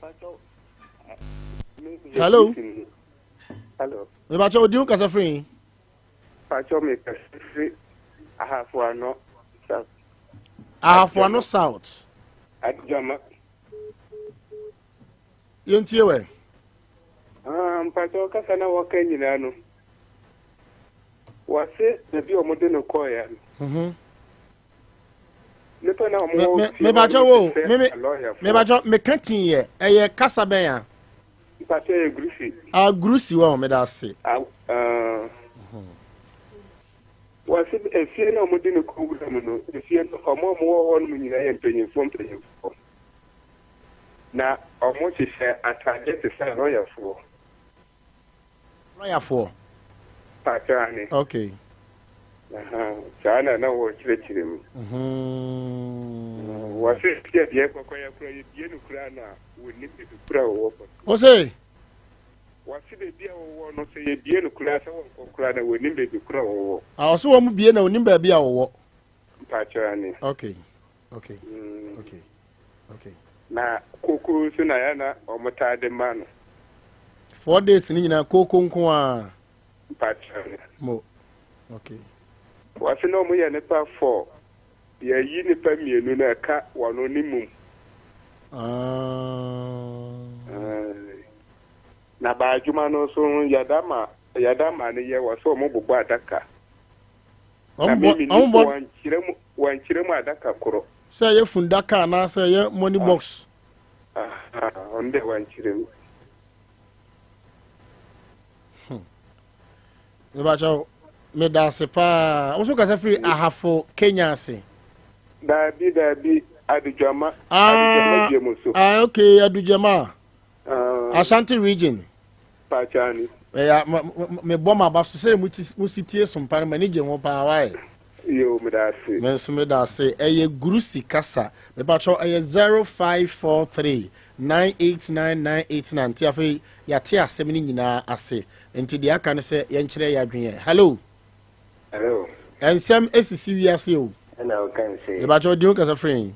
Hello. Hello. Mebakyɛ odi ho kasa firi. Pacho me kasa firi Ahafo Ano South. Ahafo Ano South. Adjama. Yɛntie wɛ. Ah, mpacho kasa na wɔka nyinaa no. Wɔse baabi a wɔde no kɔɔeɛ no. Mhm. Nipa na wɔn wɔ fie hɔ no te sɛ alɔyafoɔ. Mebakyɛ meka tii yɛ ɛyɛ kasa bɛn a. Mpakyɛ yɛ gurusi. Ah gurusi wɔ meda ase. Ah Wɔsi efie na wɔde no kɔ wura mu no efie no wɔn a wɔwɔ hɔ nom nyinaa yɛ mpanyinfoɔ mpanyinfoɔ na wɔn hyehyɛ ataadeɛ te sɛ lɔyafoɔ. Lɔyafoɔ. Pakyɛ ane. Okay. Saa na na wɔkyerɛkyerɛ mu. Wɔse sɛ deɛ kɔkɔyɛ koraa yɛbie no koraa na wɔnnim baabi koraa wɔwɔ kɔ. Wo se? Wɔse baabi a wɔwɔ no sɛ yɛbie no koraa sɛ wɔnkɔ koraa na wɔnnim baabi koraa wɔwɔ. Ah, ɔse wɔn bie na wɔnnim baabi a wɔwɔ. Mpakyɛ ane. Okay, okay, okay, okay. Na koko nso na yɛ na wɔn taa de ma no. 4 days ni nyinaa koko nko ara. Mpakyɛ. Mo, okay. Wɔse na wɔn yɛ nipa four. Yɛayi nnipa mmienu na ɛka wɔn ne mum. Ah. Na baa adwuma no nso yɛda ma yɛda ma no yɛ wɔ sɛ wɔn bobɔ adaka. Na me mi ni wɔnkyerɛ mu wɔnkyerɛ mu adaka koro. Sɛ ɛyɛ fundaka anaasɛ ɛyɛ money box. Ahaa, ɔno deɛ wankyerɛ mu. Mebakyɛw, meda ase paa. Wo so kasa firi Ahafo, Kenya ase. Daabi, daabi, Adugyama, ah, Adugyama dua mu so. Ah, okay, Adugyama. Ah. Ashanti region. Pakyani. Ɛya, mebɔ m'aba so sɛ mo si tie sompa no, m'ani gye ho paa, wae. Yo, meda ase. Me nso meda ase. Ɛyɛ Gurusi kasa. Mepakyɛw, ɛyɛ 0543 989 989. Nti afei yɛate asɛm no nyinaa ase. Nti deɛ aka ne sɛ yɛnkyerɛ yɛn adwene ɛ. Hello. Hello. Nsɛm esisi wiase o. Ɛna woka ne sɛ. Mepakyɛw din wo kasa firi he?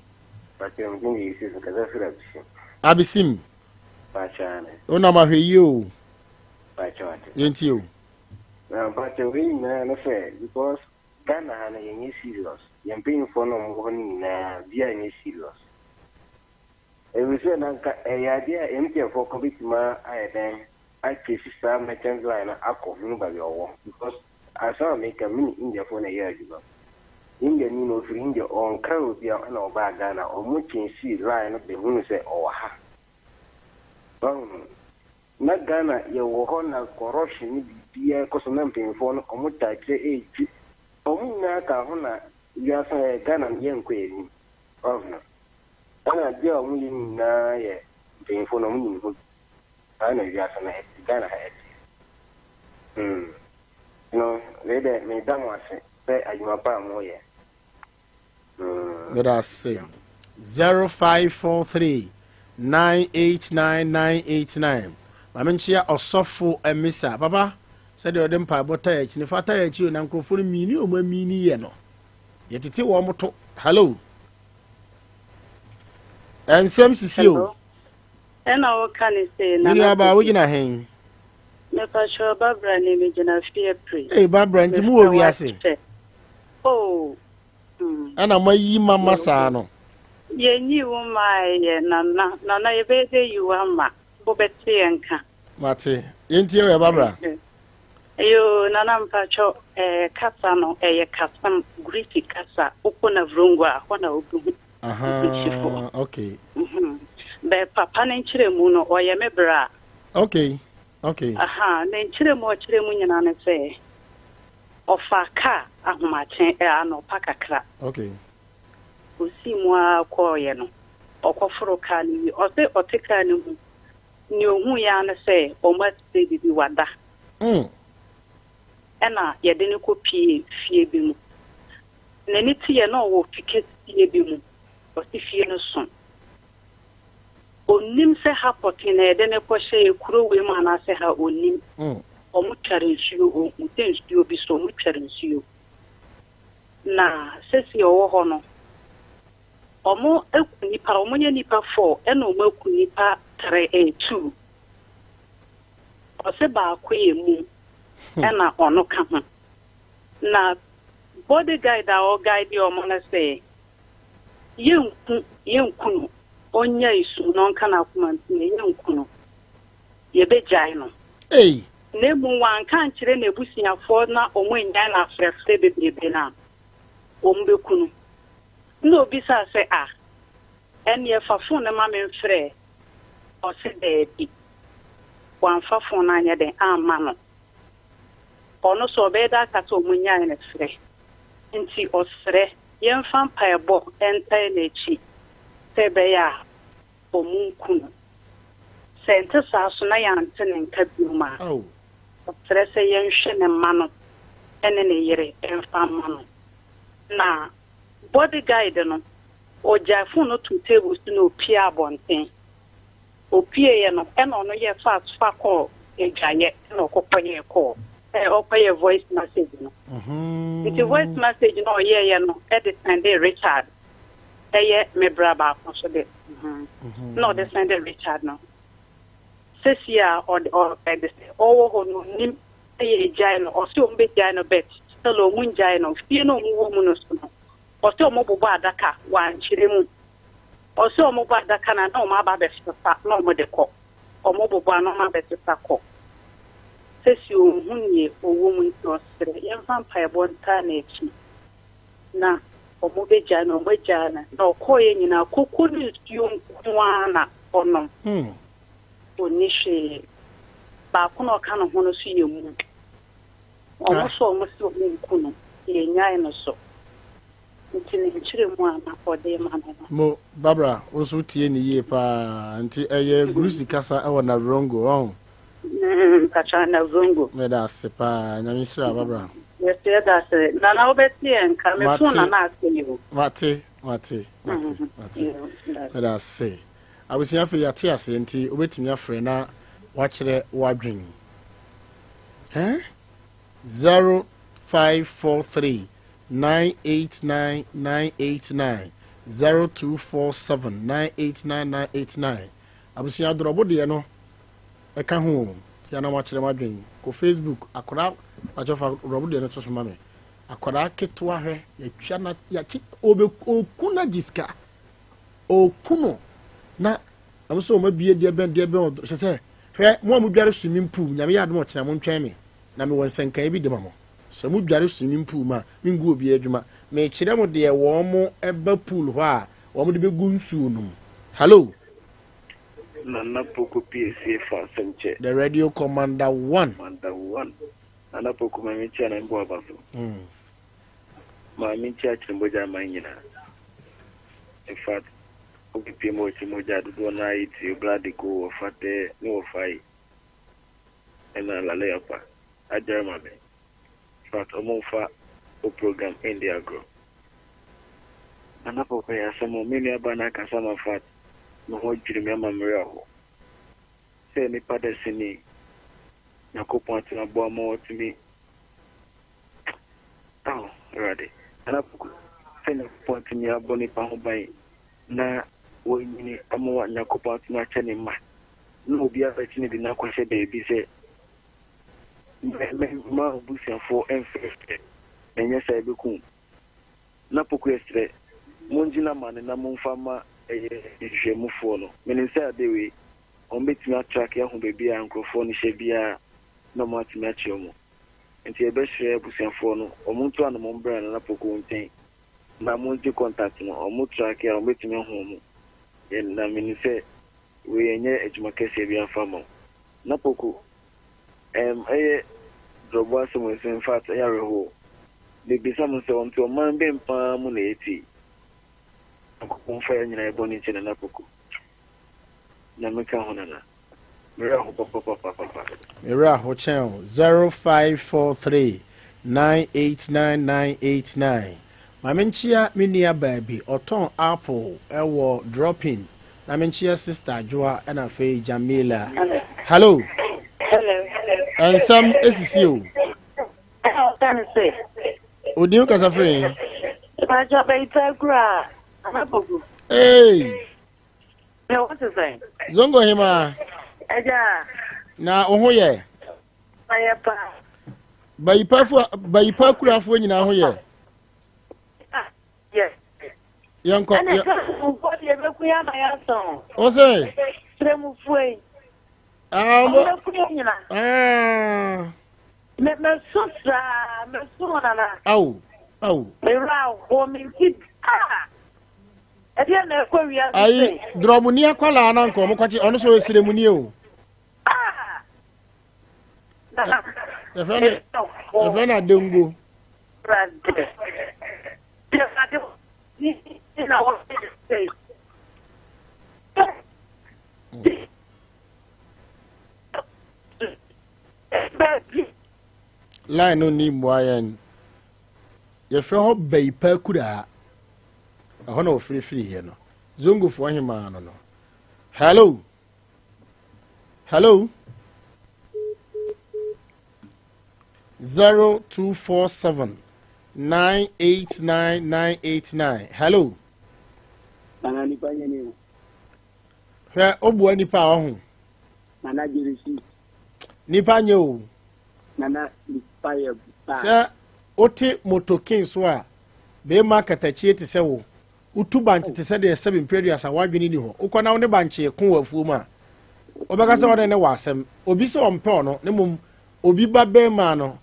Pakyɛw me din de Yusuf me kasa firi Abisim. Abisim. Pakyɛw ane. Wonam ahwɛ yie o. Pakyɛw ate. Yɛntie o. Na pakyɛw wei nyinaa ne sɛ because Ghana ha no yɛnyɛ serious yɛn mpanyinfoɔ no a wɔwɔ hɔ no nyinaa biaa nyɛ serious. Efisɛ na anka ɛyɛ adeɛ a MTN foɔ koraa bɛtumi ayɛ dɛn a trace saa merchant line no akɔ hunu baabi a ɔwɔ because asɛm a meka me ne India foɔ na ɛyɛ adwuma. India ni no ɔfiri India ɔnkra obiara ɛna ɔbaa Ghana ɔmo trace line no bɛhunu sɛ ɔwɔ ha. Wahunu? Na Ghana yɛwɔ hɔ na corruption ne biribiara kɔ so na mpanyinfoɔ no ɔmo taa kyerɛ ɛretwi ɔmo nyinaa ka ho na wiase ɛɛ Ghana no yɛnkɔ yɛn anim. Wahunu? Ɛna adeɛ a wɔyɛ nyinaa yɛ mpanyinfoɔ no wɔn nim ho bi. Saa na wiase no ɛte, Ghana ha ɛteɛ. Hmm. No, wei dɛ meda mo ase sɛ adwuma pa a moyɛ. Hmm. Meda ase. 0543 989 989. Maame nkyea ɔsɔfo Amisa. Papa, sɛdeɛ ɔde mpaebɔ taa akyi no, fa taa akyi o, na nkurɔfoɔ no mmiini wɔn amini yɛ no. Yɛtete wɔn to. Hello. Nsɛm sisi o. Ɛna woka ne se nana. Mini aba wogyina hen? Mepakyɛw Babra ni megyina fie pre. Ee Babra nti mu wɔ wiase. Oh. Ɛna mo ayi mama saa no. Yɛnyi wo maa yɛ nana nana yɛbɛyɛ dɛ yi wo ama wobɛte yɛn nka. Mate yɛntie wɔ Babra. Yoo nana mpakyɛw eh kasa no ɛyɛ kasam Greece kasa wokɔ Navrongo a hɔ na wobɛhu Greecefoɔ. Okay. Bɛ papa ne nkyerɛmu no ɔyɛ me bra. Okay okay. Aha ne nkyerɛmu a ɔkyerɛ mu nyinaa ne sɛ ɔfa kaa ahomakye eh anɔpa kakra. Okay. Osii mu ara kɔɔeɛ no ɔkɔforo kaa no wie ɔse ɔte kaa no mu Nea ohui ara ne sɛ wɔasiesie biribi, wada. Ɛnna yɛde no kɔpuee fie bi mu. N'ani teeɛ na ɔwɔ fi kɛseɛ bi mu. Ɔse fie no so. Ɔnnim sɛ ha pɔtee na yɛde no kɔhyɛeɛ, kuro wei mu anaasɛ ha, ɔnnim. Wɔtware nsuo, ɔhu sɛ nsuo bi so, wɔtware nsuo. Na seesei ɔwɔ hɔ no, Ɔmo aku nipa, ɔmo yɛ nipa four ɛna ɔmo aku nipa three ɛɛ two. Ɔse baako yɛ mum ɛna ɔno ka ho. Na body guide a ɔguide ɔmo no se yɛnku yɛnku no, ɔnyae su na ɔnka n'akoma ntom yɛ yɛnku no, yɛbɛgyae no. Ei! Na mmom wanka ankyerɛ n'abusuafoɔ na ɔmo annyae no afrɛfrɛ bebrebe no a, ɔmo bɛku no. Nna obisaa sɛ, Ah, ɛnneɛ fa fon no ma me mfrɛ. Ɔse daabi. Wamfa fon no anyɛ dɛn amma no. Ɔno so ɔbɛyɛ dɛ aka sɛ ɔmo nyae no frɛ. Nti ɔsrɛ yɛmfa mpaebɔ ntae n'akyi sɛ ɛbɛyɛ a ɔmo nku no. Sɛ ɛnte saa so na yɛante ne nka biom a, ɔsrɛ sɛ yɛnhwɛ ne mma no ne ne yere mfa mma no. Na body guide no, ɔgyae phone no too table so na ɔpue abɔnten. Ɔpueeɛ no, ɛna ɔno yɛɛ fast fa kɔɔ adwaeɛ ɛna ɔkɔkɔyɛɛ call, ɛ, ɔkɔyɛɛ voice message no. Nti voice message no a ɔyɛeɛ no de sɛndee Richard, ɛyɛ me bra baako nso de, na ɔde sɛndee Richard no. Sesie a ɔde, ɔ, ɛde sɛ ɔwɔ hɔ no ɔnnim sɛ yɛgyae no, ɔse ɔmo bɛgyae no but still ɔmo ngyae no, fie no a ɔmo wɔ mu no so no, ɔse ɔmo bobɔ adaka, wankyerɛ mu, ɔse ɔmo bɔ adaka no a na ɔmo aba abɛsesa na ɔmo de kɔ, ɔmo bobɔ a na ɔmo abɛsesa kɔ, sɛsi ɔnhu neɛ ɔwɔ mu nti ɔsrɛ yɛmfa mpaebɔ ntaa n'akyi na ɔmo bɛgyae no, ɔmo agyae no, na ɔkɔɔeɛ nyinaa koko ne nsuo nko ara na. ɔnom. Ɔnni hwee. Baako no a ɔka ne ho no nso yɛ mum. Wɔn nso a wɔse wɔnku no, yɛnnyae no so. Nti ne nkyerɛmu a na ɔde rema me no. Mo, Barbara, wo nso wotie no yie paa. Nti ɛyɛ Grusi kasa wɔ Navrongo, ɔho? Mm, mpakyɛ Navrongo. Meda ase paa. Nyame nhyira wo, Barbara. Yɛso yɛda ase. Nana wobɛte yɛn nka. Me phone na na asɛe o. Mate, mate, mate, mate. Meda ase. Abusua afei yɛate aseɛ nti wobɛtumi afrɛ na wakyerɛ w'adwen. Eh? 0543 989 989 0247 989 989 Abusua dorɔbo deɛ no ɛka ho o tia na wakyerɛ w'adwen. Kɔ Facebook akwadaa pakyɛ fa dorɔbo deɛ no to so ma me. Akwadaa ketewa hwɛ yɛatwa na yɛakye ɔbɛ ɔku na gye sika. Ɔku no na ɛmo sɛ ɔma bie deɛ bɛn deɛ bɛn hyɛ sɛ hwɛ mo a mo dware swimming pool nyame yɛ adom ɔkyena mo ntwɛn me na mewɔ nsɛnkaeɛ bi de ma mo sɛ mo dware swimming pool mu a mengu obiara adwuma mekyerɛ mo deɛ wɔn mo ɛba pool hɔ a wɔn de bɛgu nsuo no mu hello. Nana Poku PAC fa asɛm kyɛ. The radio commander one. Commander one. Nana Poku ma me nkyia na mebɔ aba so. Maame nkyia Kyeremogya aman nyinaa. In fact, wobɛpie mu wɔ Kyeremogya dodoɔ no ara yɛ tie Obla de go wɔ Fatɛ ne wɔ Faye ɛna Lale Apa agyare ma me. In fact, ɔmo mfa wo program ndi agorɔ. Nana Poku ɛyɛ asɛm o, me nua baa no akasa ma fact me ho adwiri me ama me werɛ aho. Sɛ nipa dasani Nyankopɔn atumi aboa ma watumi Ao, Awurade, Nana Poku, sɛ Nyankopɔn atumi abɔ nipa ho ban na wanyini ama wa Nyankopɔn atumi akyɛ ne mma na obi abɛkye no de no akɔhyɛ baabi sɛ mɛ mɛ mma w'abusuafoɔ mfrɛfrɛ na ɛnyɛ saa ɛbɛku wo. Nana Poku yɛsrɛ mongye no amane na momfa mma ɛyɛ nhwehwɛmufoɔ no. Menim sɛ ade wei wɔn bɛtumi atrake ahu baabi a nkorɔfoɔ no hyɛ biara na wɔn atumi akye wɔn. Nti yɛbɛsrɛ abusuafoɔ no wɔn ntu anamɔn mbra Nana Poku nkyɛn na wɔn ngye contact no, wɔn trake a wɔn bɛtumi ahu wɔn. Yɛ na menim sɛ wei ɛnyɛ adwuma kɛseɛ biara mfa mma wo. Nana Poku, ɛɛm ɛyɛ drɔbo asɛm wei nso infact ɛyɛ awerɛhoɔ. Mebisa mo sɛ ɔnte ɔman bɛn paa mu na yɛte yi? Nyankopɔn mfa yɛn nyinaa yɛ bɔne nkyɛ Nana Poku. Nyame ka ho Nana. Me werɛ ho papapapapa. Me werɛ aho kyɛn o. 0543 989 989 Ma menkyea me nua baa bi ɔtɔn apple wɔ dropping na menkyea sister Adwoa ɛna afei Jamila. Hello. Hello. Nsɛm esisi o. Ɛna ɔka ne sɛ. Odin kasa firi he? Ìbàjẹ́ ọbẹ̀ ìta kura Anabogu. Hey. Me ho te sɛn? Zongo hemaa. Agya. Na wo ho yɛ? Mayɛ paa. Bayipafo bayipa kurafoɔ nyinaa ho yɛ? Yɛ. Yɛnkɔ. Ɛna sɛ deɛ bɛku yɛ ama yɛasɔn. Wo sɛ? Srɛmufoɔ yi. Ah, mo. Ɔmo bɛku yɛ nyina. Ah. Me mɛso saa mɛso nana. Awo awo. Mewura aho me nti ah. Ɛdeɛ na ɛkɔ wiase Ayi sei. drɔmuni akwadaa na nka ɔmo kɔkye ɔno so ɔyɛ o. Ah. Yɛfrɛ no yɛfrɛ no adengo. Awurade. Awurade na wɔyɛ sei. Line no ni mmoa yɛn. Yɛfrɛ hɔ Bayipa Akuraa. Ɛhɔ na wɔfirifiriiɛ no. Zongofoɔ hemaa no no. Hello. Hello. 0247 989 989. Hello. Nana nipa nyɛ ni o. Hwɛ obua nipa a ɔho. Nana Jeresi. Nipa nyɛ o. Nana nipa yɛ bad. Sɛ wote motokin so a bɛrima katakyie te sɛ wo wotu bankye te sɛ deɛ sɛbe mprɛ aduasa w'adwene ni hɔ wokɔ na wo ne bankye ko wɔ afuo mu a wobɛka sɛ ɔne ne wɔ asɛm obi sɛ ɔmpɛ ɔno ne mmom obi ba bɛrima no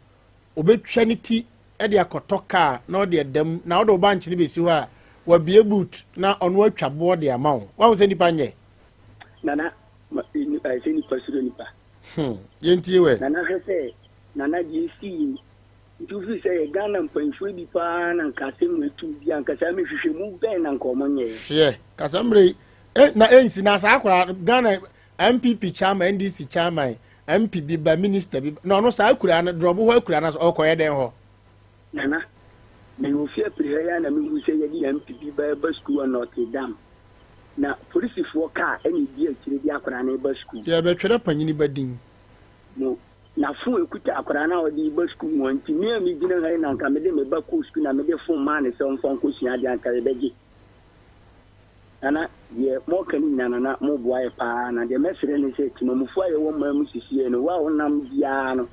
obɛtwa ne ti de akɔtɔ kaa na ɔde ɛda mu na wode wo bankye no bɛsi hɔ a wabie boot na ɔno atwa boɔ de ama wo wahu sɛ nipa nyɛ. Nana, ma, ɛsɛ sɛ nipa suro nipa. Hmm, yɛntie wɛ. Nana hwɛ sɛ, Nana deɛ ɛsii yi, nti wofiri sɛ yɛ Ghana mpanyinfoɔ bi paa na nka asɛm wei tum bi a nka saa mehwehwɛmu bɛn na nka ɔmo nyɛɛ. Hwɛ, kasa mmerɛ yi, eh, na ɛnsi na saa akora Ghana NPP chairman, NDC chairman, MP bi ba, minister bi ba, na ɔno saa akura no, drɔbo hɔ akura no, ɔkɔyɛ dɛn hɔ? Nana, mewɔ fie apiri ha yi ara na mehu sɛ yɛde MP bi ba reba sukuu wɔ Notre Dame. Na polisifoɔ kaa na ɛdi akyire de akwadaa no reba sukuu. Yɛrebɛtwerɛ panyini ba din. Mo, na fon ɛkuta akwadaa no a ɔde reba sukuu mu hɔ nti, me a megyina ha yi na anka mede me ba kɔɔ sukuu na mede fon maa no sɛ ɔmfa nkɔsua adeɛ anka yɛbɛgye. Nana, deɛ moreka no nyinaa Nana, moboa yɛ paa. Na deɛ mɛsrɛ ne sɛ, temamufoɔ a yɛwɔ man mu sisiei no, wo a wonam biara no,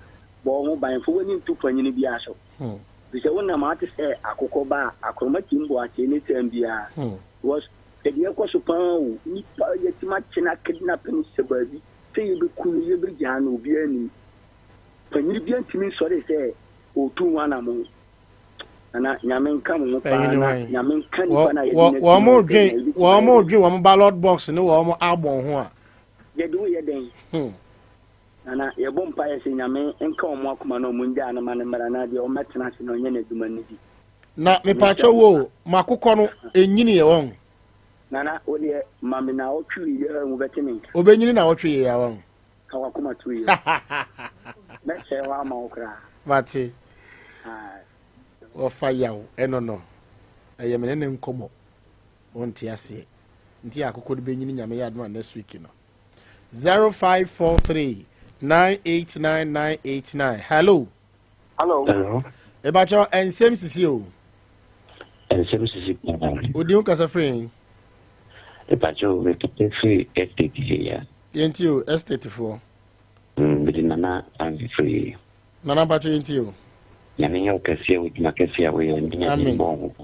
bɔ wo ho ban, mfa w'ani nto panyini biara so. Ɛfiri sɛ wonam a te sɛ akokɔ ba a akorɔma tim bɔ akyee ne tɛm biara. Because deɛ ɛkɔ so paa o, nipa yɛtumi akye no akidnape no hyɛ baabi sɛ yɛbɛku no, yɛbɛgyaa no, obiara nnim. Panyini biara ntumi nsɔre sɛ ɔretu ho anamɔn. Nana, Nyame nka mo ho paa na Nyame nka nipa no a yɛde no asi hɔ sɛ nea yɛbɛtumi Wɔn ayɛ no. dwen wɔn ballot box ne wɔn album ho a. Yɛde wo yɛ dɛn? Nana, yɛbɔ mpaeɛ sɛ Nyame nka wɔn akoma na wɔn ngyaa no ma no mmra na deɛ ɔmmɛtena ase na ɔnyɛ n'adwuma no bi. Na mepakyɛ wo o, makokɔ no ɛnyini yɛ wɔn. Nana, wo deɛ ma me naawɔtwe wei ara mu bɛte me nka. Ɔbɛnyini naawɔtwe yei ara wɔn. Ka w'akoma to yam. Mɛsɛe hɔ ama wo koraa. Mate. Wɔfa yaw ɛno no. Ɛyɛ me ne ne nkɔmmɔ. Wonte aseɛ. Nti akokɔ no bɛnyini Nyame yɛ adom a next week no. 0543 989 989. Hello. Hello. Hello. Ebakyɛ nsɛm sisi o. Nsɛm sisi paa. Odi ho kasa firi hin? Ebakyɛ o, mekasa firi estate ha ya. Yɛntie o, estate foɔ. Mede Nana Anne firi. Nana mpakyɛ yɛntie o. Nyame nyɛ wo kɛseɛ wɔ dwuma kɛseɛ a woyɛ ne Nyame Amen. mbɔ wo ho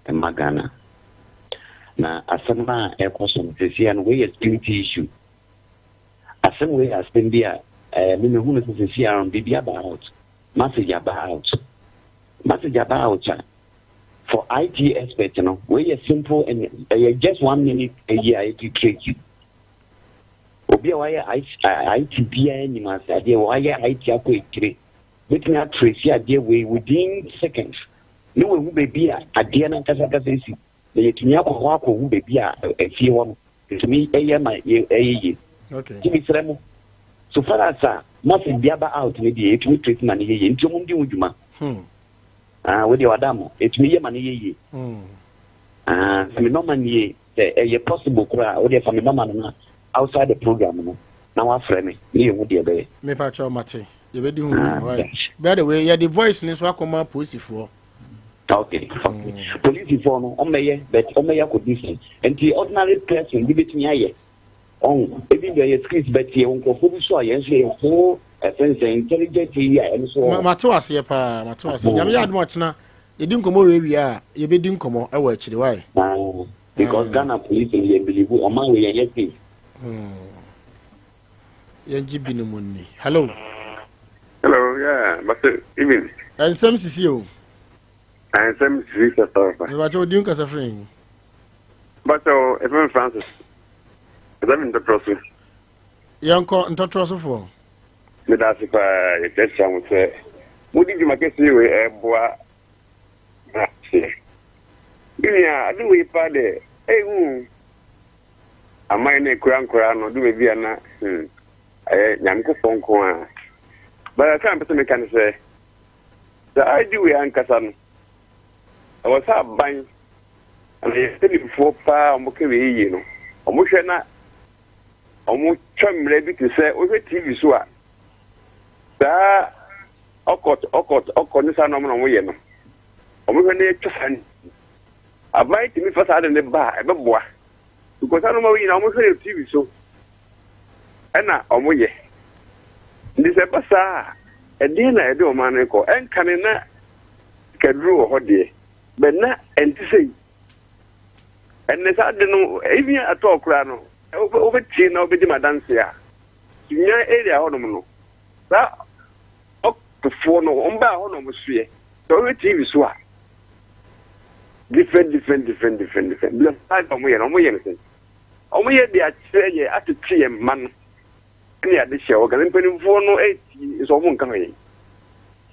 ban mma Ghana. Na asɛm no a ɛkɔ so no sesia no wei yɛ security issue. Asɛm wei yɛ asɛm bi a eh, me mehu no sɛ sesia no biribi aba out, message aba out. Message aba out a for IT expert no wei yɛ simple and ɛyɛ just one minute ayi a yɛde trace. Obi a wayɛ IT biara nim ase adeɛ wayɛ IT akɔ akyire bɛtumi atrace adeɛ wei within seconds ne wahu baabi a adeɛ no ankasa ankasa si na yɛtumi akɔ hɔ akɔhu baabi a efie hɔ no yɛtumi yɛ ma ɛyɛ yie. Nti mesrɛ mo so far as a message bi aba out no deɛ yɛtumi trace ma no yɛ yie nti ɔmo ndi ho dwuma. Ah, wei deɛ wada mo yɛtumi yɛ ma no yɛ yie. Ah, sɛ me nɔma nie sɛ ɛyɛ possible koraa a wodeɛ fa me nɔma no na outside the program no na wafrɛ me ne yɛhu deɛ ɛbɛyɛ. Mepa kyɛw mate. Yɛbɛdi ho dwuma. Why? By the way, yɛde voice no nso akɔma polisifoɔ. Okay, okay. Polisifoɔ no ɔmmɛyɛ but ɔmmɛyɛ akɔdu sɛn nti ordinary person bi bɛtumi ayɛ ɔn ebi deɛ yɛ skills but yɛ nkurɔfoɔ bi so a yɛn nso yɛ so ɛfɛn sɛ intelligent yi a ɛno so wɔ. Mate waseɛ paa, mate waseɛ. Nyame yɛ adom ɔkyena yɛdi nkɔmmɔ wei wie a yɛbɛdi nkɔmmɔ ɛwɔ akyire why? Because Ghana police no yɛ believe ɔman wei yɛn yɛ safe. Yɛngye binom nni. Hello. Hello, yeah, but even. Nsɛm sisi o. Nsɛm sisi pɛpɛɛpɛ. Mebakyɛ odi nkasa firi hin. Bakyɛ efɛn Francis. Ɛsɛ mi ntɔtɔrɔ so. Yɛnkɔ ntɔtɔrɔ so foɔ. Meda ase paa yɛkyerɛkyerɛ mo sɛ modi dwuma kɛseɛ wei ɛboa aseɛ. Me nua ade wei paa deɛ ɛhu o. Aman no ekura nkoraa no du baabi a na hmm ɛyɛ Nyankopɔn nko ara. But asɛm a mepɛ sɛ meka ne sɛ, saa ade wei ankasa no, ɛwɔ sɛ aban anaa yɛn mpanimfoɔ paa a wɔka wei yie no, wɔhwɛ na wɔtwa mmerɛ bi te sɛ wohwɛ TV so a, saa ɔkɔt ɔkɔt ɔkɔ ne saa nneɛma na wɔyɛ no, wɔhwɛ na yɛtwa saa Aban tumi fa saa ade no ba a, ɛbɛboa. Because saa nneɛma wei nyinaa wɔhwɛ no TV so ɛna wɔyɛ. Nti sɛ ɛba saa a, ɛdeɛn na ɛde ɔman no kɔ? Ɛnkane na sikaduro wɔ hɔ deɛ, but na ɛnte sei. Ɛnɛ saa ade no, even atɔɔ koraa no, wobɛtie na wobɛdi m'adanse a, Sunyani area hɔnom no, saa ɔkofoɔ no, wɔn baa hɔ na wɔsoɛ. Sɛ wohwɛ TV so a, different different different different different. Bila saa de wɔn yɛ no, wɔn yɛ no sɛn? Wɔyɛ de akyerɛ yɛ atete yɛn mma no ne ade hyɛ hɔ. Ghana mpanimfoɔ no retie nso wɔn nka hwee.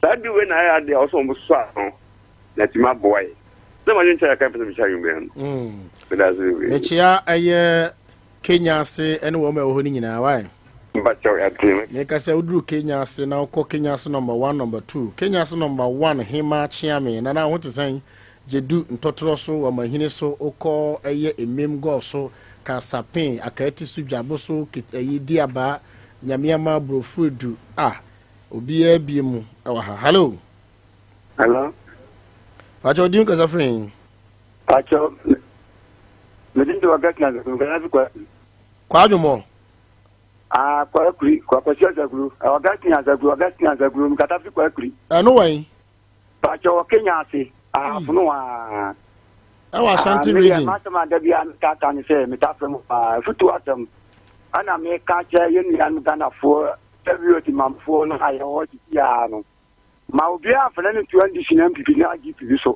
Saa de wei na ayɛ adeɛ a wɔsɛ wɔn sɔ ano na atumi aboa yɛ. Na ma nkyɛn aka mpɛsɛ mehyɛ anwummerɛ no. Meda ase bebree. Mekyea ɛyɛ Kenya ase ne wɔn a ɛwɔ hɔ no nyinaa wae. Mpakyɛw yɛate. Meka sɛ woduru Kenya ase na wokɔ Kenya ase number one number two. Kenya ase number one Hemaa Kyeame Nana wo ho te sɛn? Gyedu ntɔtorɔ so wɔ Mahini so wokɔ ɛyɛ Emem Gɔɔ so Kasapen Akaati so Dwabo so Ket ɛyi Diabaa Nyameama Brofuredu ah obiara bie mu ɛwɔ ha. Hello. Hello. Pakyɛ ɔdi nkasa firi hin? Pakyɛ mede nti Augustine Azakuru nkasa fi kwa. Kwadwomɔ. Ah, Kwakuri, Kwakwasi Azakuru, Augustine Azakuru, Augustine Azakuru, nkasa fi Kwakuri. Ɛno wɔ yi? Pakyɛ wɔ Kenya ase, ahafo no waa. Ɛwɔ Ashanti region. M'asɛm a da biara metaa ka ne sɛ metaa frɛ mo paa afutuo asɛm ɛna meka kyerɛ yɛn nuanom Ghanafoɔ WOT mamfoɔ no a yɛwɔ hɔ sisi ara no. Ma obiara mfa n'ani nto NDC na NPP na IGP bi so.